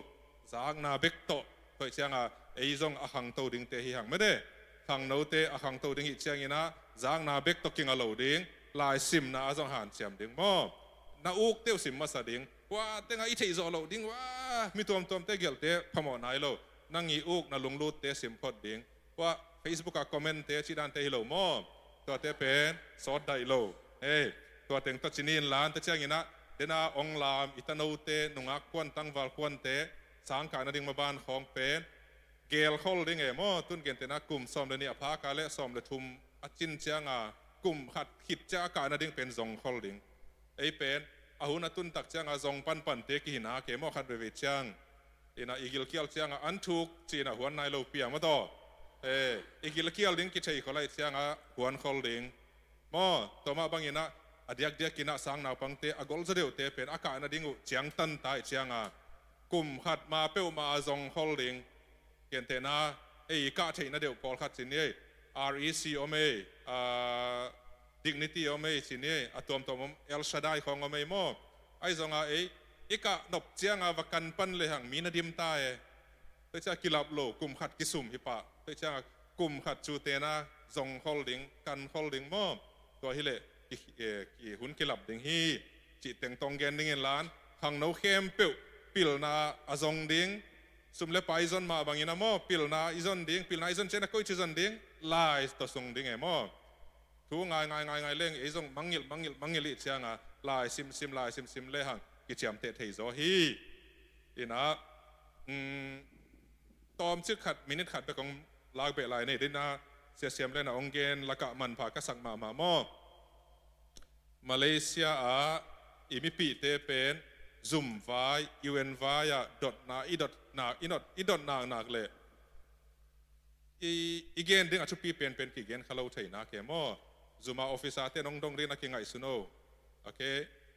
Zakna bek tawh, tua cianga ei zong a khangto dingte hi hang mede. Khangnote a khangto ding hi ciangin ah zakna bek tawh kinga lo ding, laisimna a zong hanciam ding maw? Na ukte uh sim masa ding. Ua tenga i theih zawh loh ding, ua mi tuamtuamte gelhte phamawh nai lo. Nang i uk na lunglutte sim phot ding. Ua Facebook a commentte cih dante hi lo maw? Tuate pen sawt daih lo. Hei, tua teng tawh ci ni in lan, tua ciangin ah dena ong lam i tanote, nungak kuan, tangval kuante, sangkah nading maban khawng pen gel khol ding e maw? Tun gentehna kum sawm le nih a phaka le sawm le thum a cin cianga kum khat khit ciang a kah nading pen zong khol ding. Ei pen a hun a tuntak cianga zong panpante kihina ke maw, khat veivei ciang. Ina i gilkial cianga an thuk ci-ina huan nai lo pia maw taw. E, i gilkial ding kithei khol aih cianga huan khol ding. Maw, tua mah bangin ah a diakdiakin ah sang naupangte a golzaw deuhte pen a kah nading uh ciangtan ta aih cianga kum khat ma peuhmah a zong khol ding. Gentehna, ei i kah theihna deuh pawlkhat ci ni ei, R E C om ei, a, Dignity om ei ci ni ei, a tuamtuam om, El Shaddai khawng om ei maw? Ahi zonga ei i kah nop cianga va kan pan lehang mi na dim ta e. Tua cianga kilap lo, kum khat kisum hi pah. Tua cianga kum khat cu tena zong khol ding, kan khol ding maw? Tua hileh ki, eh, ki hun kilap ding hi. Cih teng tawng gen dingin lan, khangno khempeuh pilna a zong ding. Sum le pai zon mah bangin a maw, pilna i zon ding, pilna i zon ciangin a koi ci zon ding, lai tawh sung ding e maw? Thu ngai ngai ngai ngai leng ei zong mangngilh mangngilh mangngilh ih cianga lai simsim lai simsim lehang kiciamteh thei zaw hi. Ina, um, tawmcik khat, minit khat bek kong lak beh lai nei dina, Sia Siam Len a ong gen lakah manpha ka sak mahmah maw? Malaysia ah i mipihte pen zum vai, U N vai ah dotna i dot nak, i dot, i dot nak nak leh i, i gen ding a thupi penpen kigen kha lo thei nak e maw? Zuma officer te nong dong ding na kingaihsun o. Ok,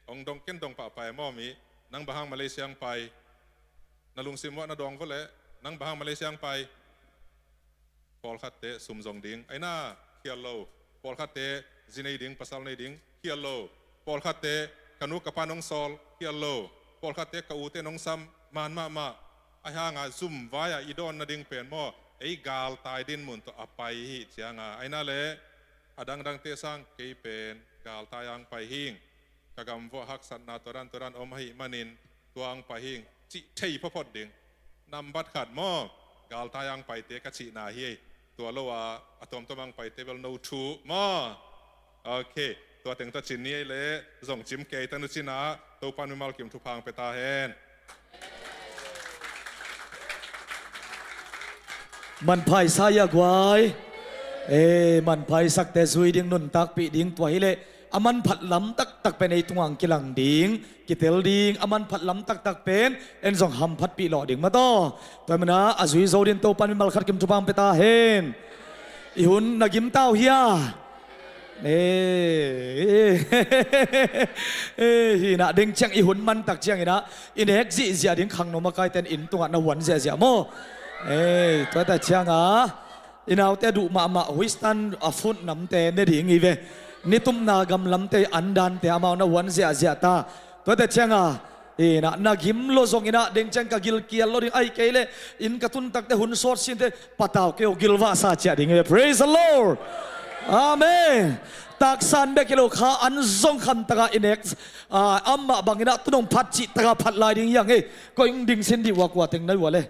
ong dong ken dong pahpah e maw mi? Nang bang hang Malaysia ang pai? Na lungsim uah na dawng vawleh, nang bang hang Malaysia ang pai? Pawlkhatte sum zong ding aina, khial lo. Pawlkhatte zi nei ding, pasal nei ding, khial lo. Pawlkhatte ka nu ka pa nong sawl, khial lo. Pawlkhatte ka ute nong sam, man mahmah. Ahi hanga zum vai-ah i dawn nading pen maw, ei galtai din mun tawh a pai hi cianga aina le a dangdangte sang kei pen galtai ang pai hing. Ka gam vuah haksatna tua dan tua dan om ahih manin tua ang pai hing cih thei phawphawt ding. Nambat khat maw, galtai ang paite ka cihna hi ei. Tua lo a a tuamtuam ang paite bel no thu maw? Ok, tua teng tawh cin ni ei le zong cim kei ta nu cina Topan mimal kim thupha ang pia ta hen. Manphaisa ia guai. E, manphaisakte zui ding, nuntakpih ding tua hileh a manphat lam taktak pen ei tungang kilang ding, kitel ding, a manphat lam taktak pen en zong hamphatpih lawh ding mataw. Tua mana a zui zo din Topan mimal khat kim thupha ang pia ta hen. I hun na gim tau hia? E, e, hinah ding ciang i hun mantak cianginah i nek zihziah ding khangno makaiten inn tungah na huan ziahziah maw? E, tuate cianga i naute duh mahmah Western a fut namte ne ding hi ve. Nitupna gamlamte andante amau na huan ziahziah ta. Tuate cianga Ina, na gim lo zong ina, deng ciang ka gilkial lo ding, ai kei le inn ka tun takte hun sawt sinte patau kei uh gilvahsa ciah ding e. Praise the Lord. Amen. Taksan bek hi lo kha an zong kham taka i nek, ah, amah bang ina tunong phat cih taka phat lai ding hiang e. Koi ung ding sin dih ua kua teng nai ua le.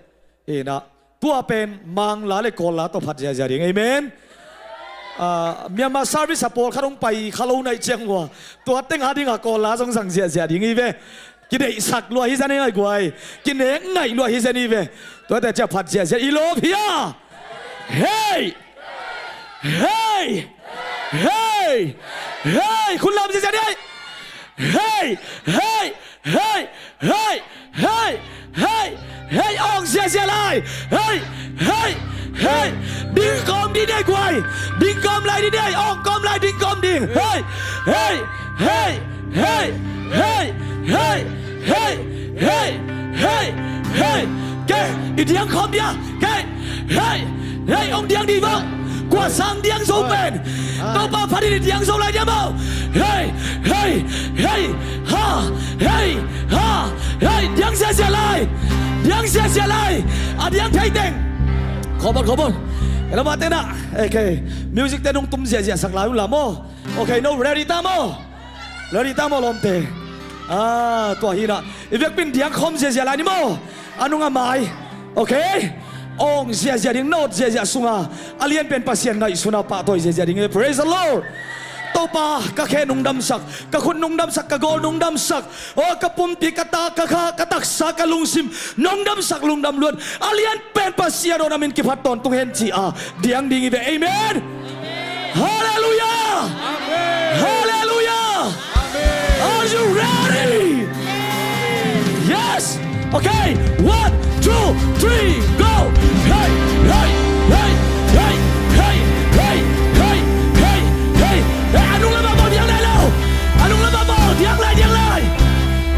Ina, tua pen Mangla le Kawlla tawh phat ziahziah ding. Amen. Ah, Myanmar service a pawlkhat hong pai kha lo naih ciang ua tua teng a dingah Kawlla zong zang ziahziah ding hi ve. Kideihsak lua hi zen hi ngai guai. Kinek ngaih lua hi zen hi ve. Tuate ciah phat ziahziah i lawp hia? Hei! Hei! Hei! Hei! Khun lam ziahziah ni hei! Hei! Hei! Hei! Hei! Hei! Hei! Hei! Ong ziahziah lai! Hei! Hei! Hei! Ding kawm ding nei guai! Ding kawm lai ding nei! Ong kawm lai ding kawm ding! Hei! Hei! Hei! Hei! Hei! Kei! I diang kawm dia! Kei! Hei! Hei! Ong diang ding vang! Tua sang diang zo pen Topa phat in i diang zo lai diam maw? Hei, hei, hei, ha, hei, ha, hei, diang ziahziah lai. Diang ziahziah lai. A diang thei teng. Khawbon, khawbon. Ela mah tena. Okay. Music te nong tum ziahziah sak lai un la maw? Okay, no, ready ta maw? Ready ta maw lawmte? Ah, tua hi na. I biakpi in diang khawm ziahziah lai ni maw? A nung a mai. Okay? Awng ziahziah ding, nawt ziahziah sunga a lianpen Pasian ngaihsuna pahtawi ziahziah ding hi. Praise the Lord. Topa, ka khe nong damsak, ka khut nong damsak, ka gawl nong damsak, aw, ka pumpi, ka ta, ka kha, ka taksa, ka lungsim nong damsak, lungdam luat a lianpen Pasian aw, na min kiphat tawntung hen ci-a diang ding hi ve. Amen. Halleluiah. Amen. Halleluiah. Amen. Are you ready? Yes. Okay. One, two, three, go. Hey, hey, hey, hey, hey, hey, hey, hey, hey. Hey, a nung lamah bawl diang lai lo. A nung lamah bawl diang lai, diang lai.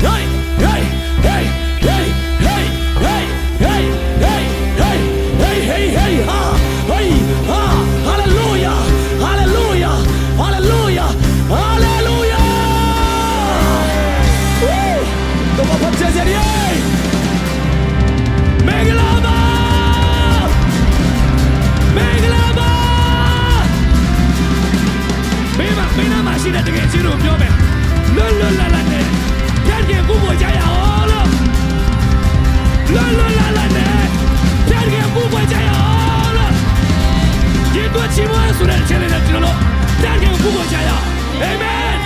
Hey, hey, hey, hey, hey, hey, hey, hey, hey, hey, hey, hey, hey, ha, hey, ha. Halleluiah, halleluiah, halleluiah, halleluiah. Woo! Topa phat ziahziah ni ei. Mengilama! Mengilama! Mei mah, mei na mah si na tengah si rum yo meh. Lun lun la la ne. Tian ke ku bo jaya olo. Lun lun la la ne. Tian ke ku bo jaya olo. Ye tua chi mo su na chele na chilo. Tian ke ku bo jaya. Amen. Amen.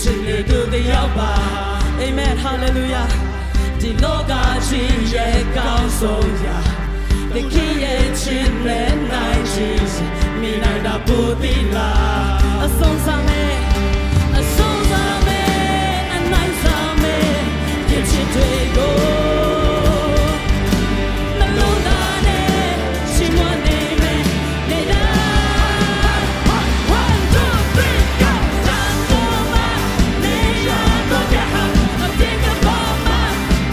ချစ်နေသူတစ်ယောက်ပါ။ Amen, hallelujah. ဒီလောကကြီးရဲ့ကောင်းဆုံးရာ သခင်ရဲ့ချစ်နဲ့နိုင်ခြင်း မီးနိုင်တာပိုသီးလား။ အဆုံးစားမယ်, အဆုံးစားမယ်, အနိုင်စားမယ်, ခင်ချစ်တွေကို နှလုံးသားနဲ့ချီးမွမ်းနေမယ်, နေတတ်။ One, two, three, go! တန်တော်မူ နေရာတော်ကဟန် အပြည့်ကပောက်မှာ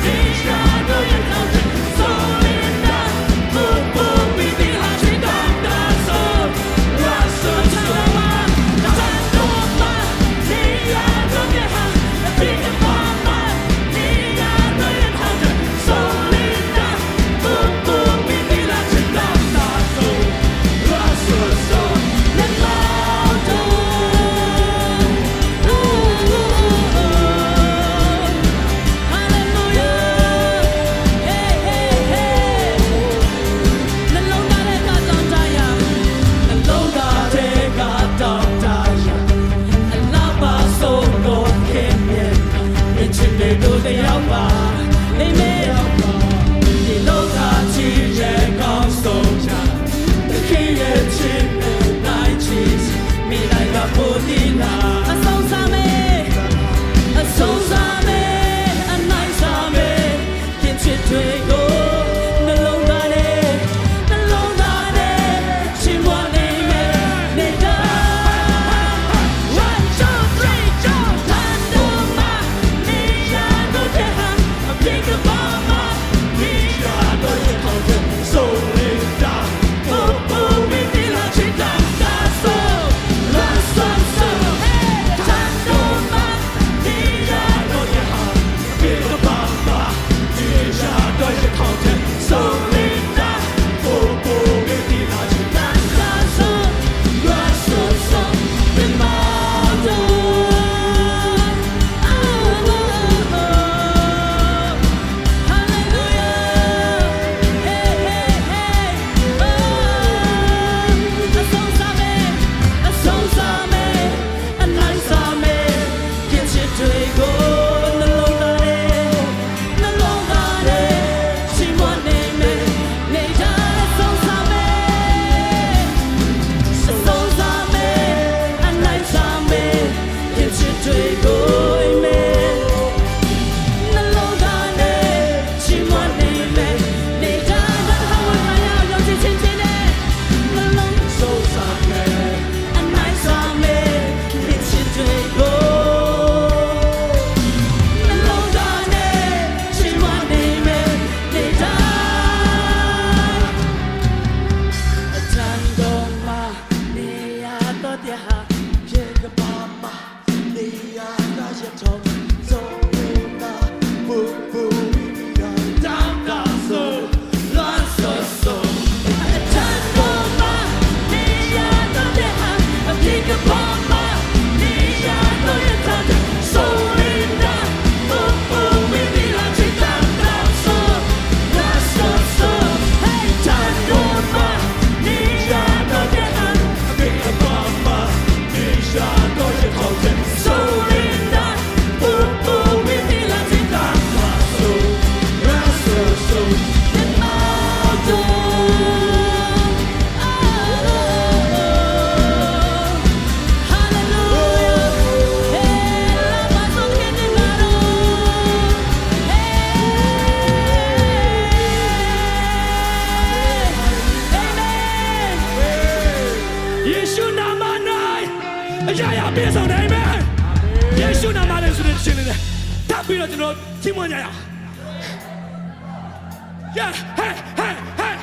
နေရာတော်ရဲ့ထောင်ချစ် ဆိုရင်တော့ ကိုကိုပြီးပြီးဟာချစ်တော်တာဆို ဝါဆိုဆို တန်တော်မူ နေရာတော်ကဟန် အပြည့်ကပောက်မှာ နေရာတော်ရဲ့ထောင်ချစ် ဆိုရင်တော့ ကိုကိုပြီးပြီးဟာချစ်တော်တာဆို ဝါဆိုဆို Hallelujah. Hey, hey, hey. နှလုံးသားထဲကတောင်းတရ နှလုံးသားထဲကတောင်းတရ အလှပဆုံးသောခင်ရဲ့ မင်းချစ်တဲ့သူတစ်ယောက်ပါ။ Amen. ဒီလောကကြီးရဲ့ကောင်းဆုံးရာ သခင်ရဲ့ချစ်နဲ့နိုင်ခြင်း မီးနိုင်တာပိုသီးလား။ အဆုံးစားမယ်, အဆုံးစားမယ်, အနိုင်စားမယ်, ခင်ချစ်တွေကို နှလုံးသားနဲ့, နှလုံးသားနဲ့ ချီးမွမ်းနေမယ်, နေတတ်။ One, two, three, go! တန်တော်မူ နေရာတော်ကဟန် အပြည့်ကပောက်မှာ နေရာတော်ရဲ့ထောင်ချစ် ဆိုရင်တော့ ကိုကိုပြီးပြီးဟာချစ်တော်တာဆို ဝါဆိုဆို Hey! တန်တော်မူ နေရာတော်ရဲ့ဟန် အပြည့်ကပောက်မှာ နေရာတော်ရဲ့ထောင်ချစ် ဆိုရင်တော့ ကိုကိုပြီးပြီးဟာချစ်တော်တာဆို ဝါဆိုဆို မင်္ဂလာပါ။ Oh, oh, oh, oh. Hallelujah. Hey, hey, hey. Oh, အဆုံးစားမယ်, အဆုံးစားမယ်, အနိုင်စားမယ်, ခင်ချစ်တွေကို နှလုံးသားထဲ, နှလုံးသားထဲ ချီးမွမ်းနေမယ်, နေတတ်။ အဆုံးစားမယ်, အဆုံးစားမယ်, အနိုင်စားမယ်, ခင်ချစ်တွေကို Amen. နှလုံးသားနဲ့ ချီးမွမ်းနေမယ်, နေတတ်။ နောက်တစ်ခါ ဝန်ခံရအောင်, ယုံကြည်ခြင်းနဲ့ နှလုံး ဆုံးစားမယ်, အနိုင်စားမယ်, ခင်ချစ်တွေကို နှလုံးသားနဲ့ ချီးမွမ်းနေမယ်, နေတတ်။ အတန်တော်မူ နေရာတော်ကဟန် အပြည့်ကပောက်မှာ နေရာတော်ရဲ့ထောင်ချစ် ဆိုရင်တော့ ကိုကိုပြီးပြီးဟာချစ်တော်တာဆို ဝါဆိုဆို အတန်တော်မူ နေရာတော်ကဟန် အပြည့်ကပောက်မှာ နေရာတော်ရဲ့ထောင်ချစ် ဆိုရင်တော့ ကိုကိုပြီးပြီးဟာချစ်တော်တာဆို ဝါဆိုဆို Hey! တန်တော်မူ နေရာတော်ကဟန် အပြည့်ကပောက်မှာ နေရာတော်ရဲ့ထောင်ချစ် ဆိုရင်တော့ ကိုကိုပြီးပြီးဟာချစ်တော်တာဆို ဝါဆိုဆို မင်္ဂလာပါ။ Oh, oh, oh, oh. Hallelujah. Hey, လှပဆုံးသခင် မင်္ဂလာပါ။ Hey. Amen. ယေရှုနာမ၌ အရာရာပြည့်စုံတယ်။ Amen. ယေရှုနာမနဲ့ဆိုတဲ့ တခြင်းလေးနဲ့ ထပ်ပြီးတော့ ကျွန်တော်ချီးမွမ်းကြရအောင်။ Yeah. Hey, hey, hey.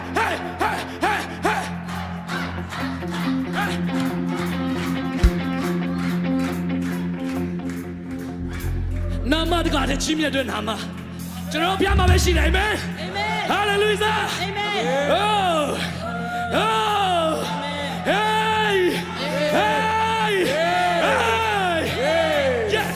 နာမတကာတည်း ချီးမြှောက်တဲ့နာမ ကျွန်တော်ဘုရားမှာပဲရှိတယ်။ Amen. Amen. Hallelujah. Amen. Oh. Oh. Hey. Hey. Hey. Yeah.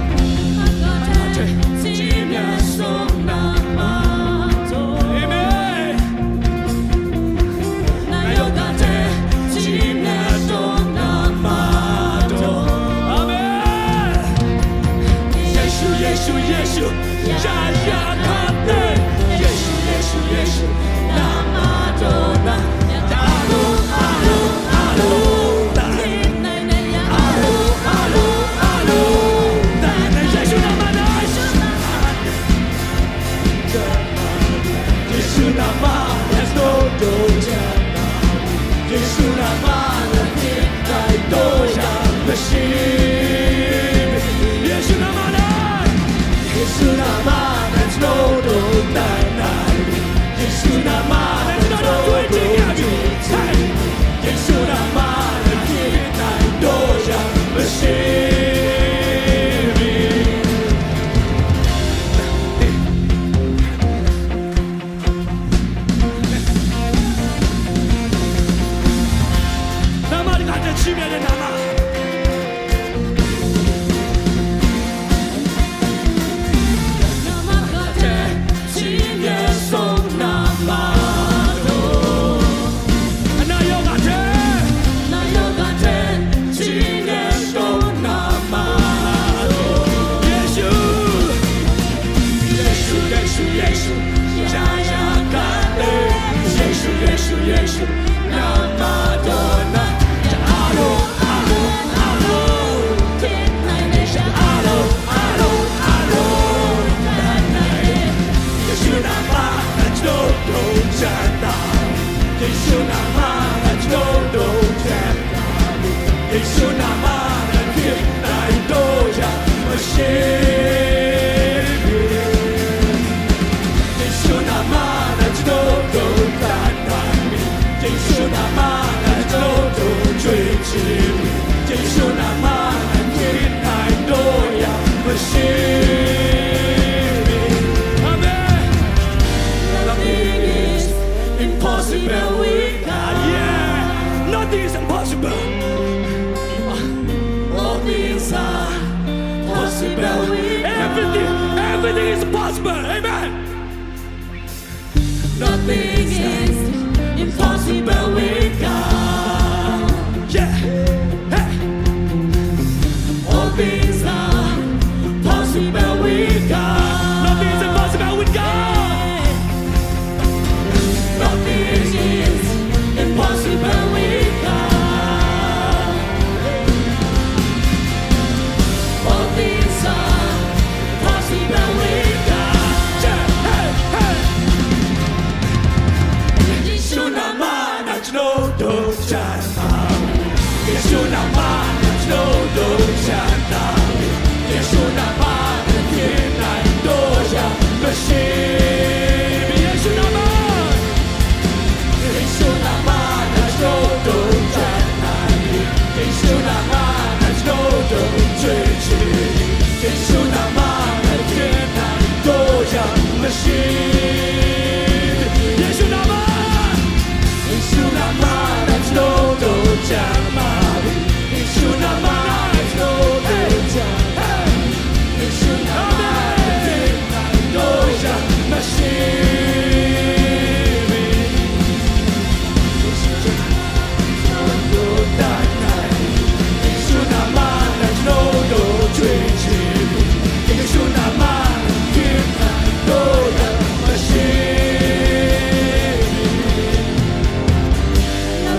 အ Amen. Nothing is impossible with God. Yeah. Nothing is impossible. All things are possible with God. Everything, everything is possible. Amen. Nothing is impossible with God. Yeah. Hey. All things are possible with God. Nothing is impossible with God. Nothing is impossible with God. All things are possible with God. Yeah, hey, hey.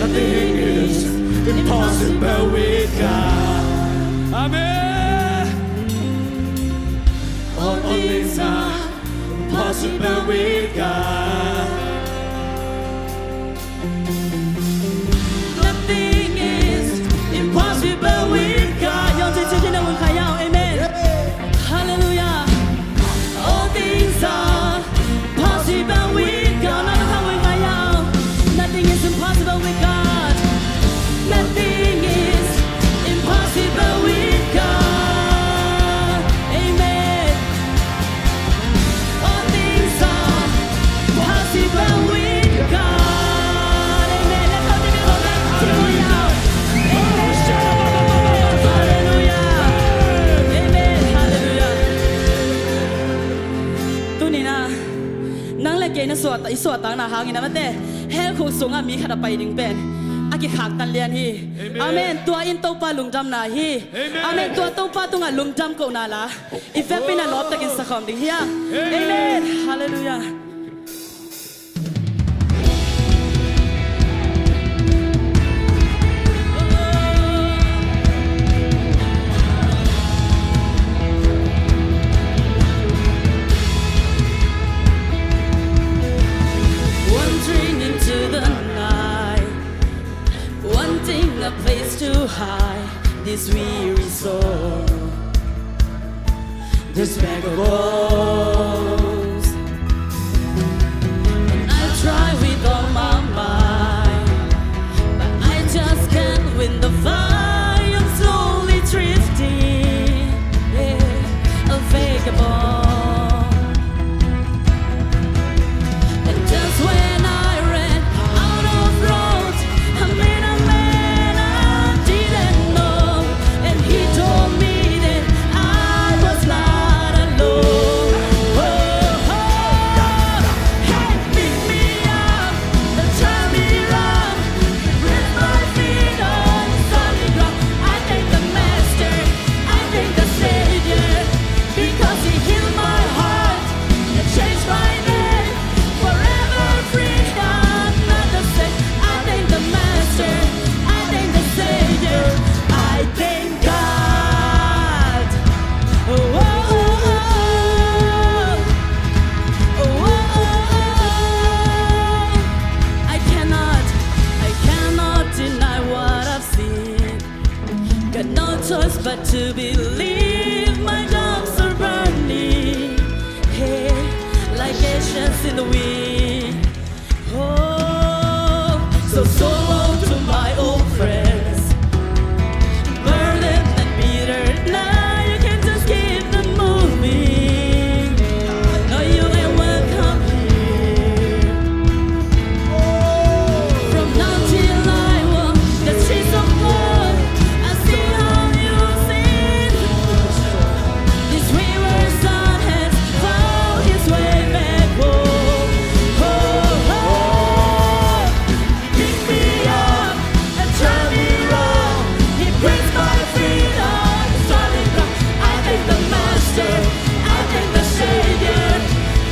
Nothing is impossible with God. Amen. All things are possible with God. Nothing is impossible with God. Amen. Hallelujah. All things are possible with God. Nothing is impossible with God. Nothing is impossible with God. Amen. All things are possible with God. Amen. Let's all give him a hand. Hallelujah. Amen. Hallelujah. Amen. Hallelujah. Tuni-in ah, nang le kei na suah, i suahtakna hangin ah mate, hell khuk sungah mi khat a pai ding pen a kikhaktan lian hi. Amen. Amen. Tua in Topa lungdamna hi. Amen. Amen. Tua Topa tungah lungdam kohna la i vekpi-in ah lawptakin sakhawm ding hi a. Amen. Amen. Hallelujah. Wandering into the night, wanting a place to hide this weary soul, this vagabond. And I try with all my might, but I just can't win the fight. I'm slowly drifting, yeah, a vagabond. And just when I ran out of road, I met a man I didn't know, and he told me that I was not alone. Oh, Choice but to believe. My doubts are burning, hey, like ashes in the wind. Oh, so, so long to my old friends. Burdened and bitter, now you can just keep them moving. No, you ain't welcome here. From now till I walk the streets of gold, I see how you sing. This wayward son has found his way back home. Oh, oh, oh. Pick me up and turn me round. He brings my feet on solid ground. I thank the Master, I thank the Savior,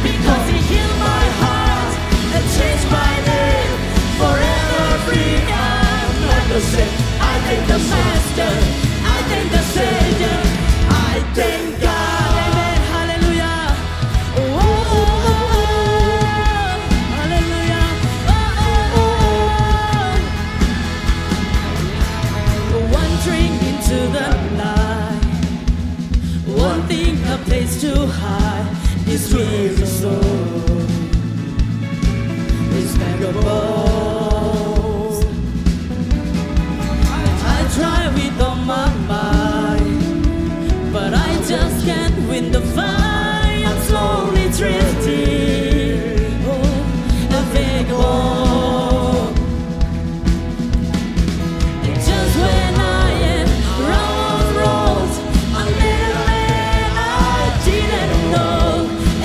because He healed my heart and changed my name. Forever free, I'm not the same. I thank the Master, I thank the Savior, I thank God. Amen. Hallelujah. Oh, oh, oh, oh, oh. Hallelujah. Oh, oh, oh, oh. Wandering into the night, wanting a place to hide. This weary soul is vagabond. I try with all my might, but I just can't win the fight. I'm slowly drifting, oh, a vagabond. And just when I am round roads, I met a man I didn't know,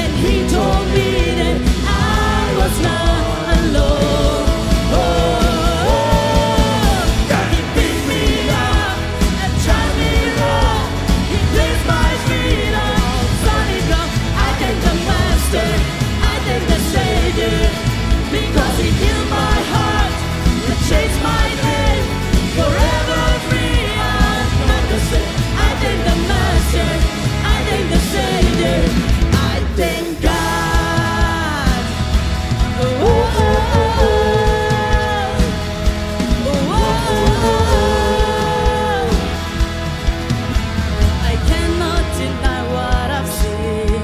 and he told me that I was not alone. Oh, he picked me up and turned me around. He placed my feet on solid ground. I thank the Master, I thank the Savior, because He healed my heart and changed my name. Forever free, I'm not the same. I thank the Master, I thank the Savior, I thank God. Oh, oh, oh, oh. Oh, oh, oh, oh, oh. I cannot deny what I've seen.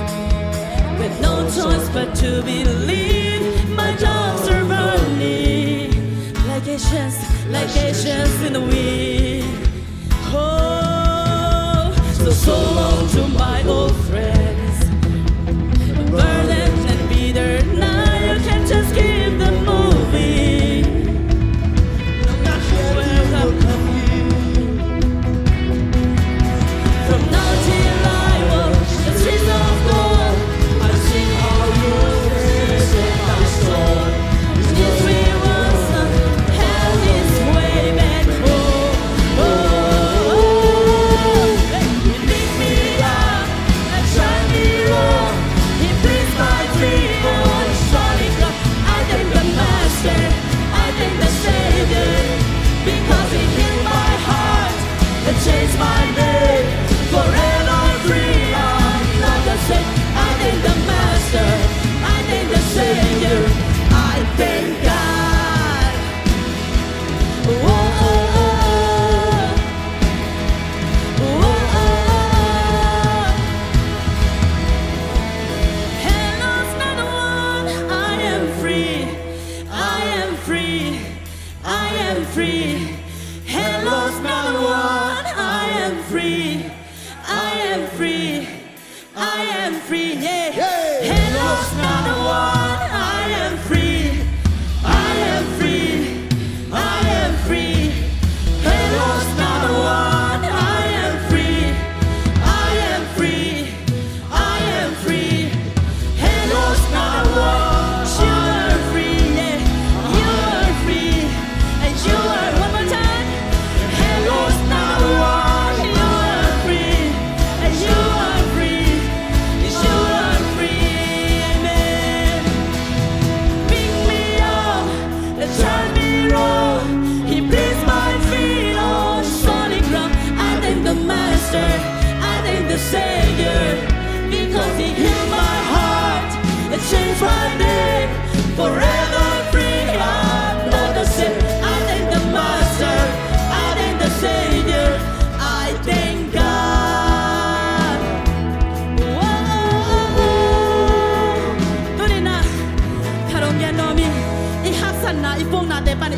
With no choice but to believe, my doubts are burning like ashes, like ashes in the wind. Oh, so, so long to my old friends. Burdened and bitter, now you can just keep them moving. Not sure where I'm coming. From now till I walk the streets of gold, I sing how you set my soul. This way was not held his way back home. Oh, he picked me up and turned me round. He placed my feet on solid ground. I thank the Master, I thank the Savior, because He healed my heart and changed my name. Forever free, I'm not the same. I thank the Master, I thank the Savior, I thank God. Oh, oh, oh, oh. Oh, oh, oh, oh. Hell lost another one, I am free, I am free, I am free. Hell lost another one, I am free, I am free, I am free, yeah. Yeah. Hell lost another one, I am free, I am free, I am free. Hell lost another one, I am free, I am free, I am free. Hell lost another one, you are free, yeah. You are free, and you are, one more time. Hell lost another one, you are free, and you are free, you are free, amen. Pick me up and turn me round. He placed my feet on solid ground. I thank the Master, I thank the Savior, because He healed my heart and changed my name. Forever free, I'm not the same. I thank the Master, I thank the Savior, I thank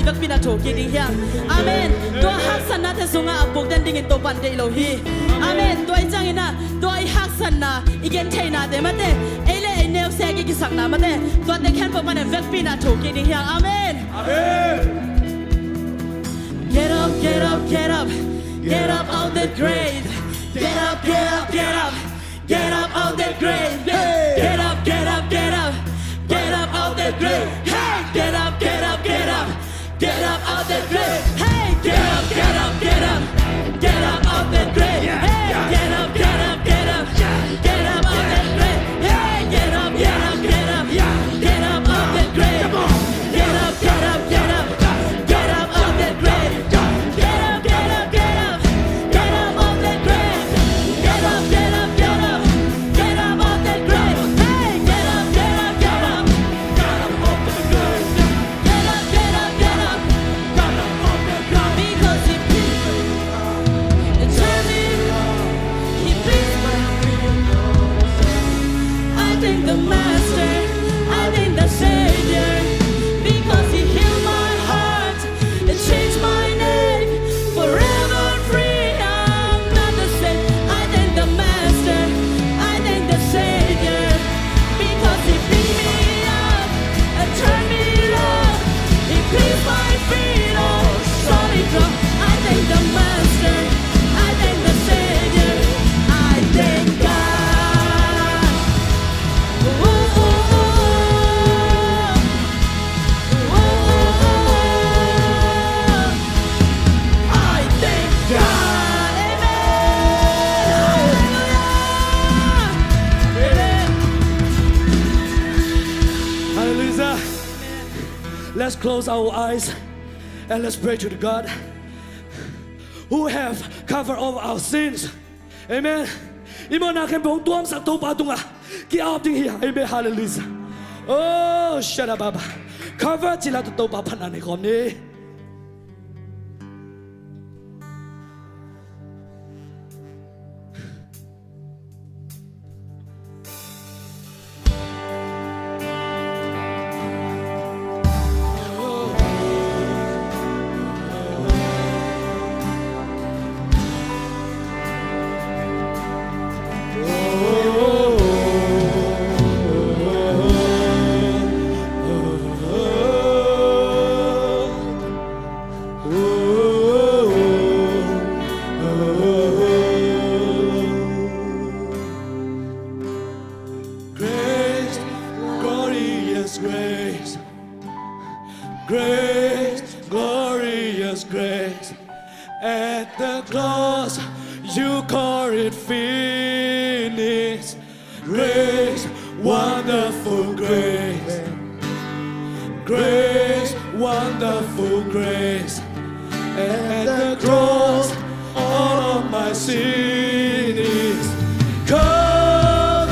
vekpi in a thokik ding hi hang. Amen. Tua haksatnate sungah a puk den dingin Topa'n deih lo hi. Amen. Tua ahih ciangin ah, tua i haksatna, i gentheihnate mate, ei le ei neusek i kisakna mate, tuate khempeuh panin vekpi in a thokik ding hi hang. Amen. Amen. Get up, get up, get up. Get up out that grave. Get up, get up, get up. Get up out that grave. Hey. Get up, get up, get up. Get up out that grave. Hey, get up, get up, get up. Get up out that grave. Hey, get up, get up, get up. Get up out that grave. Hey, get up, get up, get up. Get up out that grave. Hey, get up, get up, get up. Get up out that grave. Come on. Get up, get up, get up. Get up out that grave. Get up, get up, get up. Get up out that grave. Get up, get up, get up. Get up out that grave. Hey, get up, get up, get up. Get up out that grave. Get up, get up, get up. Get up out that grave. Because he picked me. He picked me. I thank the Master, I thank the Savior, because he healed my heart and changed my name. Forever free, I'm not the same. I thank the Master, I thank the Savior, because he picked me up and turned me around. He placed my feet on solid ground. I thank the Master, I thank the Savior, I thank God. Oh, oh, oh, oh. Oh, oh, oh, oh. I thank God. Amen. Hallelujah. Amen. Hallelujah. Let's close our eyes and let's pray to the God who have covered all our sins. Amen. I mawhna khempeuh hong tuamsak Topa tungah ki-ap ding hi. Amen. Hallelujah. Oh, shadababa. Cover cila tu Topa phatna nei khawm ni. Grace, glorious grace. Grace, glorious grace. At the cross, you call it finished. Grace, wonderful grace. Grace, wonderful grace. At the cross, all of my sin is covered,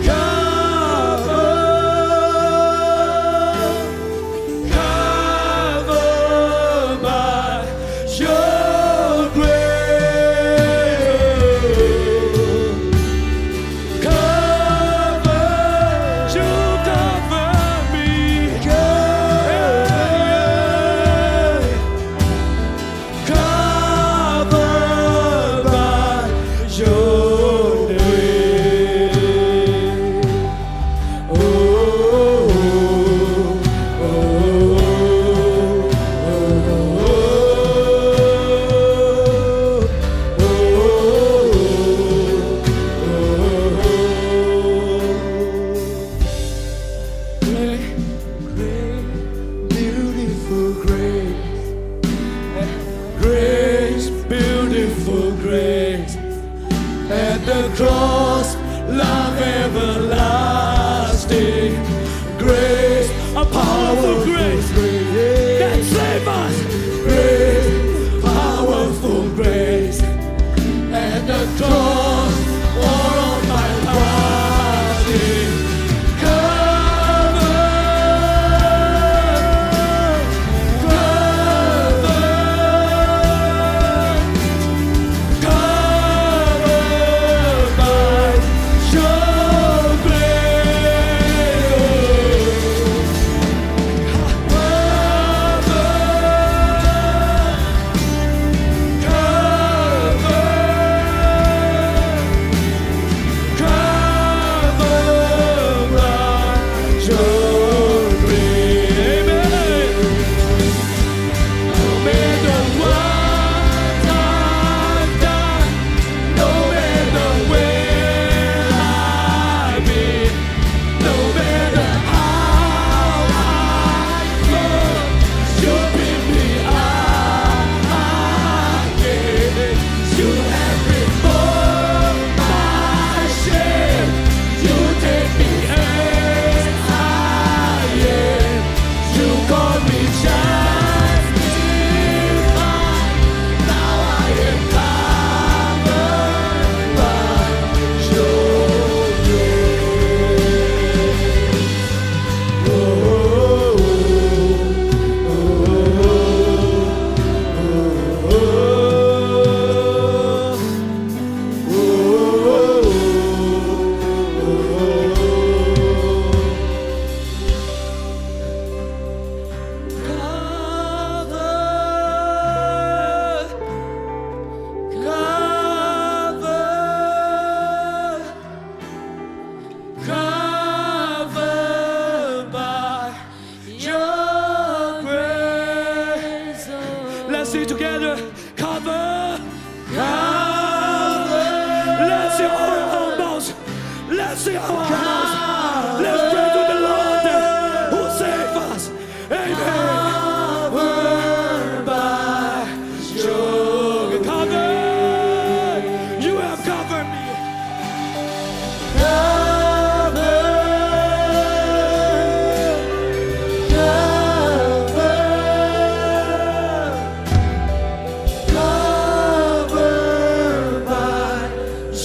covered, covered by your grace. Cover, you cover me. Yeah, yeah. Covered by your name. Oh, oh, oh, oh, oh. Grace, grace, beautiful grace. Grace, beautiful grace. At the cross, love everlasting. Grace, a powerful grace that save us. Grace, powerful grace. At the cross, all of my past is covered, covered, covered by your grace. Cover. Cover. Let's sing all our mouths. Let's sing all our mouths. Let's pray to the Lord who saved us. Amen. Cover by your cover. You have covered me. Cover. Cover. Covered by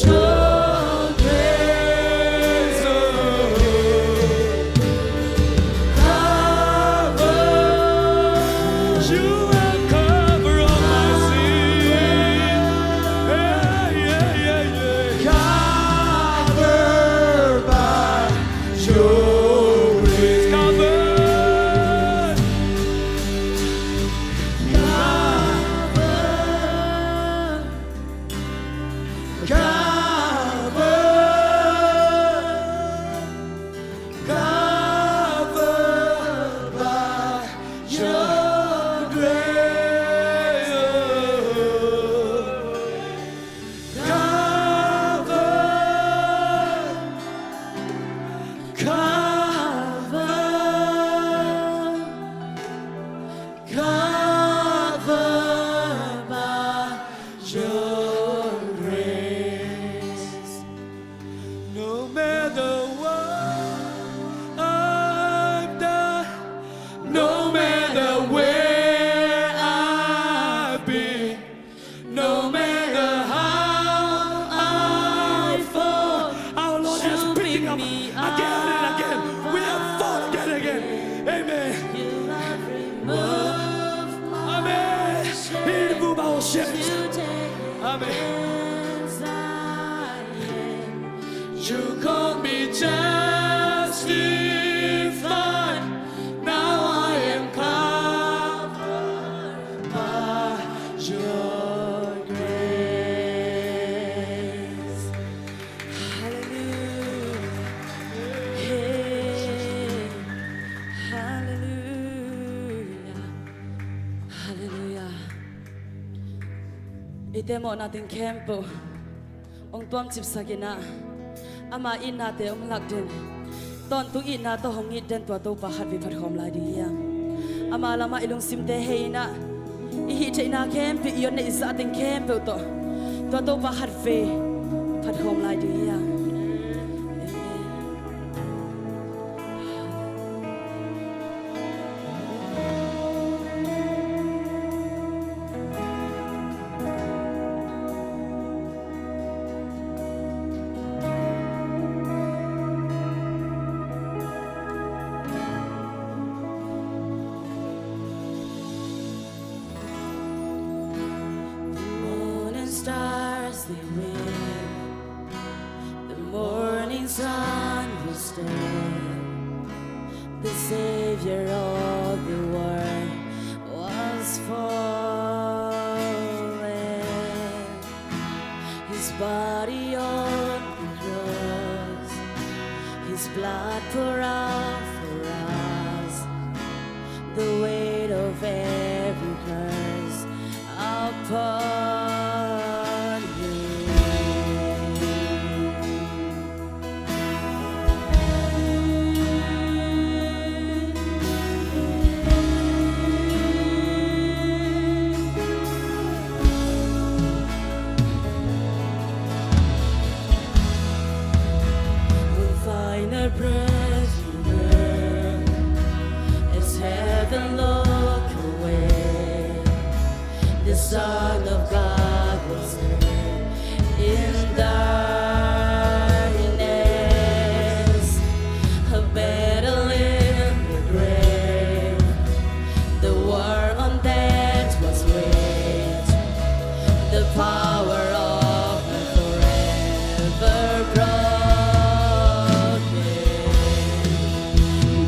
your grace, oh, covered. You have covered all my sin. Yeah, yeah, yeah, yeah. Covered by your grace. Covered. Covered, covered, covered by your grace. Covered, covered, covered by your grace. No matter what I've done, no matter where I've been, no matter how I fall, our Lord has picked me up again and again. We have fallen again and again. Amen. Amen. He removed our shame. Amen. You call me justified. Now I am covered by your grace. Hallelujah. Hey. Hallelujah. Hallelujah. Eite mawhna teng khempeuh hong tuamcipsak in ah, ama itnate hong lak den, tawntung itna tawh hong it den tua Topa khatvei phatkhawm lai ding hi hang. Ama lamah i lungsimte hei in ah, i hih theihna khempeuh, i hong neihsa teng khempeuh tawh tua Topa khatvei phatkhawm lai ding hi hang. Amen. The moon and stars, they wave. The morning sun will stand. The Savior of the world was fallen. His body on the cross, His blood poured out for us. The weight of every curse upon Him. One final breath you burn as heaven look away. The Son of God was in darkness, a battle in the grave. The war on death was waged. The power of hell forever broken.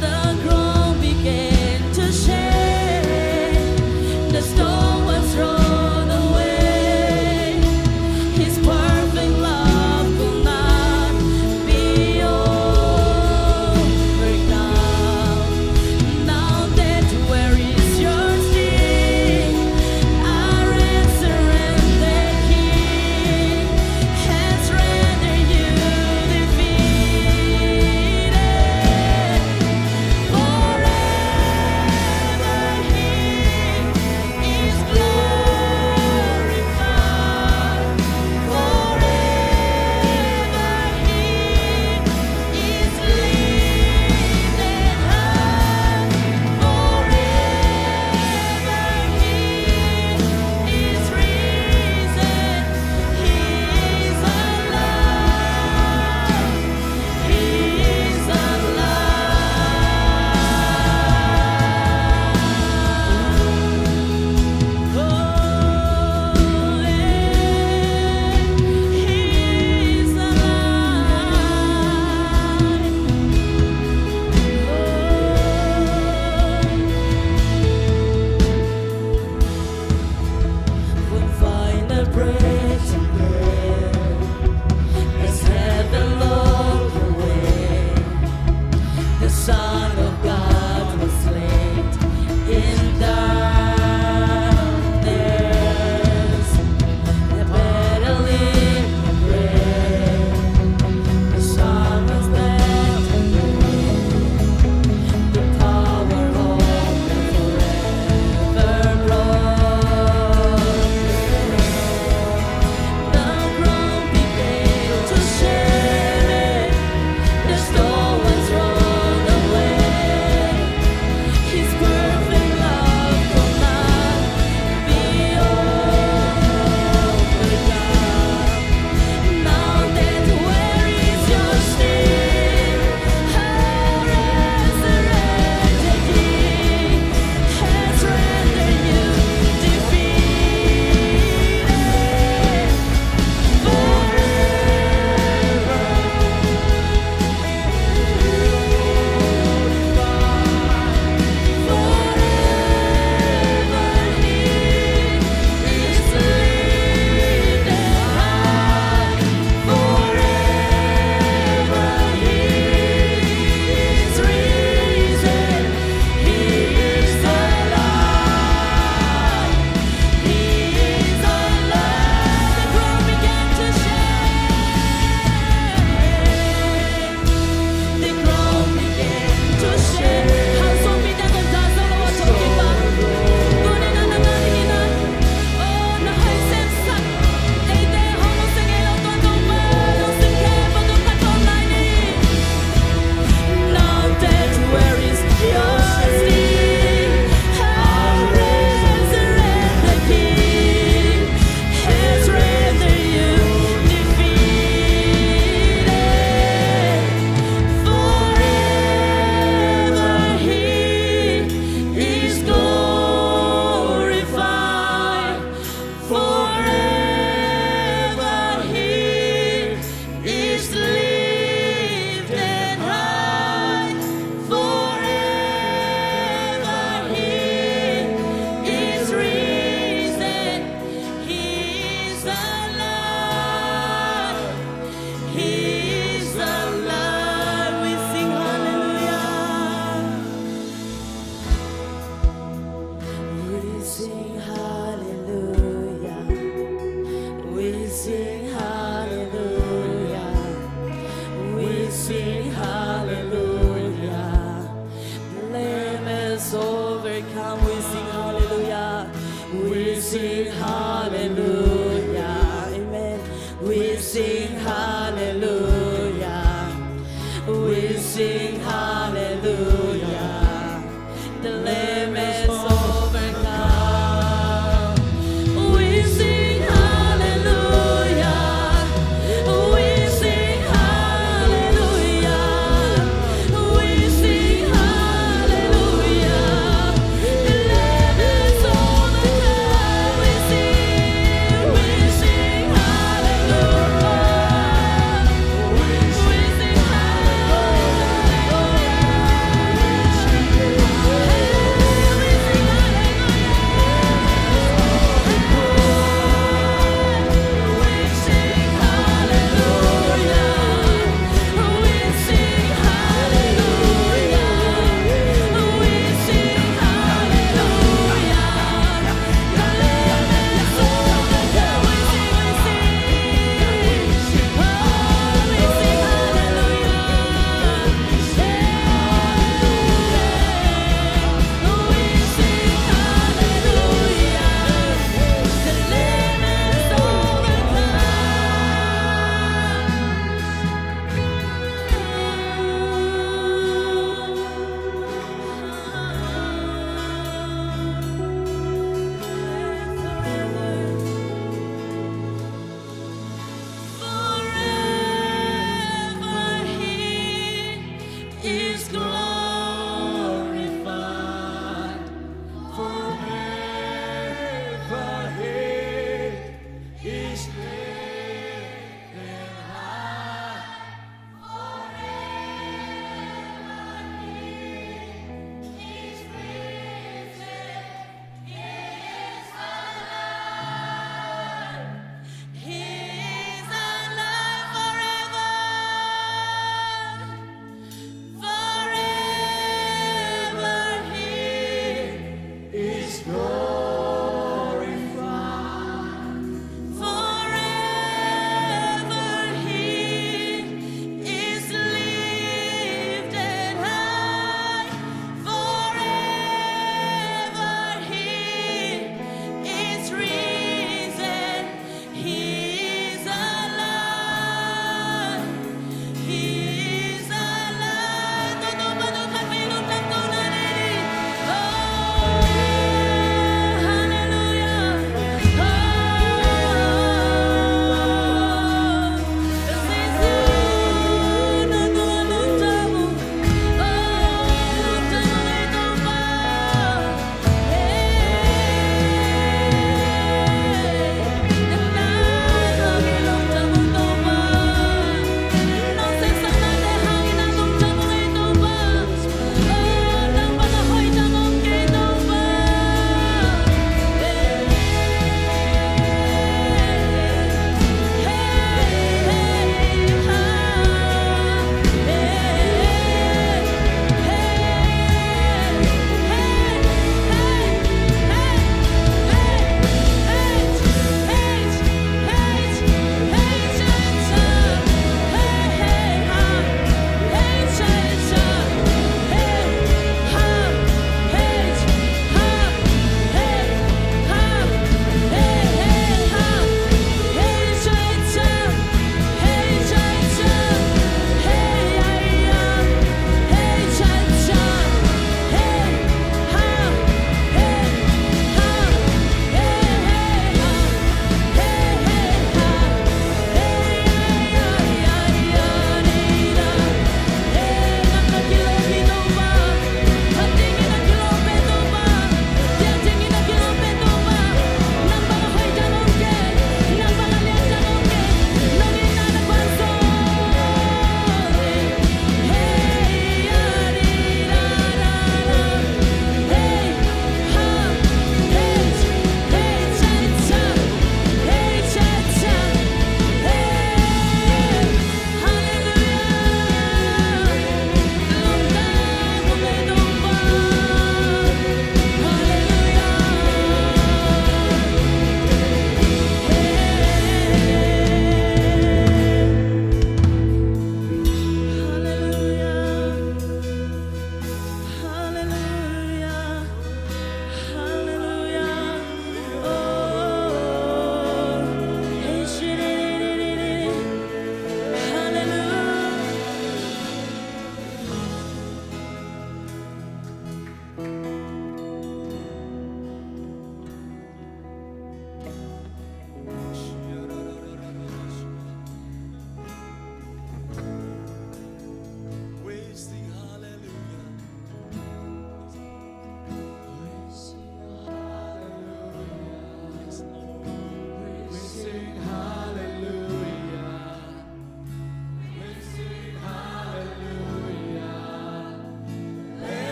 The ground began to shake. The stone was rolled away.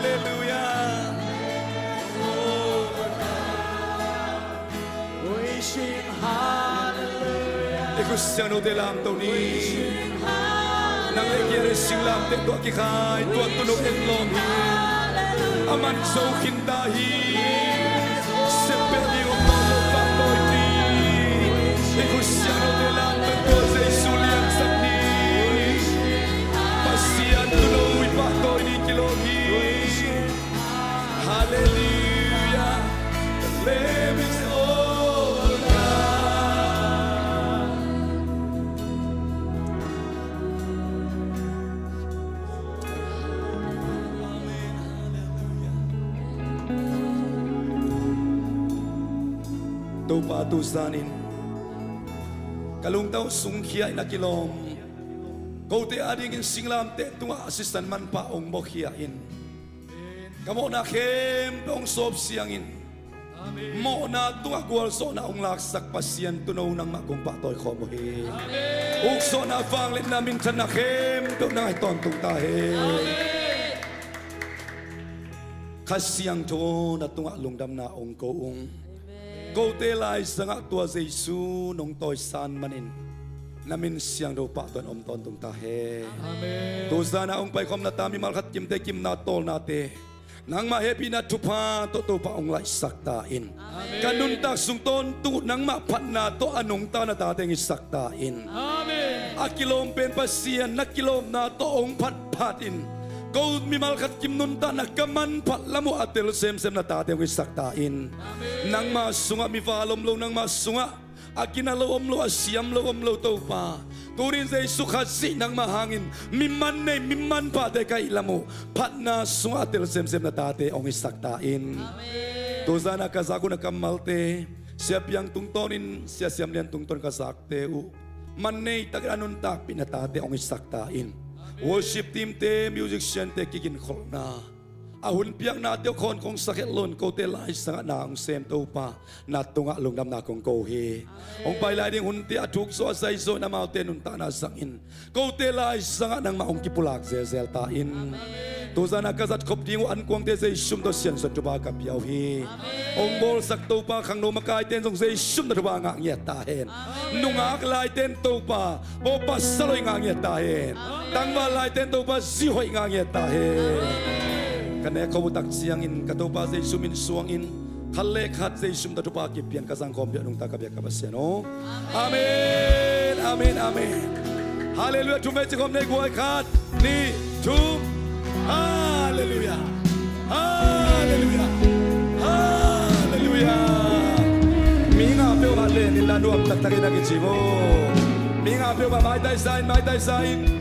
Halleluia. I khut siangthote lamto ni. Nang le kei a singlamteh tawh kikhai tua Tuuno etlawm hi. A man zo khin ta hi. Seppih ding om mawk lo pahtawi ni. I khut siangthote lamto tua Jesu liansak ni. Pasian Tuuno i pahtawi ni kilawm hi. Halleluia. The Lamb is over. Topa, tu zanin ka lungtang sungkhia in a kilawm kote adingin singlamteh tungah a sisan manpha hong bawhkhia in. Ka mawhna khempeuh hong sawp siangin, mawhna tungah gualzawhna hong laksak Pasian Tuuno nangmah kong pahtawi khawm uh hi. Ukzawhna, vangliatna, minthanna khempeuh nang ahi tawntung ta hen. Kha Siangtho, na tungah lungdamna hong ko ung. Kote laizangah tua Jesu nong tawisan manin na min siangtho pahtawi in om tawntung ta hen. Tu zana hong paikhawm na ta mimal khat kimte kimna tawlnate nangmah hehpihna thupha tawh Topa hong laihsak ta in. Ka nuntak sung tawntung uh nangmah phatna tawh a nungta na tate hong hisak ta in. A kilawm pen Pasian na kilawmna tawh hong phatphat in. Ko mimal khat kim nuntakna ka manphat lam uh a tel semsem na tate hong hisak ta in. Nangmah sungah mival om lo, nangmah sungah a gina lo om lo, a siam lo om lo Topa, tunin Jesu Khazih nangmah hangin mi man nei, mi manphate ka hih lam uh phatna sungah a tel semsem na tate hong hisak ta in. Tu zana ka zak uh na kammalte, Sia Piang tungtawnin Sia Siam Lian tungtawn ka zakte uh man nei takin a nuntakpih na tate hong hisak ta in. Worship teamte, musiciante kiginkholhna, a hun piaknate uh khawn kong sak het loin kote laizangah na hong sem Topa, na tungah lungdamna kong ko hi. Hong pai lai ding hunte a thuk zaw a zai zaw in amaute nuntakna zangin kote laizangah nangmah hong kipulak zelzel ta in. Tu zana ka zat khop ding uh ankuangte Jesu min tawh siansuah thupha ka pia uh hi. Hong bawlsak Topa, khangno makaite in zong Jesu min tawh thupha ngah ngiat ta hen. Nungak laite in Topa, pawlpi pasal hoih ngah ngiat ta hen. Tangval laite in Topa zi hoih ngah ngiat ta hen. Ka nek khop uh tak ciangin ka Topa Jesu min suangin khat le khat Jesu min tawh thupha kipia in ka zangkhawm piak nungta ka biak ka Pasian aw. Amen, amen, amen. Halleluia. Thum vei ci khawm ni, guai, khat, nih, thum. Halleluia. Halleluia. Halleluia. Mi nga peuhmah len inla nuam taktakin a kici maw. Mi nga peuhmah maitai sa in, maitai sa in.